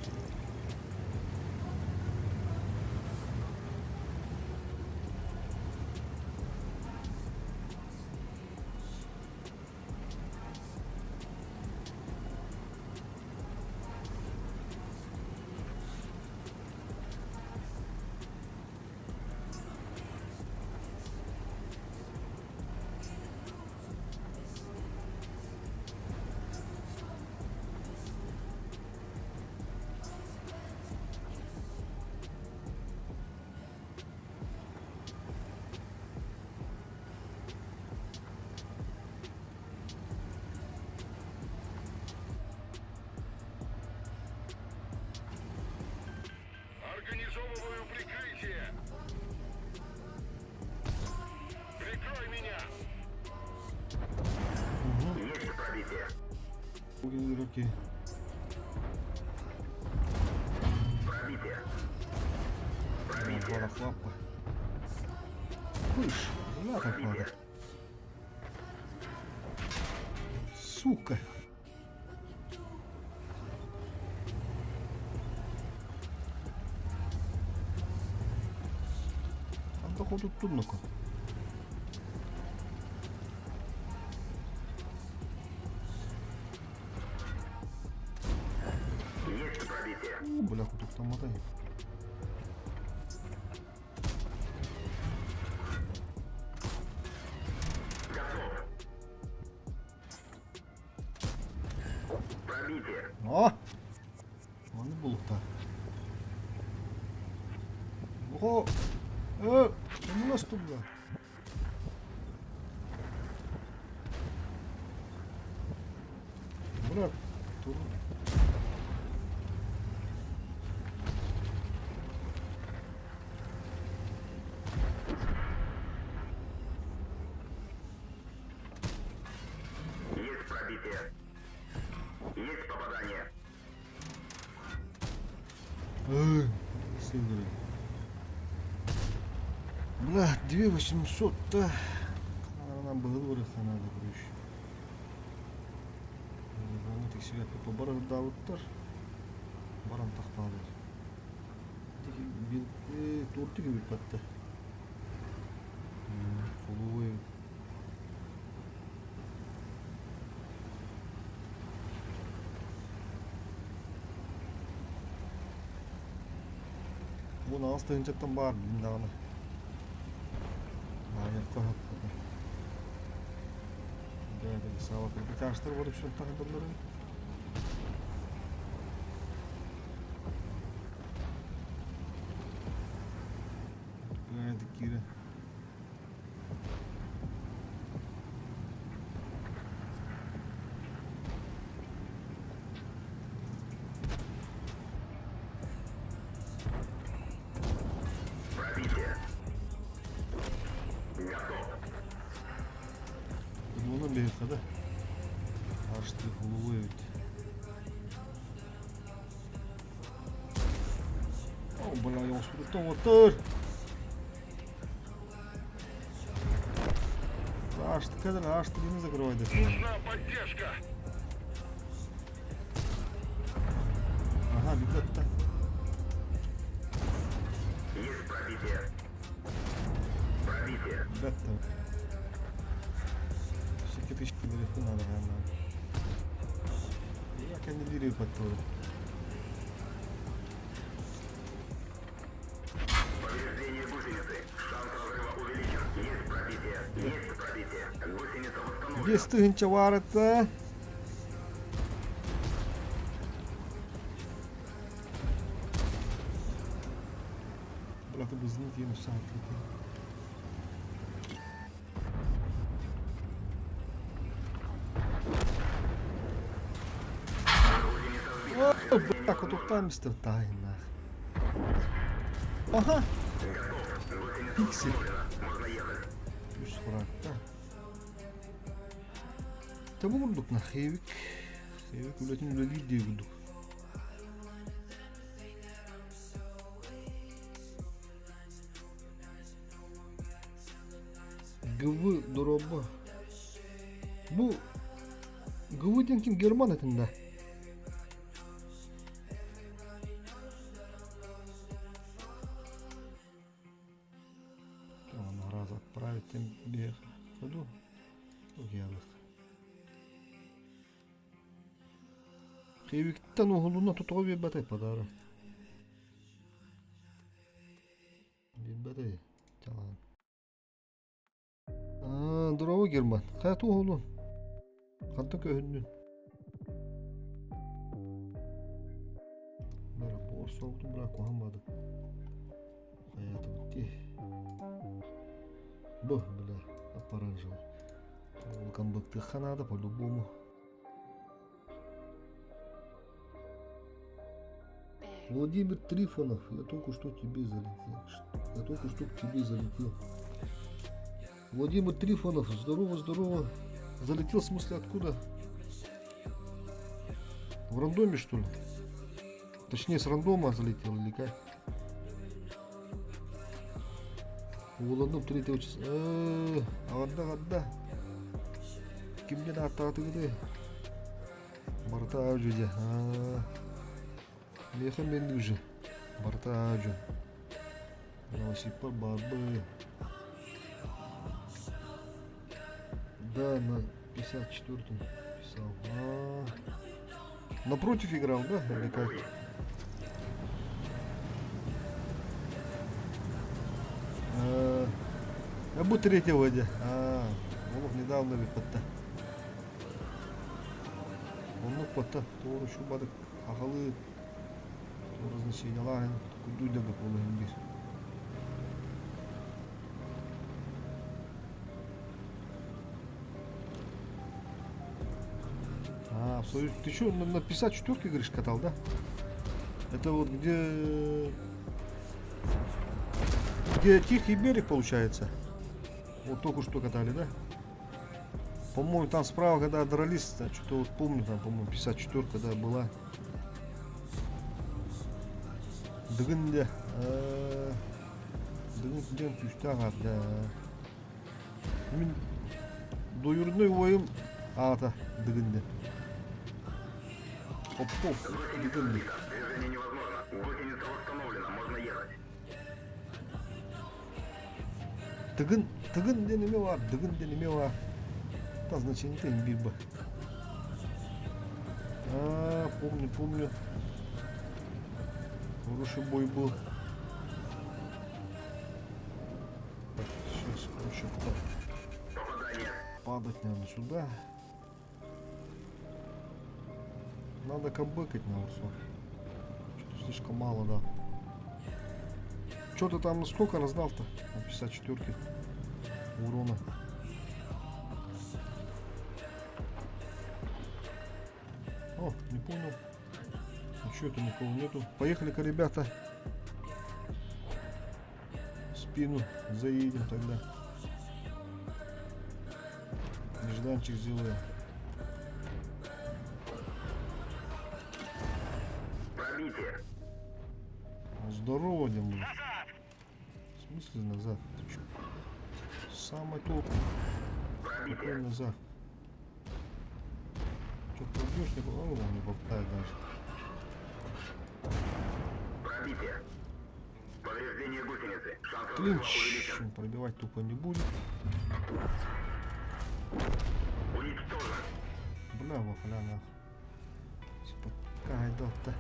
Организовываю прикрытие. Прикрой меня. Есть пробитие. Руки. Пробитие. Пробитие. Барахлапа. Слышь, бля, как надо. Сука. Там походу трудно-ка. Есть пробитие. О, бля, куда там мотай. Готов. Пробитие. О! Маны булукта. Ого! У нас тут, бля. Брат, тур. Есть пробитие. Есть попадание. Эй, с игры. Бля, 2800-то. Нам было надо, короче. Тиксибэппит баран баран тахпаалар. Туортик бүппэтте. Холуой. Бу аҕыс тыһыынчаттан баар билин даҕаны. Аайахха хаппата. Саала кыргыташтар бар үксүн таһыдаллар. Киирэн. Пробитие. Готов. Оны бэйэхэ да. Ашты холуой эбит. О, бля, я успел. Ашты кадр, ашты не закрывай до Нужна поддержка. Ага, ребята. Есть пробитие. Пробитие. Ребята. Все тысячи наверху надо, наверное. Я кандидирую под то. Повреждение гусеницы. Шанс разрыва увеличен. Есть пробитие. Есть пробитие. Гусеница восстановлена. 5 тыһыынча баар этэ. Бля, ты бызны тиен саат О, бля, котуктан мистер тайна. Ага. Пиксель. Үс фрагта. Табы курдук на хевик. Хевик үлэтин үлэлиир дии курдук. ГВ дороба. Бу ГВ диэн ким Герман этин да? Раз отправить тем ходу. Уялых. Хевиктен уһулуна тутуга биэрбэтэй подарок. Биэрбэтэй чалаан. Аа, дороба Герман. Хайа туһулун. Ханта көһүннүн. Бара бор соғутун бра куһаммады. Хаята бутти. Бу, бля, оранжевый. Улкан надо по-любому. Владимир Трифонов, я только что тебе залетел. Я только что к тебе залетел. Владимир Трифонов, здорово, здорово. Залетел, в смысле, откуда? В рандоме, что ли? Точнее, с рандома залетел или как? Уланып третьего числа. Аҕарда аҕарда. Кимнен ааттаатыгыды? Барыта ажу дьэ. Миэхэ мен уже. Барыта ажу. Новосиппар баарбы. Да, на 54-м писал. А, Напротив играл, да? Или как? А, Я буду третьего дьэ. А, олох недавно биппатта. Оннук батта. Туору шубадык. Ахалы. Туору значениялаах кудуйдагы буолуһун бир. А, Союз, ты что, на 54-ке, говоришь, катал, да? Это вот где... Где Тихий берег, получается? Вот только что катали, да? По-моему, там справа, когда дрались, что-то вот помню, там, по-моему, 54-ка, да, была. Дыгын дэ. Дыгын диэн күүстээх аат да. Мин двоюродной убайым аата Дыгын диэн. Попов Дыгын диэн. Движение невозможно. Гусеница восстановлена, можно ехать. Тыгын, Тыгын диэн эмиэ баар, Дыгын диэн эмиэ баар. Та значение биир ба. А, помню, помню. Хороший бой был. Так, сейчас, короче, падать, наверное, сюда. Надо камбэкать на Урсу. Что-то слишком мало, да. Что ты там сколько раздал-то? На 54 урона. О, не понял. А что это никого нету? Поехали-ка, ребята. В спину заедем тогда. Нежданчик сделаем. Пробитие. Здорово, Дим. В смысле назад? Ты чё? Самый топ. Какой назад? Что, пробьешь? Не, о, не попадает даже. Пробитие. Повреждение гусеницы. Шанс Клинч. Он пробивать тупо не будет. Уничтожен. Бля, вафля нах. Типа, кайда-то.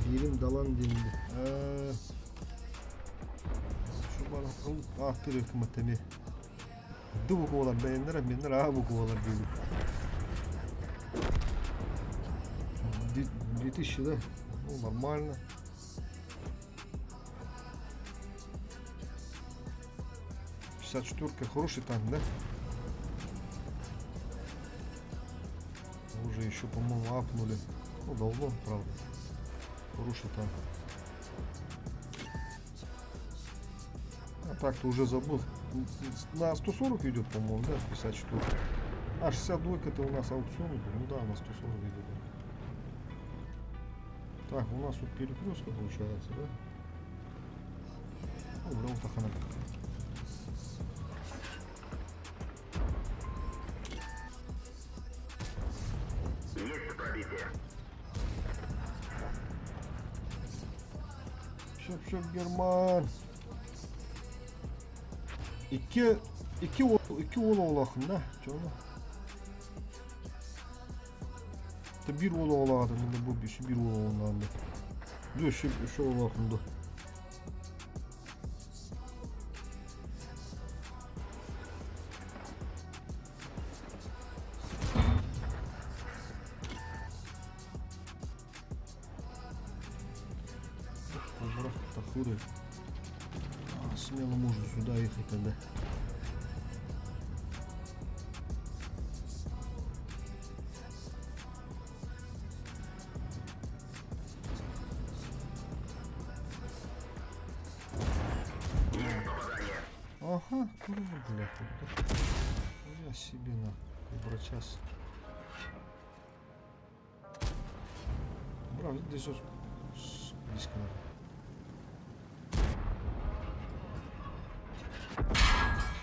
Биирин Далан диэн Шу бара ааттыыр өкүмэт эмиэ Д буквалар бэйэннэр обменнар А буквалар диэбит. 2000, да? Ну, нормально. 54 хороший танк, да? Уже еще, по-моему, апнули. Ну, давно, правда. Хороший танк. А так-то уже забыл. На 140 идет, по-моему, да, 54. А, 62 это у нас аукцион. Ну да, на 140 идет. Так, у нас тут перекрестка получается, да? О, бля, вот Есть пробитие. Шөп шөп Герман. Икки икки икки уол оҕолооххун да? Чону? Биир уол оҕолоох бу биир уол оҕолоох да. Өссө өссө оҕолооххун дуо? Тахуры. А, смело можно сюда ехать тогда. Ага, курва, бля, Я себе на кубра час. Браво, здесь вот близко надо.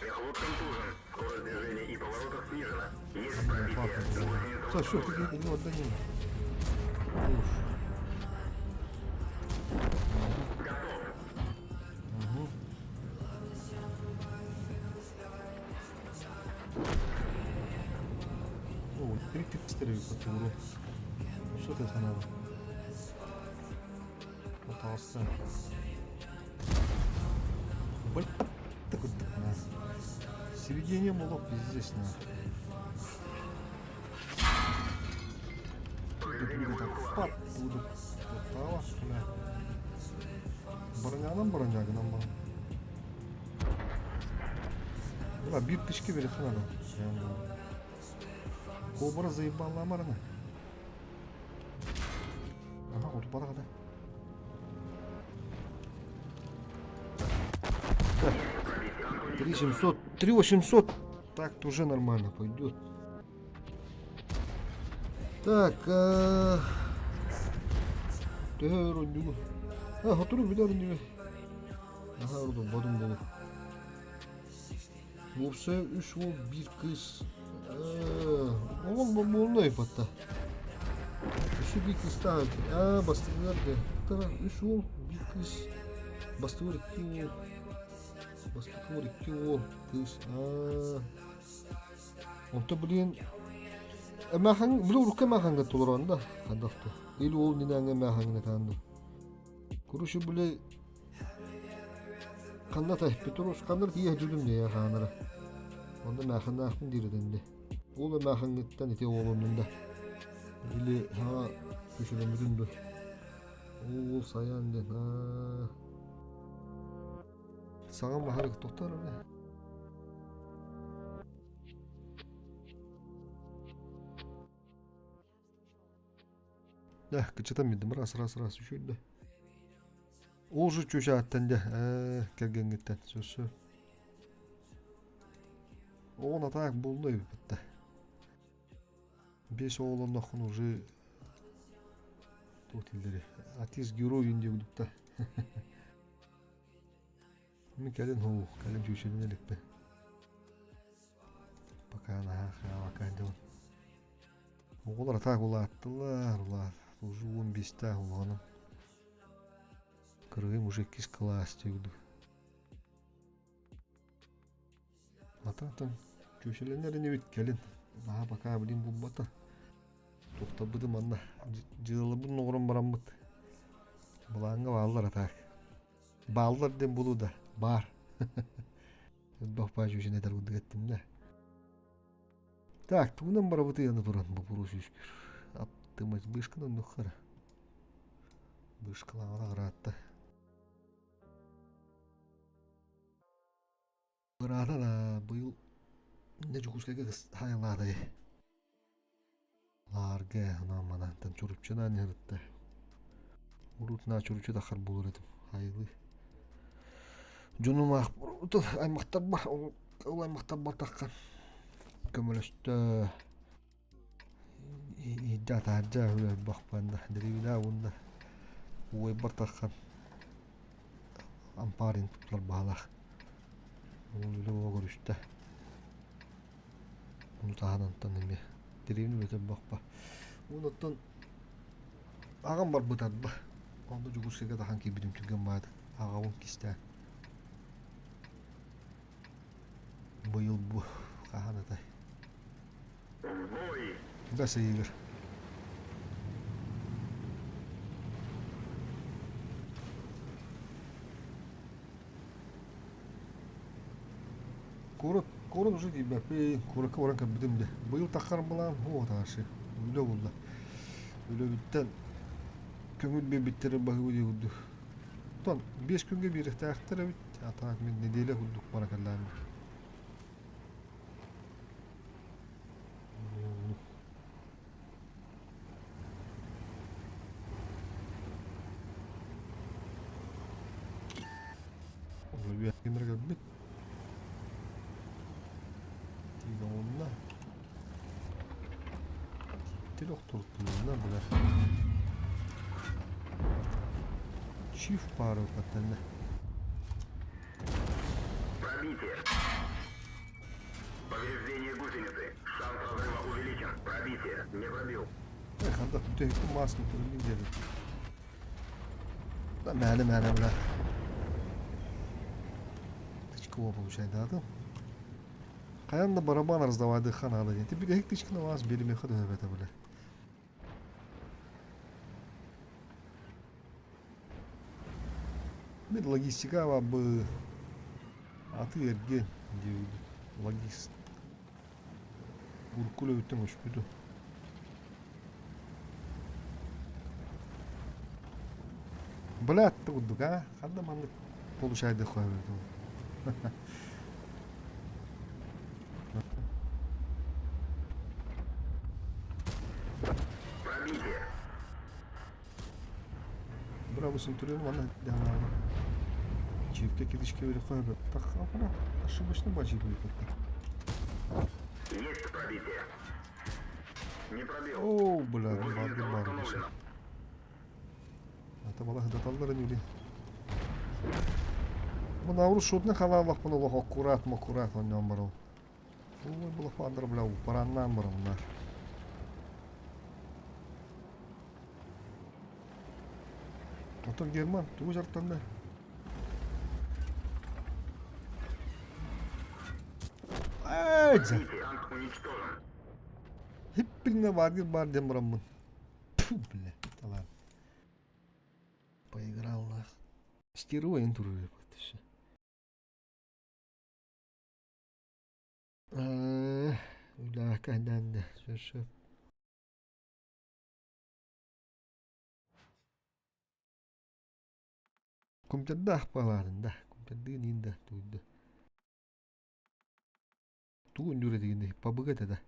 Мехвод контужен. Скорость движения и поворотов снижена. Есть пробитие. Все, все, ты не отдай. Уж. Угу. О, три текстера по туру. Что это надо? Пытался. Блин, такой на. Середине было пиздец на. Тут так пап буду. Готово, бля. Бронянам бронягнам бар. Бля, биир тычки бериэххэ надо. Кобра заебала марна. Ага, вот да. Так, 3700, 3800. Так-то уже нормально пойдет. Так, төһө өр оонньуугун? А, сотору бүтэр ини. Аха, ордорботум буолуо. Уопсайа үс уол, биир кыыс. Оҕом буолла батта. Өссө биир кыыстаах эбит. Аа, бастакылар да. Тара үс уол, биир кыыс. Бастакылар икки уол. Бастакылар икки уол, кыыс. Аа. Онто билигин эмээхин били урукку эмээхиҥҥэ толорон да хайдах да. Или ол нинээҥҥэ эмээхиҥҥэ таанды. Короче, били ханна тай Петрос ханна тиийэ дьүлүм дии хаанара. Онно эмээхиннаахпын диир этинди. Ол эмээхиҥҥиттэн ити оҕолоннум да. Или хаҥа көшөлөммүтүн ду. Ол сайан диэн аа. Саҥа маһарык тохтор эрэ. Да, кычытан билдим раз раз раз үчүгэй да. Ол же чучааттан дэ кэргэҥҥиттэн сөссө. Оҕон атаак булла эбиппит да. Бес оҕолонноххун уже туох дииллэрий отец герой диэбит да. Мин кэлин һуу, кэлин чүүчүлүн иликпин. Пока наһаа хаалакаан дьон. Оҕолор атаак улааттылар, улаат. Уже уон биэстээх улаҕаным. Кыргыым уже иккис кылаас диэбит. Атаатан чүүчүлэнэр инибит кэлин. Наһаа пока билим булбата. Туохтарбытын манна дьыалабын оҥорон бараммыт. Былааҥҥа бааллар атаак. Бааллар диэн булуу да баар. Элбэх баай дьүһүн этэр курдук эттим да. Так, тугунан барабытый аны туран боппуруос үскүр. Аптымас бышканы оннук хара. Бышкалаҕара ыраатта. Ыраата да быйыл не Дьокуускайга хаайылаатай. Лаарга анаан манаантан чуруччунаан иһэритте. Урут наа чуруччу таххар буолар этим хайылыы. Дьонум аах аймахтарбар ол аймахтарбар таххан көмөлөстө. Иирдэ атаардьа үлэлбэхпэн да дэриэбинэ уонна уойбар таххан ампаарын туттар баалаах. Ол үлэ буола көрүстэ. Ону таһынан онтон эмиэ дэриэбинэ үлэтэ бохпо. Уонна оттон аҕам барбыт арба. Онно Дьокуускайга тахан киирбитим түргэн баайдык. Аҕабын кистээн. Быйыл бу хаһан этэй? Бэс ыйыгар. Куорат, куорат уже тиийбэппин, куоракка баран кэлбитим дэ. Быйыл таххар былаан оо таасы, үлэ булла. Үлэбиттэн көҥүл биэрбиттэрэ баһыы дии курдук. Оттон биэс күҥҥэ биэриэхтээхтэр эбит, а так мин нэдиэлэ курдук бара кэллэҕим. Кэлбит. Тиийэн оҕунна. Тил охторуттулунна булар. Чиф пары паттанна. Пробитие. Повреждение гусеницы. Шанс разрыва увеличен. Пробитие. Не пробил. Эх, анда бүтэһикпин мааскын көрүннүн диэбит. Да мээлэ мээлэ бля. Тычкова получайдаатым. Хайан да барабан раздавайдыхха наада диэн. Бүтэһик тычканы маас биэримиэххэ да сөп этэ бля. Мин логистика бу аты эргиэн диэбит. Логист. Урукку үлэбиттэн көспүтүм. Блядь, курдук а? Ханна маннык получайдык Пробитие. Браво Центурион манна дэһэлаана. Чивке киришке береххэ так ошибочно бачи Есть пробитие. Не пробил. Оо, бля, Гусеница барды баар восстановлена. Ата бала сытаталлар ини Бу науру шутны халааллахпын олох аккурат маккурат онньоон барыл. Ой, булахпаандар бля упараннаан барыллар. Оттон Герман тугу дьарыктанна? Эй, дьэ. Танк уничтожен. Хиппинне бааргыр баар диэн бараммын. Тьфу, бля, талаан. Поиграл нах. Стероин туруйа еще. Үлээкэ дэнде сөп. Компьютердаах буолаарын да, компьютердыын иин да туйда. Тугун дьүрэтигин пабыга этэ да.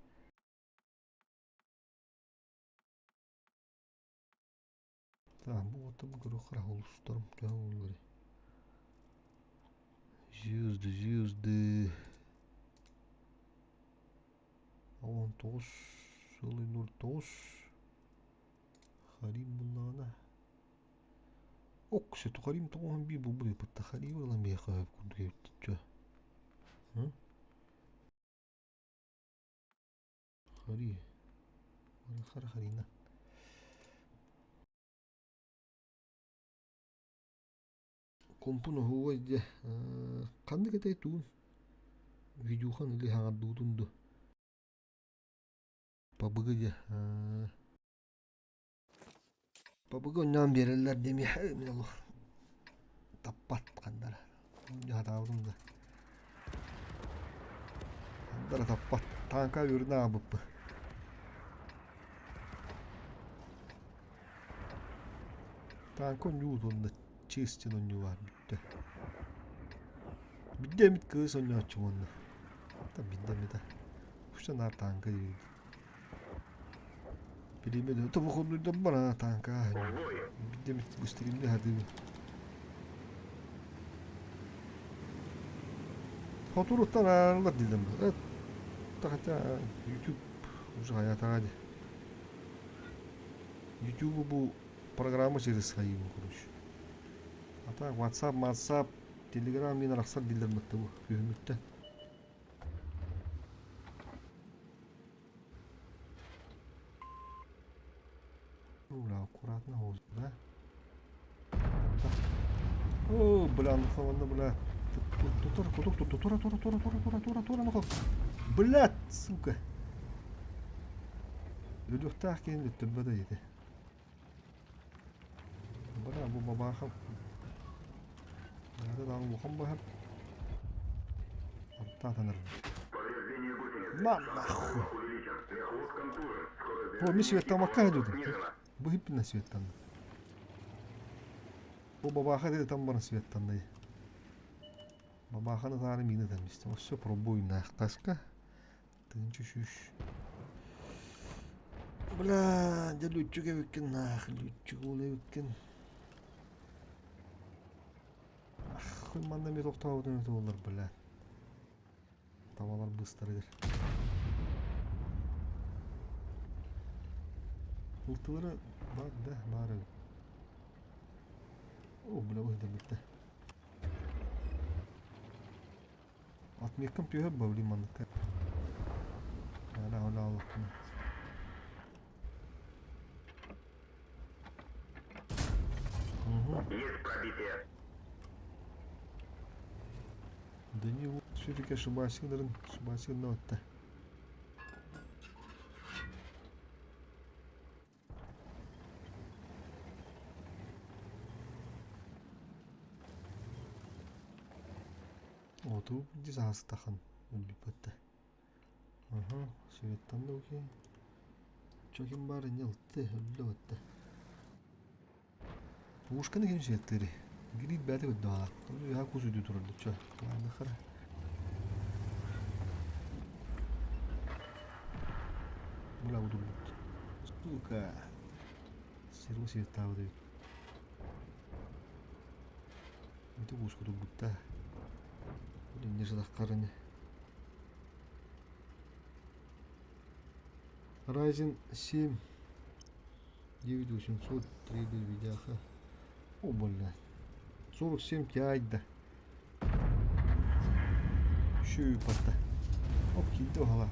Так, бу отом көрүөххэ улустарым төһө буоллар. Звезды, звезды. 19 сылы 09 Харим буллаҕына Ок, сөтү Харим тоҕуһун бии булбут эппитте Харим ылан миэхэ өп курдук эбит Хари. Хара Харина. Компун оһугай дьэ ханнык этэй туун видюхан или хаҥардуутун ду пабыгы дьэ пабыгы онньоон биэрэллэр деми мин олох таппат хандара хатаабытым да хандара таппат тааҥка үөрүнэ аабыппы Тааҥка онньуу уонна чыыс диэн онньуу баар бүттэ. Бидде эмит кыыс онньооччу уонна. Бидде эмит Куча наар тааҥка диир. Билиме да тобу хоннуйдан бар тааҥка. Бидде эмит быстыгымны хатыыбын. Хотуруттан аарылар дилем. Это хотя YouTube уже хаятаҕа дии. YouTube бу программа через хайыыбын короче. А так WhatsApp, WhatsApp, Telegram мин арахсар дииллэр мытты бу күһүҥҥүттэн. Бля, аккуратно да? О, бля, ну бля. Тура, тура, тура, тура, тура, тура, тура, тура, тура, ну Блядь, сука. Өлүөхтээх киһини төттөрбөтө диэтэ. Бара бу бабаахам. Наада даҕаны улахан баһар. Артаатанар. На нахуй. О, ми светтамакка идет. Бу хиппина светтан. Бу бабаха деди там бара светтанды. Бабаханы таары мины там Все пробуй на таска. Тыһыынча сүүс. Бля, дьэ лүччүк эбиккин наах, лүччүк уол эбиккин. Ах, манна эмиэ тохтообутум эбитэ буоллар, бля. Табалар быыстарыгар. Ылтылара бар да, баар эбит. О, бля, быһыта бүттэ. Отметкам түһэр бабли манныкка. Ана ола аллахпын. Угу. Есть пробитие. Да не, все-таки ошибайся, ошибайся, но это. Оту дии саастахан өлбүппэттэ. Аха, Светтан да окей. Чокин баар инньэ ылты, өллө бытта. Пушканы ким светтыырый? Грид бэйэтэ көрдөҕө. Үөһэ кус үрдүү турар дучча. Ладно, хара. Бля, удурбут. Сука. Серго светтаабыт эбит. Ити куска турбутта. Инньэ сатаххар ини. Ryzen 7 9800 3D видяха. О, бля. 47 Ti да. Шүүпатта. Оп, киирдэ уһала.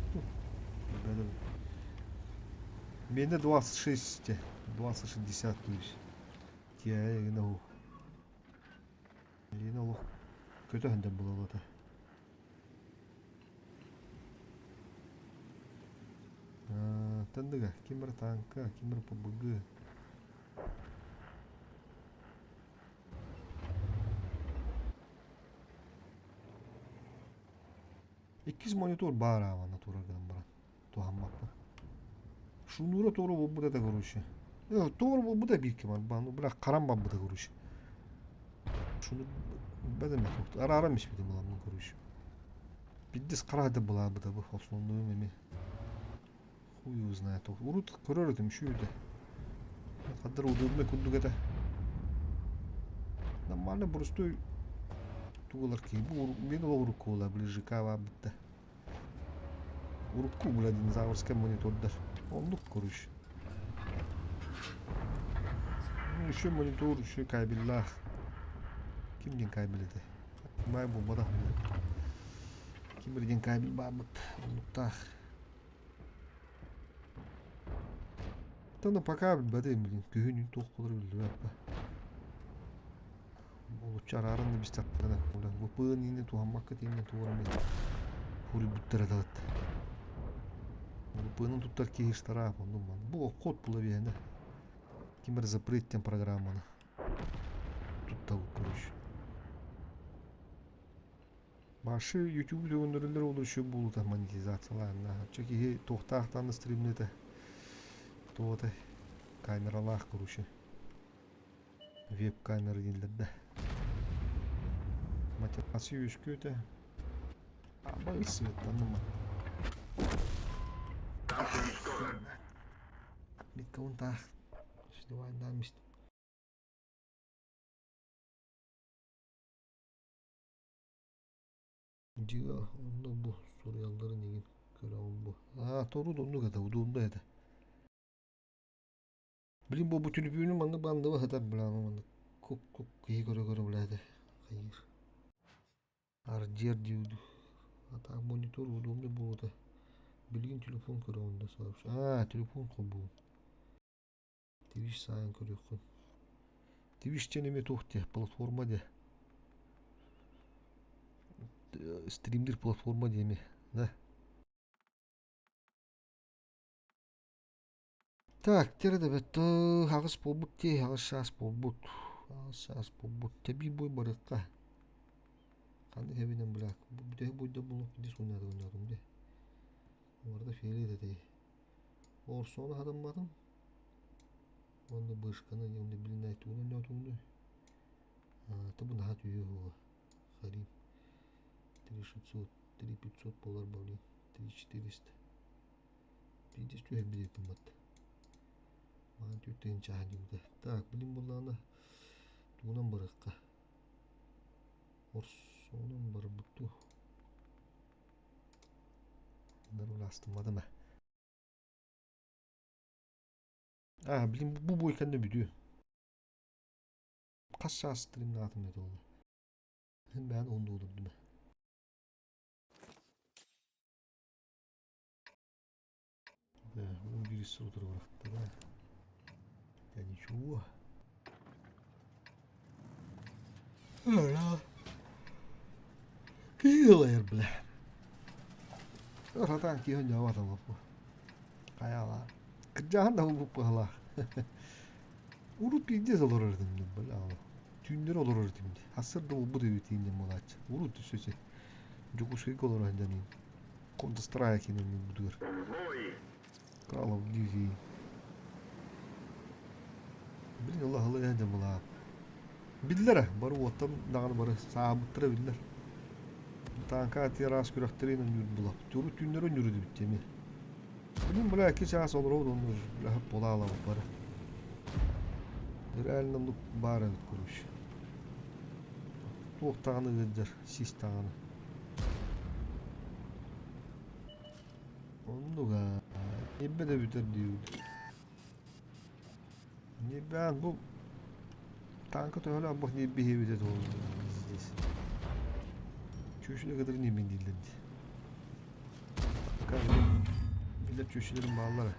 Мене 26, 2060 то есть. Ti гына у. Лена олох көтө сылдьар буолалата. Тандыга ким эрэ тааҥка, ким эрэ ПБГ. Иккис монитор баар аавана турар гынан баран туһаммаппын. Шунура туора буолбут этэ короче. Туора буолбута биир кэм арбаан, бля харам барбыта короче. Шуну бэдэмэ арааран испитим буламмын короче. Пиздец хара да былаабыта бу основнойум эми. Хуй его знает. Урут көрөр этим үчүгэй Хаддар удобный курдук этэ. Нормально простой тугалар киһи. Бу мен ол урукку ближе бытта. Урукку бля динозаврскай монитордар. Оннук короче. Ну, еще монитор, еще кабеллаах. Ким диэн кабель этэй? Май буолбатах Ким бир диэн кабель бааммыт. Оннуктаах. Да пока билбэтим блин күһүн туох буолар биллибэт Олуччу арааран да бистэхтэринэ VPN иини туһаммакка тиийэн туора мен хуруйбуттара даҕат. VPN туттар киһи штраф оннун ман. Бу обход була биһэнэ. Ким эрэ запрет диэн программаны туттабыт короче. Башы YouTube төгүннөрүллэр ол еще буолута монетизациялаанна. Оччо киһи туохтаахтаан стримнете туота камералаах короче. Веб-камера дииллэр да. Мотивация үөскүөтэ. Абай светтанныма. Миккабын таах. Сидевайнаан мист. Дьиҥэ онно бу суруйалларын игин көрөҕүн бу. Аа тору да оннук этэ, удобно этэ. Блин бу бу түлүпүөнүм маннык бандыба сытар бля маннык кук-кук киһи көрө-көрө бля этэ хайыыр. Ардьыар диир А так монитор удобный буолуо Билигин телефон көрөҕүн да сообщ. Аа телефон холбуу. Twitch саайын көрүөххүн. Twitch диэн эмиэ туох диэ платформа диэ. Стримдир платформа диэ эмиэ да. Так, тере да бөттө аҕыс буолбут дии, аҕыс саас буолбут. Аҕыс саас буолбут. Тэбии бой барыахха. Ханнык эбинэн бля, бүтэһик бойда булуп дис ойнаатым ойнаатым дии. Оларда фиолет этэй. Орсону хатамматым. Уонна бышканы, уонна блин тугун ойноотугунуй. Ты бу наһаа түһүө буолуо. Харим. 3600, 3500 буолар блин. 3400. Биирдэ түһэрбит батта. Маан түүттэн чааһа диэбитэ. Так, билим буоллаҕына тугунан барыахха. Орсоонун барбыт дуу. Астымматым ээ. А, блин, бу бой кэннэ бүтүө. Хас чаас стримнаатым это ол. Бээн онду олордум ээ. Да, 11 утра бырахтара. Я ничего. Киилэр, бля. Ратан киһи дьавата лопу. Хайала. Кырдьаҕан да булбуп быһалаах. Урут пиздец олорор этим, бля. Түүннэри олорор этим. Хассыр да булбут эбит ииннем буолааччы. Урут түсөсө. Дьокуускайга олорор сылдьан Counter Strike бутугар. Call of Duty. Блин, Allah Allah һэдэ былаа. Биллэр бары уоттан даҕаны бары саабыттара биллэр. Тааҥка араас күрэхтэрин өнүүр була. Туру түүннэри өнүүр эбит эми. Блин, бля, икки чаас олорор онну бля була бары. Реально ну баар эбит короче. Туох даҕаны ыалдьар, сис даҕаны. Оннук аа. Ньиэбэ да бүтэр диибит. Ньиэбээн бу тааҥка төһөлөөх бах ньиэбэ иһэбитэ здесь. Чүөчүлэ кытары ньиэбин дииллэр дии. Билэр чүөчүлэрим бааллара.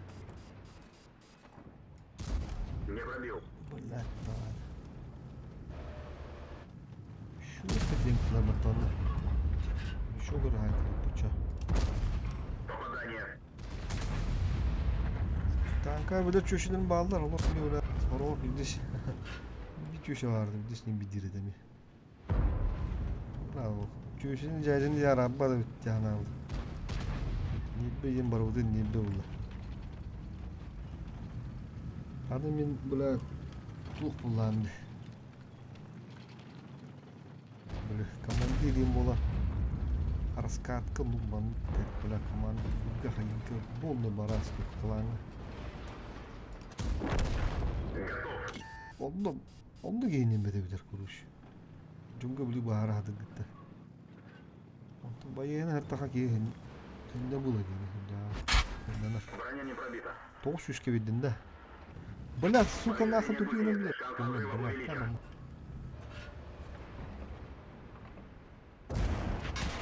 Не пробил. Блядь, давай. Şu это батона. Еще грает, пуча. Попадание. Танка билэр чүөчүлэрим бааллар, олор билэ сороҕор билдиш bir чүөчэ барды, билдиш ним бидир эдеми. Браво. Чүөчүнүн дьээдьин ярабба да бүттэ ханаабыт. Ниббе диэн барыбытын ниббе булла. Аны мин бля туох буллаан Бля, командир диэн буола раскатка нумман бля команда бурга хайынка полный бараска клана. Онно онно киһинин бэтэбитэр короче. Дьоҥҥо били баара хатыгытта. Онтон байыаны хартаха киһи хиннэ була диэн да. Броня не пробита. Тоҕус сүүскэ биддин да. Блядь, сука, нахуй тупина, блядь. Блядь, блядь,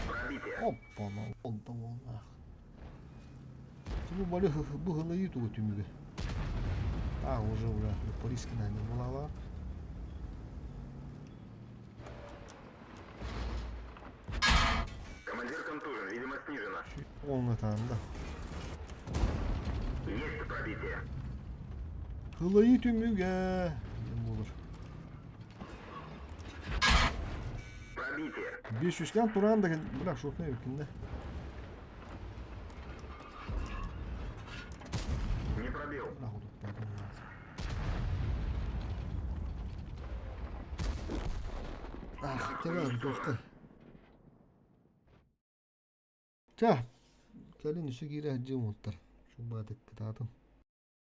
Пробитие. Опа, онта волнах. Бу бали бу хылайы тугу түмүгө. А, уже бля, Парижский наверное, булала. Командир контужен, видимо, снижена. Онна таанда. Есть пробитие. Хылайы түмүгэ. Диэн болар. Пробитие. Беш үскән туран да бля, шотны эбиккин да. Не пробил. Нахуй тут потом. Ах, тебя жестко. Ча, кэлин үсү киирэ сылдьыам уолаттар. Шубаатык кытаатын.